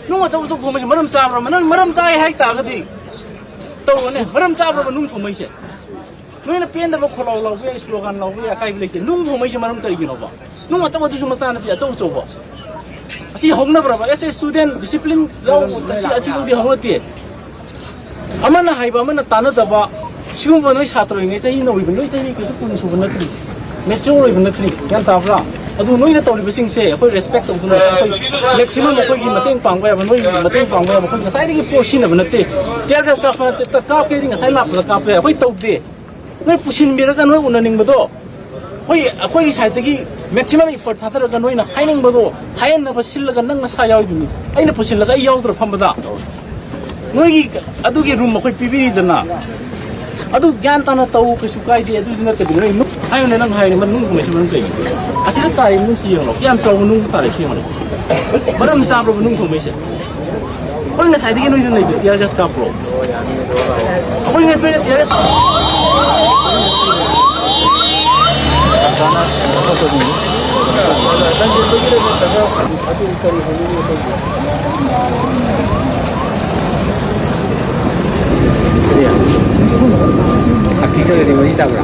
ꯅꯨꯡ ꯑꯆꯧ ꯑꯆꯧ ꯊꯣꯡꯕꯁꯦ ꯃꯔꯝ ꯆꯥꯕ꯭ꯔꯕ? ꯅꯪ ꯃꯔꯝ ꯆꯥꯏ ꯍꯥꯏ ꯇꯥꯔꯒꯗꯤ ꯇꯧꯔꯣꯅꯦ꯫ ꯃꯔꯝ ꯆꯥꯕ꯭ꯔꯕ ꯅꯨꯡ ꯊꯣꯡꯕꯩꯁꯦ? ꯅꯣꯏꯅ ꯄꯦꯟꯗꯕ ꯈꯣꯜꯂꯥꯎ ꯂꯥꯎꯕ ꯌꯥꯏ, ꯁ꯭ꯂꯣꯒꯥꯟ ꯂꯥꯎꯕ ꯌꯥꯏ, ꯑꯀꯥꯏꯕ ꯂꯩꯇꯦ꯫ ꯅꯨꯡ ꯊꯣꯡꯕꯩꯁꯦ ꯃꯔꯝ ꯀꯔꯤꯒꯤꯅꯣꯕ? ꯅꯨꯡ ꯑꯆꯧꯕꯗꯨꯁꯨ ꯃꯆꯥ ꯅꯠꯇꯦ, ꯑꯆꯧ ꯑꯆꯧꯕ꯫ ꯑꯁꯤ ꯍꯧꯅꯕ꯭ꯔꯕ? ꯑꯦꯁ ꯑꯦ ꯁ꯭ꯇꯨꯗꯦꯟ ꯗꯤꯁꯤꯄ꯭ꯂꯤꯟ ꯌꯥꯎꯕ ꯑꯁꯤ, ꯑꯁꯤꯐꯥꯎꯗꯤ ꯍꯧꯅꯗꯦ꯫ ꯑꯃꯅ ꯍꯥꯏꯕ ꯑꯃꯅ ꯇꯥꯟꯅꯗꯕ, ꯁꯤꯒꯨꯝꯕ ꯅꯣꯏ ꯁꯥꯇ꯭ꯔ ꯑꯣꯏꯔꯤꯉꯩ ꯆꯍꯤ ꯅꯧꯔꯤꯕ, ꯅꯣꯏ ꯆꯍꯤ ꯀꯩꯁꯨ ꯀꯨꯟ ꯁꯨꯕ ꯅꯠꯇ꯭ꯔꯤ, ꯃꯦꯆꯤꯌꯣꯔ ꯑꯣꯏꯕ ꯅꯠꯇ꯭ꯔꯤ, ꯒ꯭ꯌꯥꯟ ꯇꯥꯕ꯭ꯔꯥ? ꯑꯗꯨ ꯅꯣꯏꯅ ꯇꯧꯔꯤꯕꯁꯤꯡꯁꯦ ꯑꯩꯈꯣꯏ ꯔꯦꯁꯄꯦꯛ ꯇꯧꯗꯨꯅ ꯑꯩꯈꯣꯏ ꯃꯦꯛꯁꯤꯃꯝ ꯑꯩꯈꯣꯏꯒꯤ ꯃꯇꯦꯡ ꯄꯥꯡꯕ ꯌꯥꯕ, ꯅꯣꯏꯒꯤ ꯃꯇꯦꯡ ꯄꯥꯡꯕ ꯌꯥꯕ ꯑꯩꯈꯣꯏ ꯉꯁꯥꯏꯗꯒꯤ ꯐꯣꯔꯁ ꯁꯤꯖꯤꯟꯅꯕ ꯅꯠꯇꯦ꯫ ꯇꯤꯌꯔ ꯒ꯭ꯌꯥꯁ ꯀꯥꯞꯄ ꯅꯠꯇꯦ, ꯀꯥꯞꯀꯦꯗꯤ ꯉꯁꯥꯏ ꯂꯥꯛꯄꯗ ꯀꯥꯞꯄ ꯌꯥꯏ, ꯑꯩꯈꯣꯏ ꯇꯧꯗꯦ꯫ ꯅꯣꯏ ꯄꯨꯁꯤꯟꯕꯤꯔꯒ ꯅꯣꯏ ꯎꯅꯅꯤꯡꯕꯗꯣ, ꯑꯩꯈꯣꯏ ꯑꯩꯈꯣꯏꯒꯤ ꯁꯥꯏꯠꯇꯒꯤ ꯃꯦꯛꯁꯤꯃꯝ ꯏꯐꯔꯠ ꯊꯥꯗꯔꯒ ꯅꯣꯏꯅ ꯍꯥꯏꯅꯤꯡꯕꯗꯣ ꯍꯥꯏꯍꯟꯅꯕ ꯁꯤꯜꯂꯒ ꯅꯪ ꯅꯁꯥ ꯌꯥꯎꯔꯤꯗꯨꯅꯤ꯫ ꯑꯩꯅ ꯄꯨꯁꯤꯜꯂꯒ ꯑꯩ ꯌꯥꯎꯗ꯭ꯔꯣ ꯐꯝꯕꯗ? ꯅꯣꯏꯒꯤ ꯑꯗꯨꯒꯤ ꯔꯨꯝ ꯑꯩꯈꯣꯏ ꯄꯤꯕꯤꯔꯤꯗꯅ꯫ ꯑꯗꯨ ꯒ꯭ꯌꯥꯟ ꯇꯥꯅ ꯇꯧ, ꯀꯩꯁꯨ ꯀꯥꯏꯗꯦ꯫ ꯑꯗꯨꯁꯨ ꯅꯠꯇꯕꯤꯗ ꯅꯣꯏ ꯅꯨꯡ-, ꯍꯥꯏꯌꯨꯅꯦ, ꯅꯪ ꯍꯥꯏꯌꯨꯅꯦ, ꯃꯅꯨꯡ ꯊꯝꯃꯩꯁꯦ ꯃꯔꯝ ꯀꯩꯒꯤꯅꯣ? ꯑꯁꯤꯗ ꯇꯥꯔꯤ ꯅꯨꯡꯁꯤ ꯌꯦꯡꯉꯣ, ꯀꯌꯥꯝ ꯆꯥꯎꯕ ꯅꯨꯡ ꯇꯥꯔꯤ ꯁꯤ ꯌꯦꯡꯉꯣ꯫ ꯃꯔꯝ ꯆꯥꯕ꯭ꯔꯕ ꯅꯨꯡ ꯊꯝꯃꯩꯁꯦ? ꯑꯩꯈꯣꯏ ꯉꯁꯥꯏꯗꯒꯤ ꯅꯣꯏꯗ ꯂꯩꯕ ꯇꯤꯌꯔ ꯒ꯭ꯌꯥꯁ ꯀꯥꯞꯄ꯭ꯔꯣ? ꯑꯩꯈꯣꯏ ꯉꯁꯥꯏꯗꯒꯤ ꯇꯤꯌꯔ ꯒ꯭ꯌꯥꯁ ꯀꯔꯤ? ꯈꯛꯀꯤ ꯈꯔꯗꯤ ꯃꯔꯤ ꯇꯥꯕ꯭ꯔꯥ?